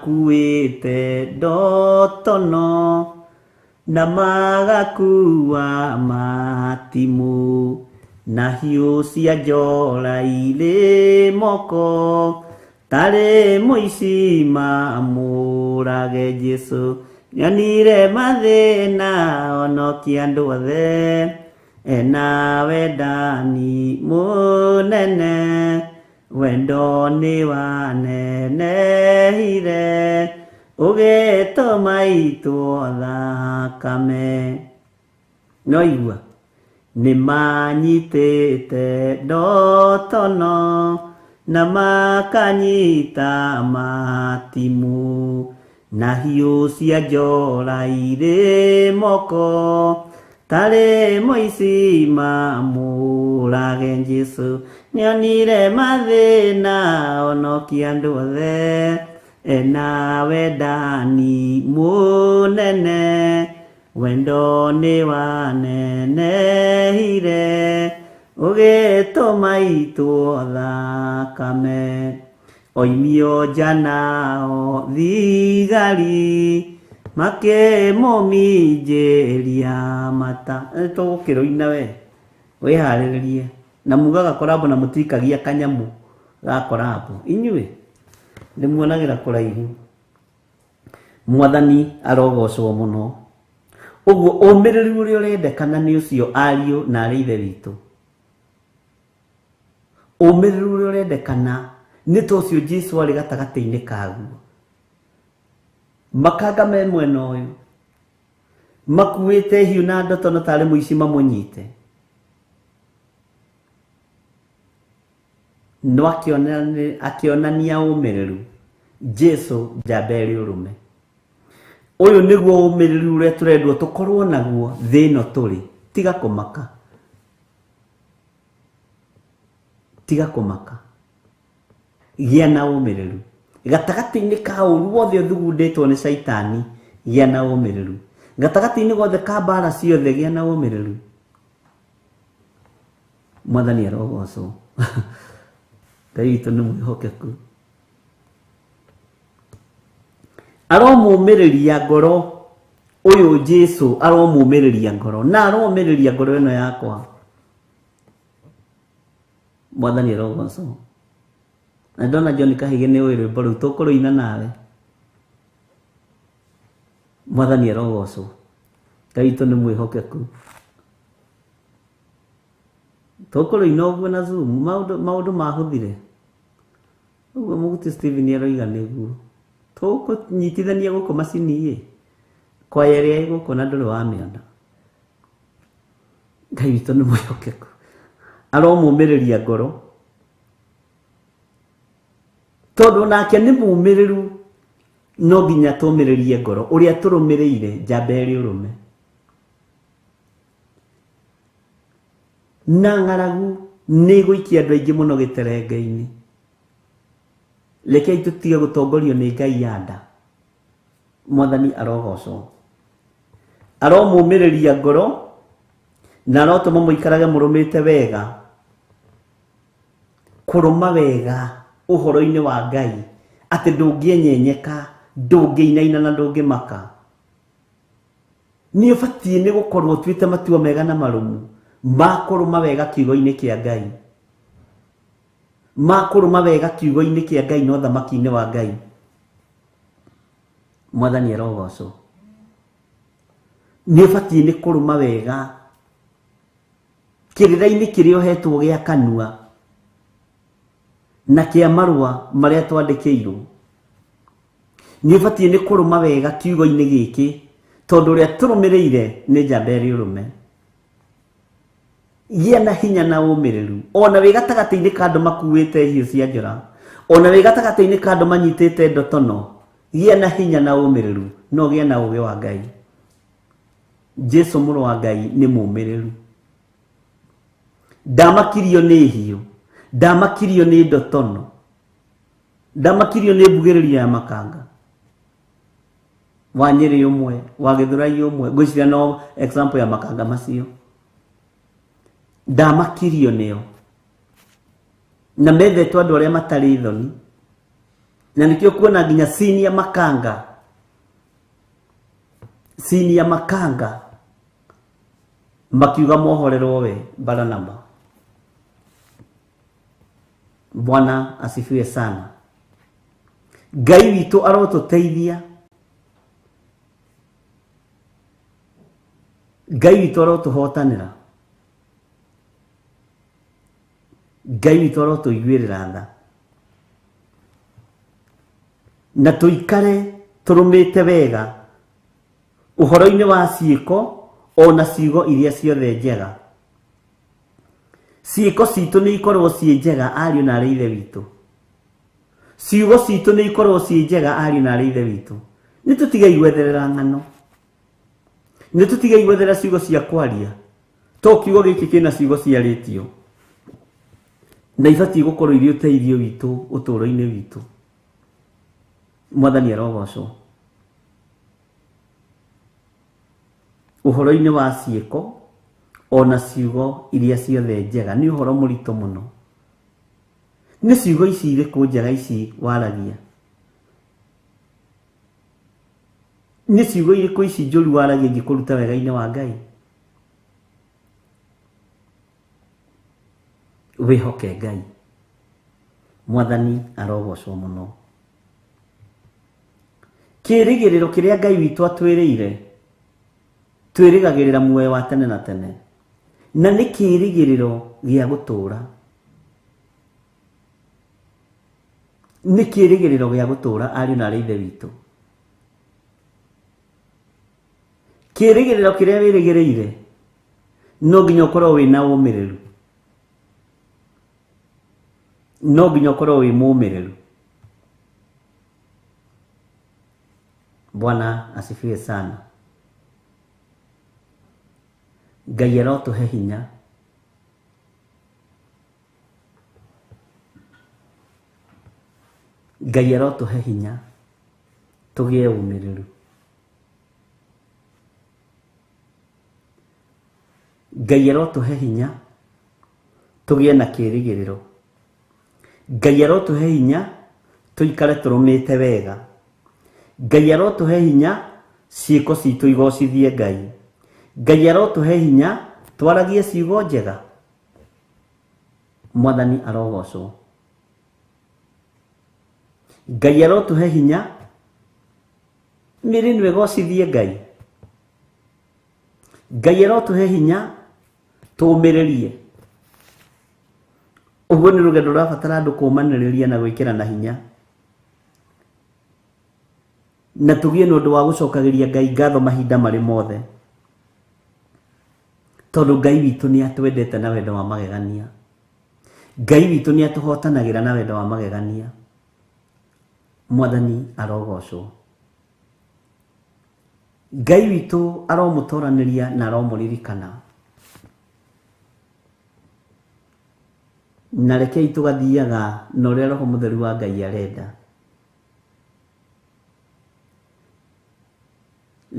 Nĩmakuĩte ndotono na magakua matimũ na hiũ cia njora irĩ moko tarĩ mũici mamũrage. Jesu nĩonire mathĩna onokia andũ othe ena wendani mũnene, wendo nĩ wanenehire ũgĩtũma itwo thakame. No igua nĩmanyitĩte ndotono na makanyita matimũ na hiũ cia njora irĩ moko tarĩ mũici mamũrage. Jesu nĩonire mathĩna onokia andũ othe ena wendani mũnene, wendo nĩ wanenehire ũgĩtũma itwo thakame. Oimio nja nao thigari makĩmũminjĩria mata. Tũgũkĩrũina we. Wĩharĩrĩrie. Na mugaga korabo na mũtikagia kanyamũ ga korabo. Inyuĩ nĩmuonagĩra kũraihu. Mwathani arogocwo mũno. Ũguo ũmĩrĩru ũrĩa ũrendekana nĩ ũcio ariũ na arĩ ithe witũ. Ũmĩrĩru ũrĩa ũrendekana nĩ ta ũcio Jesu arĩ gatagatĩ-inĩ kaguo. Makanga me mwena ũyũ makuĩte hiũ na ndotono tarĩ mũici mamũnyite. No akĩonania ũmĩrĩru. Jesu njamba ĩrĩ ũrũme. Ũyũ nĩguo ũmĩrĩru ũrĩa tũrendwo tũkorwo naguo thĩ ĩno tũrĩ. Tiga kũmaka. Tiga kũmaka. Gĩa na ũmĩrĩru. Gatagatĩ-inĩ ka ũru wothe ũthugundĩtwo nĩ caitani, gĩa na ũmĩrĩru. Gatagatĩ-inĩ gothe ka mbara ciothe, gĩa na ũmĩrĩru. Mwathani arogocwo. Ngai witũ nĩ mwĩhokeku. Aromũmĩrĩria ngoro ũyũ Jesu, aromũmĩrĩria ngoro na aromĩrĩria ngoro ĩno yakwa. Mwathani arogocwo. Na ndona John Kahige nĩ ũĩ rwĩmbo rũu tũkũrũina nawe. Mwathani arogocwo. Ngai witũ nĩ mwĩhokeku. Tũkũrũina ũguo na Zoom, maũndũ mahũthire. Ũguo Mũguti Steven aroiga nĩguo. Tũkũnyitithania gũkũ macini ĩ. Kwaya ĩrĩa ĩ gũkũ na ndũrĩ wamĩona. Ngai witũ nĩ mwĩhokeku. Aromũmĩrĩria ngoro. Tondũ nake nĩ mũmĩrĩru, no nginya tũmĩrĩrie ngoro. Ũrĩa tũrũmĩrĩire njamba ĩrĩ ũrũme. Na ng'aragu nĩ ĩgũikia andũ aingĩ mũno gĩterenge-inĩ. Rekei tũtige gũtongorio nĩ Ngai ya nda. Mwathani arogocwo. Aromũmĩrĩria ngoro na arotũma mũikarage mũrũmĩte wega. Kũrũma wega ũhoro-inĩ wa Ngai atĩ ndũngĩenyenyeka, ndũngĩinaina na ndũngĩmaka. Nĩ ũbatiĩ nĩ gũkorwo ũtuĩte matua mega na marũmu ma kũrũma wega kiugo-inĩ kĩa Ngai. Ma kũrũma wega kiugo-inĩ kĩa Ngai na ũthamaki-inĩ wa Ngai. Mwathani arogocwo. Nĩ ũbatiĩ nĩ kũrũma wega kĩrĩra-inĩ kĩrĩa ũhetwo gĩa kanua na kĩa marũa marĩa twandĩkĩirwo. Nĩ ũbatiĩ nĩ kũrũma wega kiugo-inĩ gĩkĩ tondũ ũrĩa tũrũmĩrĩire nĩ njamba ĩrĩ ũrũme. Gĩa na hinya na ũmĩrĩru ona wĩ gatagatĩ-inĩ ka andũ makuĩte hiũ cia njora, ona wĩ gatagatĩ-inĩ ka andũ manyitĩte ndotono, gĩa na hinya na ũmĩrĩru no gĩa na ũũgĩ wa Ngai. Jesu mũrũ wa Ngai nĩ mũmĩrĩru. Ndamakirio nĩ hiũ, ndamakirio nĩ ndotono, ndamakirio nĩ mbugĩrĩrio ya makanga. Wa Nyĩrĩ ũmwe, wa Gĩthũrai ũmwe, ngwĩciria no example ya makanga macio. Ndamakirio nĩo. Na methetwo andũ arĩa matarĩ thoni. Na nĩkĩo kuona nginya senior makanga. Senior makanga makiuga mohorerwo we Baranaba. Bwana asifiwe sana. Ngai witũ arotũteithia. Ngai witũ arotũhotanĩra. Ngai witũ arotũiguĩrĩra tha. Na tũikare tũrũmĩte wega ũhoro-inĩ wa ciĩko ona ciugo iria ciothe njega. Ciĩko citũ nĩ ikorwo ciĩ njega ariũ na arĩ ithe witũ. Ciugo citũ nĩ ikorwo ciĩ njega ariũ na arĩ ithe witũ. Nĩ tũtigei gwetherera ng'ano. Nĩ tũtigei gwetherera ciugo cia kwaria. To kiugo gĩkĩ kĩna ciugo ciarĩtio. Na ibatiĩ gũkorwo irĩ ũteithio witũ ũtũũro-inĩ witũ. Mwathani arogocwo. Ũhoro-inĩ wa ciĩko ona ciugo iria ciothe njega nĩ ũhoro mũritũ mũno. Nĩ ciugo ici irĩkũ njega ici waragia? Nĩ ciugo irĩkũ ici njũru waragia ingĩkũruta wega-inĩ wa Ngai? Wĩhoke Ngai. Mwathani arogocwo mũno. Kĩĩrĩgĩrĩro kĩrĩa Ngai witũ atwĩrĩire, twĩrĩgagĩrĩra muoyo wa tene na tene, na nĩ kĩĩrĩgĩrĩro gĩa gũtũũra. Nĩ kĩĩrĩgĩrĩro gĩa gũtũũra, ariũ na arĩ ithe witũ. Kĩĩrĩgĩrĩro kĩrĩa wĩrĩgĩrĩire no nginya ũkorwo wĩna ũmĩrĩru, no nginya ũkorwo wĩ mũmĩrĩru. Bwana asifiwe sana. Ngai arotũhe hinya. Ngai arotũhe hinya tũgĩe ũmĩrĩru. Ngai arotũhe hinya tũgĩe na kĩĩrĩgĩrĩro. Ngai arotũhe hinya tũikare tũrũmĩte wega. Ngai arotũhe hinya ciĩko citũ igocithie Ngai. Ngai arotũhe hinya twaragie ciugo njega. Mwathani arogocwo. Ngai arotũhe hinya mĩĩrĩ ĩno ĩgocithie Ngai. Ngai arotũhe hinya tũũmĩrĩrie. Ũguo nĩ rũgendo rũrabatara andũ kũũmanĩrĩria na gwĩkĩrana hinya, na tũgĩe na ũndũ wa gũcokagĩria Ngai ngatho mahinda marĩ mothe, tondũ Ngai witũ nĩ atwendete na wendo wa magegania. Ngai witũ nĩ atũhotanagĩra na wendo wa magegania. Mwathani arogocwo. Ngai witũ aromũtoranĩria na aromũririkana. Na rekei tũgathiaga na ũrĩa Roho Mũtheru wa Ngai arenda.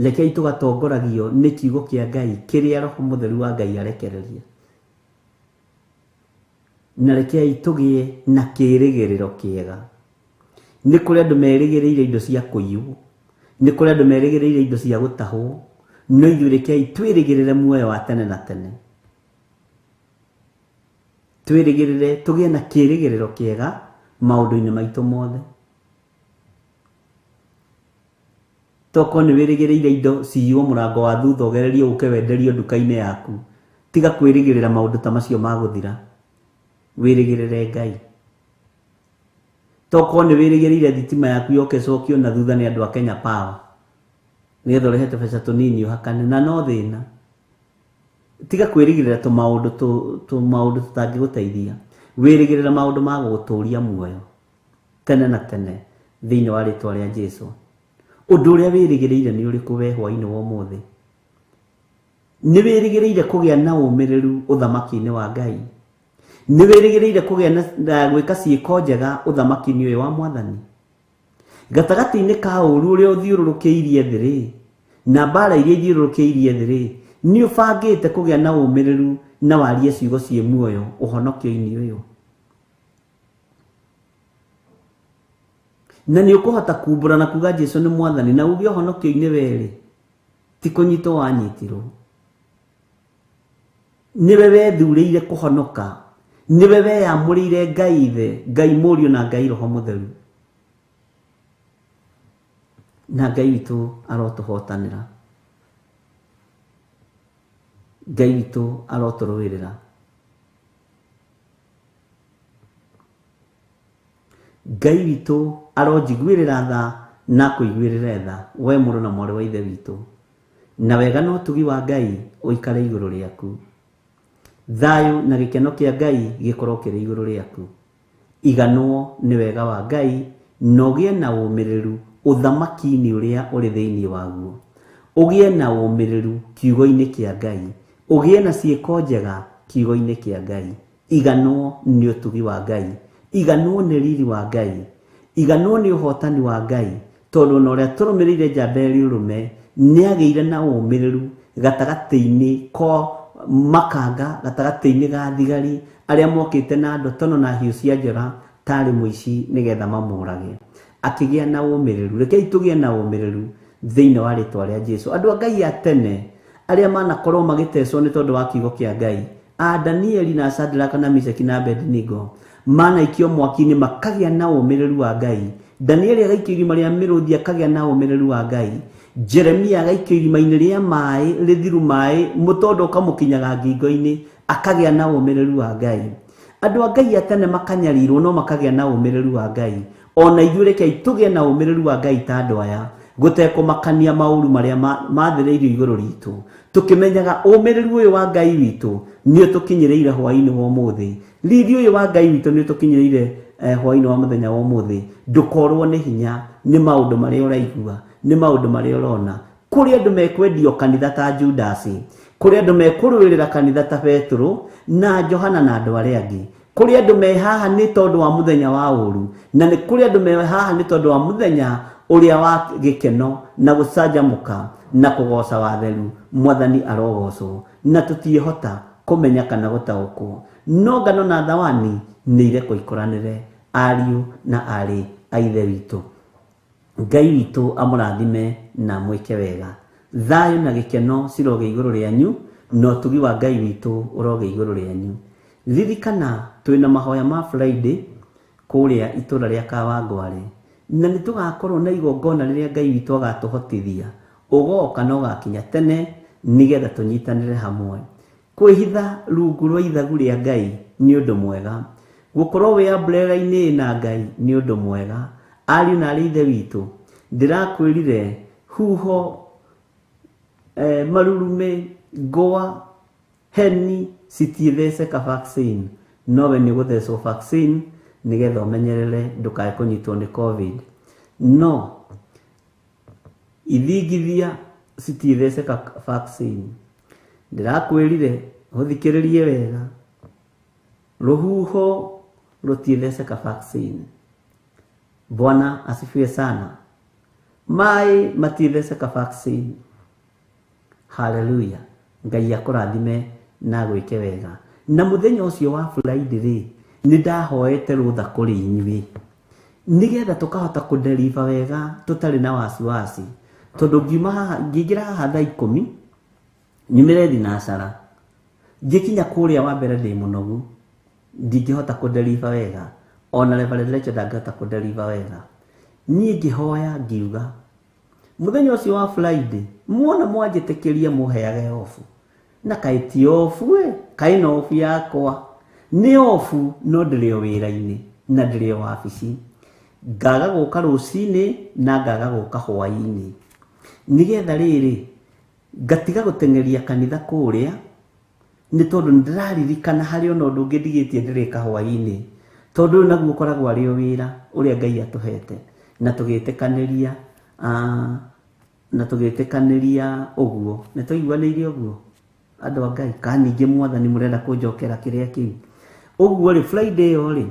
Rekei tũgatongoragio nĩ kiugo kĩa Ngai kĩrĩa Roho Mũtheru wa Ngai arekereria. Na rekei tũgĩe na kĩĩrĩgĩrĩro kĩega. Nĩ kũrĩ andũ merĩgĩrĩire indo cia kũiywo, nĩ kũrĩ andũ merĩgĩrĩire indo cia gũtahwo, no ithuĩ rekei twĩrĩgĩrĩre muoyo wa tene na tene. Twĩrĩgĩrĩre tũgĩe na kĩĩrĩgĩrĩro kĩega maũndũ-inĩ maitũ mothe. Tokorwo nĩ wĩrĩgĩrĩire indo ciywo mũrango wa thutha ũgererio ũke wenderio nduka-inĩ yaku, tiga kwĩrĩgĩrĩra maũndũ ta macio ma gũthira. Wĩrĩgĩrĩre Ngai. Tokorwo nĩ wĩrĩgĩrĩire thitima yaku yoke ĩcokio na thutha nĩ andũ a Kenya Power, nĩgetha ũrehe tũbeca tũnini ũhakane, na no thĩna. Tiga kwĩrĩgĩrĩra tũmaũndũ tũmaũndũ tũtangĩgũteithia. Wĩrĩgĩrĩre maũndũ ma gũgũtũria muoyo tene na tene thĩinĩ wa rĩtwa rĩa Jesu. Ũndũ ũrĩa wĩrĩgĩrĩire nĩ ũrĩkũ we hwaĩ-inĩ wa ũmũthĩ? Nĩ wĩrĩgĩrĩire kũgĩa na ũmĩrĩru ũthamaki-inĩ wa Ngai? Nĩ wĩrĩgĩrĩire kũgĩa na gwĩka ciĩko njega ũthamaki-inĩ ũyũ wa Mwathani? Gatagatĩ-inĩ ka ũũru ũrĩa ũthiũrũrũkĩirie thĩ rĩ, na mbara iria ithiũrũrũkĩirie thĩ rĩ, nĩ ũbangĩte kũgĩa na ũmĩrĩru na warie ciugo ciĩ muoyo ũhonokio-inĩ ũyũ? Na nĩ ũkũhota kumbũra na kuga Jesu nĩ Mwathani na uge ũhonokio-inĩ werĩ, ti kũnyitwo wanyitirwo. Nĩwe wethurĩire kũhonoka, nĩwe weyamũrĩire Ngai Ithe, Ngai Mũriũ na Ngai Roho Mũtheru. Na Ngai witũ arotũhotanĩra. Ngai witũ arotũrũĩrĩra. Ngai witũ aronjiguĩrĩra tha na akũiguĩrĩre tha, we mũrũ na mwarĩ wa Ithe witũ. Na wega na ũtugi wa Ngai ũikare igũrũ rĩaku. Thayũ na gĩkeno kĩa Ngai gĩkorwo kĩrĩ igũrũ rĩaku. Iganwo nĩ wega wa Ngai na ũgĩe na ũmĩrĩru ũthamaki-inĩ ũrĩa ũrĩ thĩinĩ waguo. Ũgĩe na ũmĩrĩru kiugo-inĩ kĩa Ngai. Ũgĩe na ciĩko njega kiugo-inĩ kĩa Ngai. Iganwo nĩ ũtugi wa Ngai. Iganwo nĩ riri wa Ngai. Iganwo nĩ ũhotani wa Ngai. Tondũ ona ũrĩa tũrũmĩrĩire njamba ĩrĩ ũrũme nĩ agĩire na ũmĩrĩru gatagatĩ-inĩ ko makanga, gatagatĩ-inĩ ga thigari arĩa mokĩte na ndotono na hiũ cia njora tarĩ mũici nĩgetha mamũrage. Akĩgĩa na ũmĩrĩru. Rekei tũgĩe na ũmĩrĩru thĩinĩ wa rĩtwa rĩa Jesu. Andũ a Ngai a tene arĩa manakorwo magĩtecwo nĩ tondũ wa kiugo kĩa Ngai, A Danieli na Shadraka na Meshaki na Abednego manaikio mwaki-inĩ makagĩa na ũmĩrĩru wa Ngai. Danieli agaikio irima rĩa mĩrũthi akagĩa na ũmĩrĩru wa Ngai. Jeremia agaikio irima-inĩ rĩa maĩ rĩthiru maĩ mũtondo ũkamũkinyaga ngingo-inĩ akagĩa na ũmĩrĩru wa Ngai. Andũ a Ngai a tene makanyarirwo no makagĩa na ũmĩrĩru wa Ngai. Ona ithuĩ rekei tũgĩe na ũmĩrĩru wa Ngai ta andũ aya, gũtekũmakania maũru marĩa mathĩrĩirio igũrũ ritũ, tũkĩmenyaga ũmĩrĩru ũyũ wa Ngai witũ nĩ ũtũkinyĩrĩire hwaĩ-inĩ wa ũmũthĩ. Riri ũyũ wa Ngai witũ nĩ ũtũkinyĩrĩire hwaĩ-inĩ wa mũthenya wa ũmũthĩ. Ndũkorwo nĩ hinya nĩ maũndũ marĩa ũraigua, nĩ maũndũ marĩa ũrona. Kũrĩ andũ mekwendio kanitha ta Judasi, kũrĩ andũ mekũrũĩrĩra kanitha ta Petero na Johana na andũ arĩa angĩ. Kũrĩ andũ me haha nĩ tondũ wa mũthenya wa ũru, na nĩ kũrĩ andũ me haha nĩ tondũ wa mũthenya ũrĩa wa gĩkeno na gũcanjamũka na kũgoca watheru. Mwathani arogocwo, na tũtiĩhota kũmenya kana gũtaũkwo. No ngano na thawani nĩ irekwo ikũranĩre, ariũ na aarĩ a Ithe witũ. Ngai witũ amũrathime na amwĩke wega. Thayũ na gĩkeno cirogĩa igũrũ rĩanyu, na ũtugi wa Ngai witũ ũrogĩa igũrũ rĩanyu. Ririkana twĩna mahoya ma Friday kũrĩa itũra rĩa Kawangware, na nĩ tũgakorwo na igongona rĩrĩa Ngai witũ agatũhotithia. Ũgoka na ũgakinya tene nĩgetha tũnyitanĩre hamwe. Kwĩhitha rungu rwa ithagu rĩa Ngai nĩ ũndũ mwega. Gũkorwo wĩ umbrella-inĩ na Ngai nĩ ũndũ mwega. Ariũ na aarĩ Ithe witũ, ndĩrakwĩrire huho, marurumĩ, ngwa, heni citiĩtheceka vaccine, nowe nĩ ũgũthecwo vaccine nĩgetha ũmenyerere ndũkae kũnyitwo nĩ COVID. No ithingithia citiĩtheceka vaccine. Ndĩrakwĩrire ũthikĩrĩrie wega, rũhuho rũtiĩtheceka vaccine. Bwana asifiwe sana. Maĩ matiĩtheceka vaccine. Hallelujah. Ngai akũrathime na agwĩke wega. Na mũthenya ũcio wa Friday rĩ, nĩ ndahoete rũtha kũrĩ inyuĩ nĩgetha tũkahota kũdeliver wega tũtarĩ na wasiwasi, tondũ ngiuma haha, ngĩingĩra haha thaa 10 nyumĩre thinacara, ngĩkinya kũrĩa wa mbere ndĩ mũnogu, ndingĩhota kũdeliver wega, ona Reverend Rachel ndangĩhota kũdeliver wega. Niĩ ngĩhoya ngiuga mũthenya ũcio wa Friday muona mwanjĩtĩkĩria mũheage ofu, na kaĩ ti ofu ĩ, kaĩ na ofu yakwa nĩ ofu, no ndĩrĩ o wĩra-inĩ na ndĩrĩ o wabici. Ngaga gũka rũcinĩ na ngaga gũka hwaĩ-inĩ, nĩgetha rĩrĩ ngatiga gũteng'eria kanitha kũrĩa, nĩ tondũ nĩndĩraririkana harĩ ona ũndũ ũngĩ ndigĩtie ndĩrĩka hwaĩ-inĩ, tondũ ũyũ naguo ũkoragwo arĩ o wĩra ũrĩa Ngai atũhete. Na tũgĩtĩkanĩria, na tũgĩtĩkanĩria ũguo, nĩ twaiguanĩire ũguo andũ a Ngai, kana ningĩ Mwathani mũrenda kũnjokera kĩrĩa kĩu ũguo rĩ, Friday ĩyo rĩ,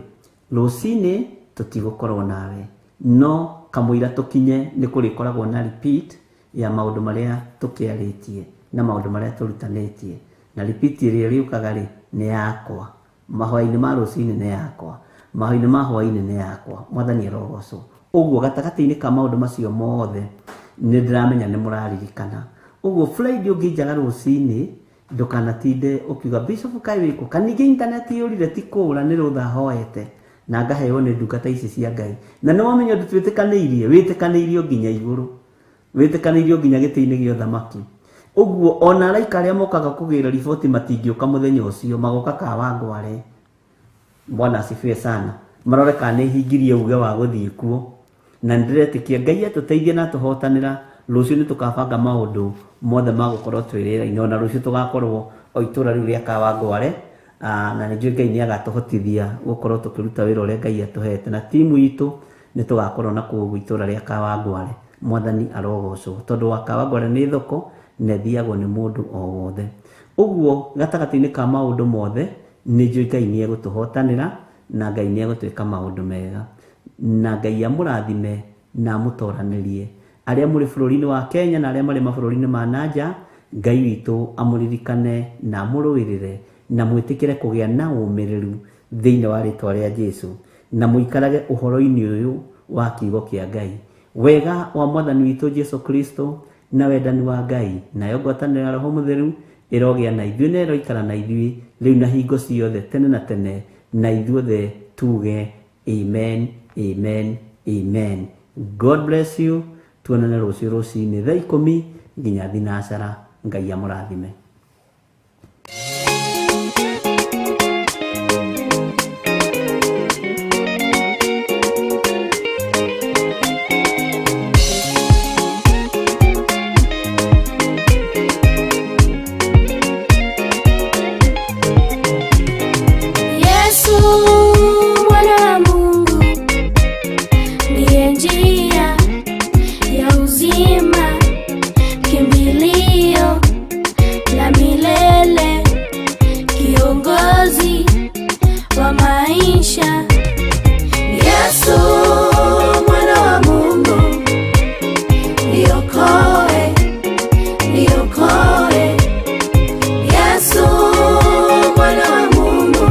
rũcinĩ tũtigũkorwo nawe, no kamũira tũkinye nĩ kũrĩkoragwo na repeat ya maũndũ marĩa tũkĩarĩtie na maũndũ marĩa tũrutanĩtie. Na repeat ĩrĩa ĩrĩũkaga rĩ, nĩ yakwa. Mahoya-inĩ ma rũcinĩ nĩ yakwa, mahoya-inĩ ma hwaĩ-inĩ nĩ yakwa. Mwathani arogocwo. Ũguo gatagatĩ-inĩ ka maũndũ macio mothe nĩ ndĩramenya nĩ mũraririkana. Ũguo Friday ũngĩnjaga rũcinĩ, ndũkanatinde ũkiuga Bishop kaĩ wĩkũ, kana ningĩ internet yũrire, ti kũũra, nĩ rũtha hoete na ngaheo nĩ ndungata ici cia Ngai. Na nĩ wamenya ũndũ twĩtĩkanĩirie, wĩtĩkanĩirio nginya igũrũ, wĩtĩkanĩirio nginya gĩtĩ-inĩ gĩa ũthamaki. Ũguo ona araika arĩa mokaga kũgĩra riboti matingĩũka mũthenya ũcio, magoka Kawangware. Bwana asifiwe sana. Marore kana nĩ hingirie uge wa gũthiĩ kuo, na nĩndĩretĩkia Ngai atũteithie na atũhotanĩra. Rũciũ nĩ tũkabanga maũndũ mothe ma gũkorwo twĩ rĩera-inĩ, ona rũciũ tũgakorwo o itũra rĩu rĩa Kawangware, na nĩ njũĩ Ngai nĩ agatũhotithia gũkorwo tũkĩruta wĩra ũrĩa Ngai atũhete, na timu itũ nĩ tũgakorwo na kũu itũra rĩa Kawangware. Mwathani arogocwo, tondũ wa Kawangware nĩ thoko na ĩthiagwo nĩ mũndũ o wothe. Ũguo gatagatĩ-inĩ ka maũndũ mothe nĩ njũĩ Ngai nĩ egũtũhotanĩra na Ngai nĩ egũtwĩka maũndũ mega, na Ngai amũrathime na amũtoranĩrie. Arĩa mũrĩ bũrũri-inĩ wa Kenya na arĩa marĩ mabũrũri-inĩ ma nanja, Ngai witũ amũririkane na amũrũĩrĩre na mwĩtĩkĩre kũgĩa na ũmĩrĩru thĩinĩ wa rĩtwa rĩa Jesu, na mũikarage ũhoro-inĩ ũyũ wa kiugo kĩa Ngai. Wega wa Mwathani witũ Jesu Kristo na wendani wa Ngai nayo ngwatanĩro ya Roho Mũtheru Ĩrogĩa na ithuĩ na ĩroikara na ithuĩ rĩu na hingo ciothe tene na tene, na ithuothe tuge amen, amen, amen. God bless you. Tuonane rũciũ rũcinĩ thaa 10 nginya 9. Ngai amũrathime. Yesu mwana wa Mungu ndiye njia ya uzima, kimbilio la milele, kiongozi wa maisha. Yesu mwana wa Mungu, niokoe, niokoe. Yesu mwana wa Mungu,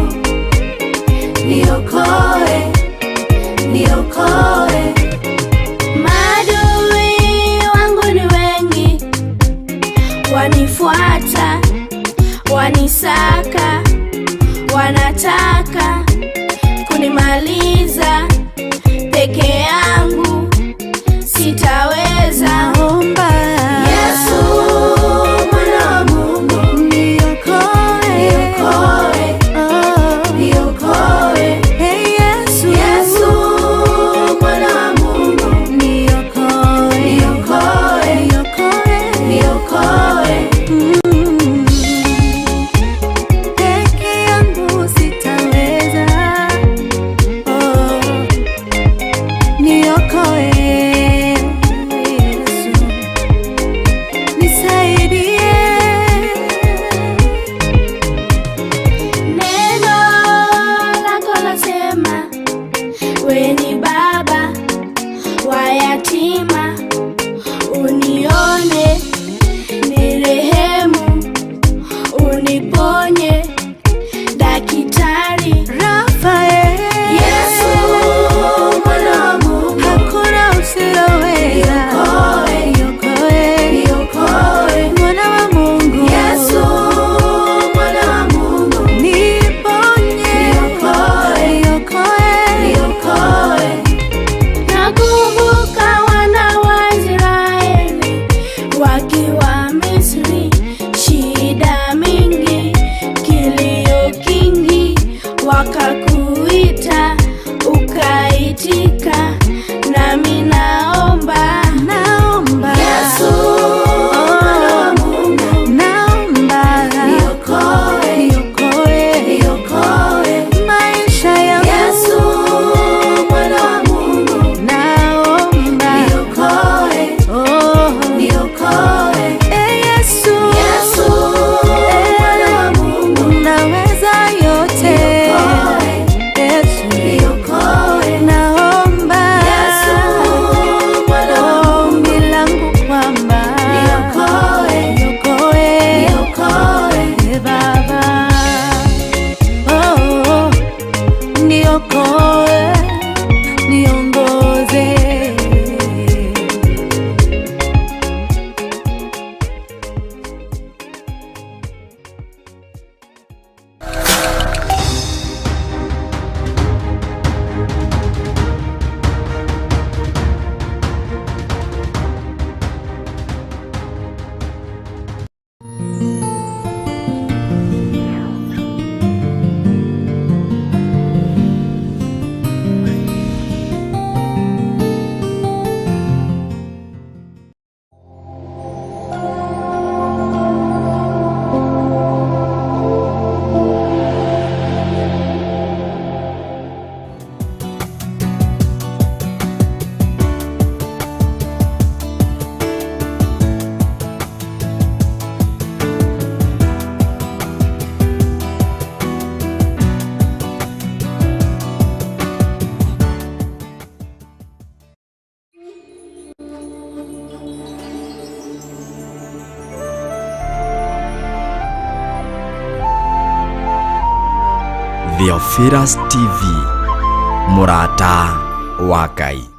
niokoe, niokoe. Maadui wangu ni wengi, wanifuata, wanisaka, wanataka kunimaliza. Peke yangu sitaweza. Naomba Yesu mwana wa Mungu, niokoe, niokoe, oh. niokoe. Hey Yesu, Yesu mwana wa Mungu, niokoe, niokoe, niokoe, niokoe. Peke yangu sitaweza, oh. Niokoe Yesu, nisaidie. Neno lako lasema, we ni baba wa yatima, unione nirehemu, uniponye daktari. Rafael, Yesu mwana wa Mungu, hakuna usiloweza. Niokoe, Niokoe, niokoe. mwana wa Mungu. Yesu mwana wa Mungu, niponye, Niokoe, niokoe, niokoe. Nakumbuka wana wa Israeli wakiwa Misri, shida mingi, kilio kingi, wakakuita ukaitika, nami naomba naomba, Yesu mwana wa Mungu, naomba, niokoe, niokoe, niokoe. maisha yangu. Yesu mwana wa Mungu, naomba, niokoe, oh, niokoe. eh, Yesu, Yesu mwana wa Mungu, unaweza yote. Niokoe, Yesu, niokoe. naomba, Yesu mwana wa Mungu, ombi langu kwamba niokoe, niokoe, niokoe. eh, Baba, oh, niokoe, niongoze. Theophilus TV, mũrata wa Ngai.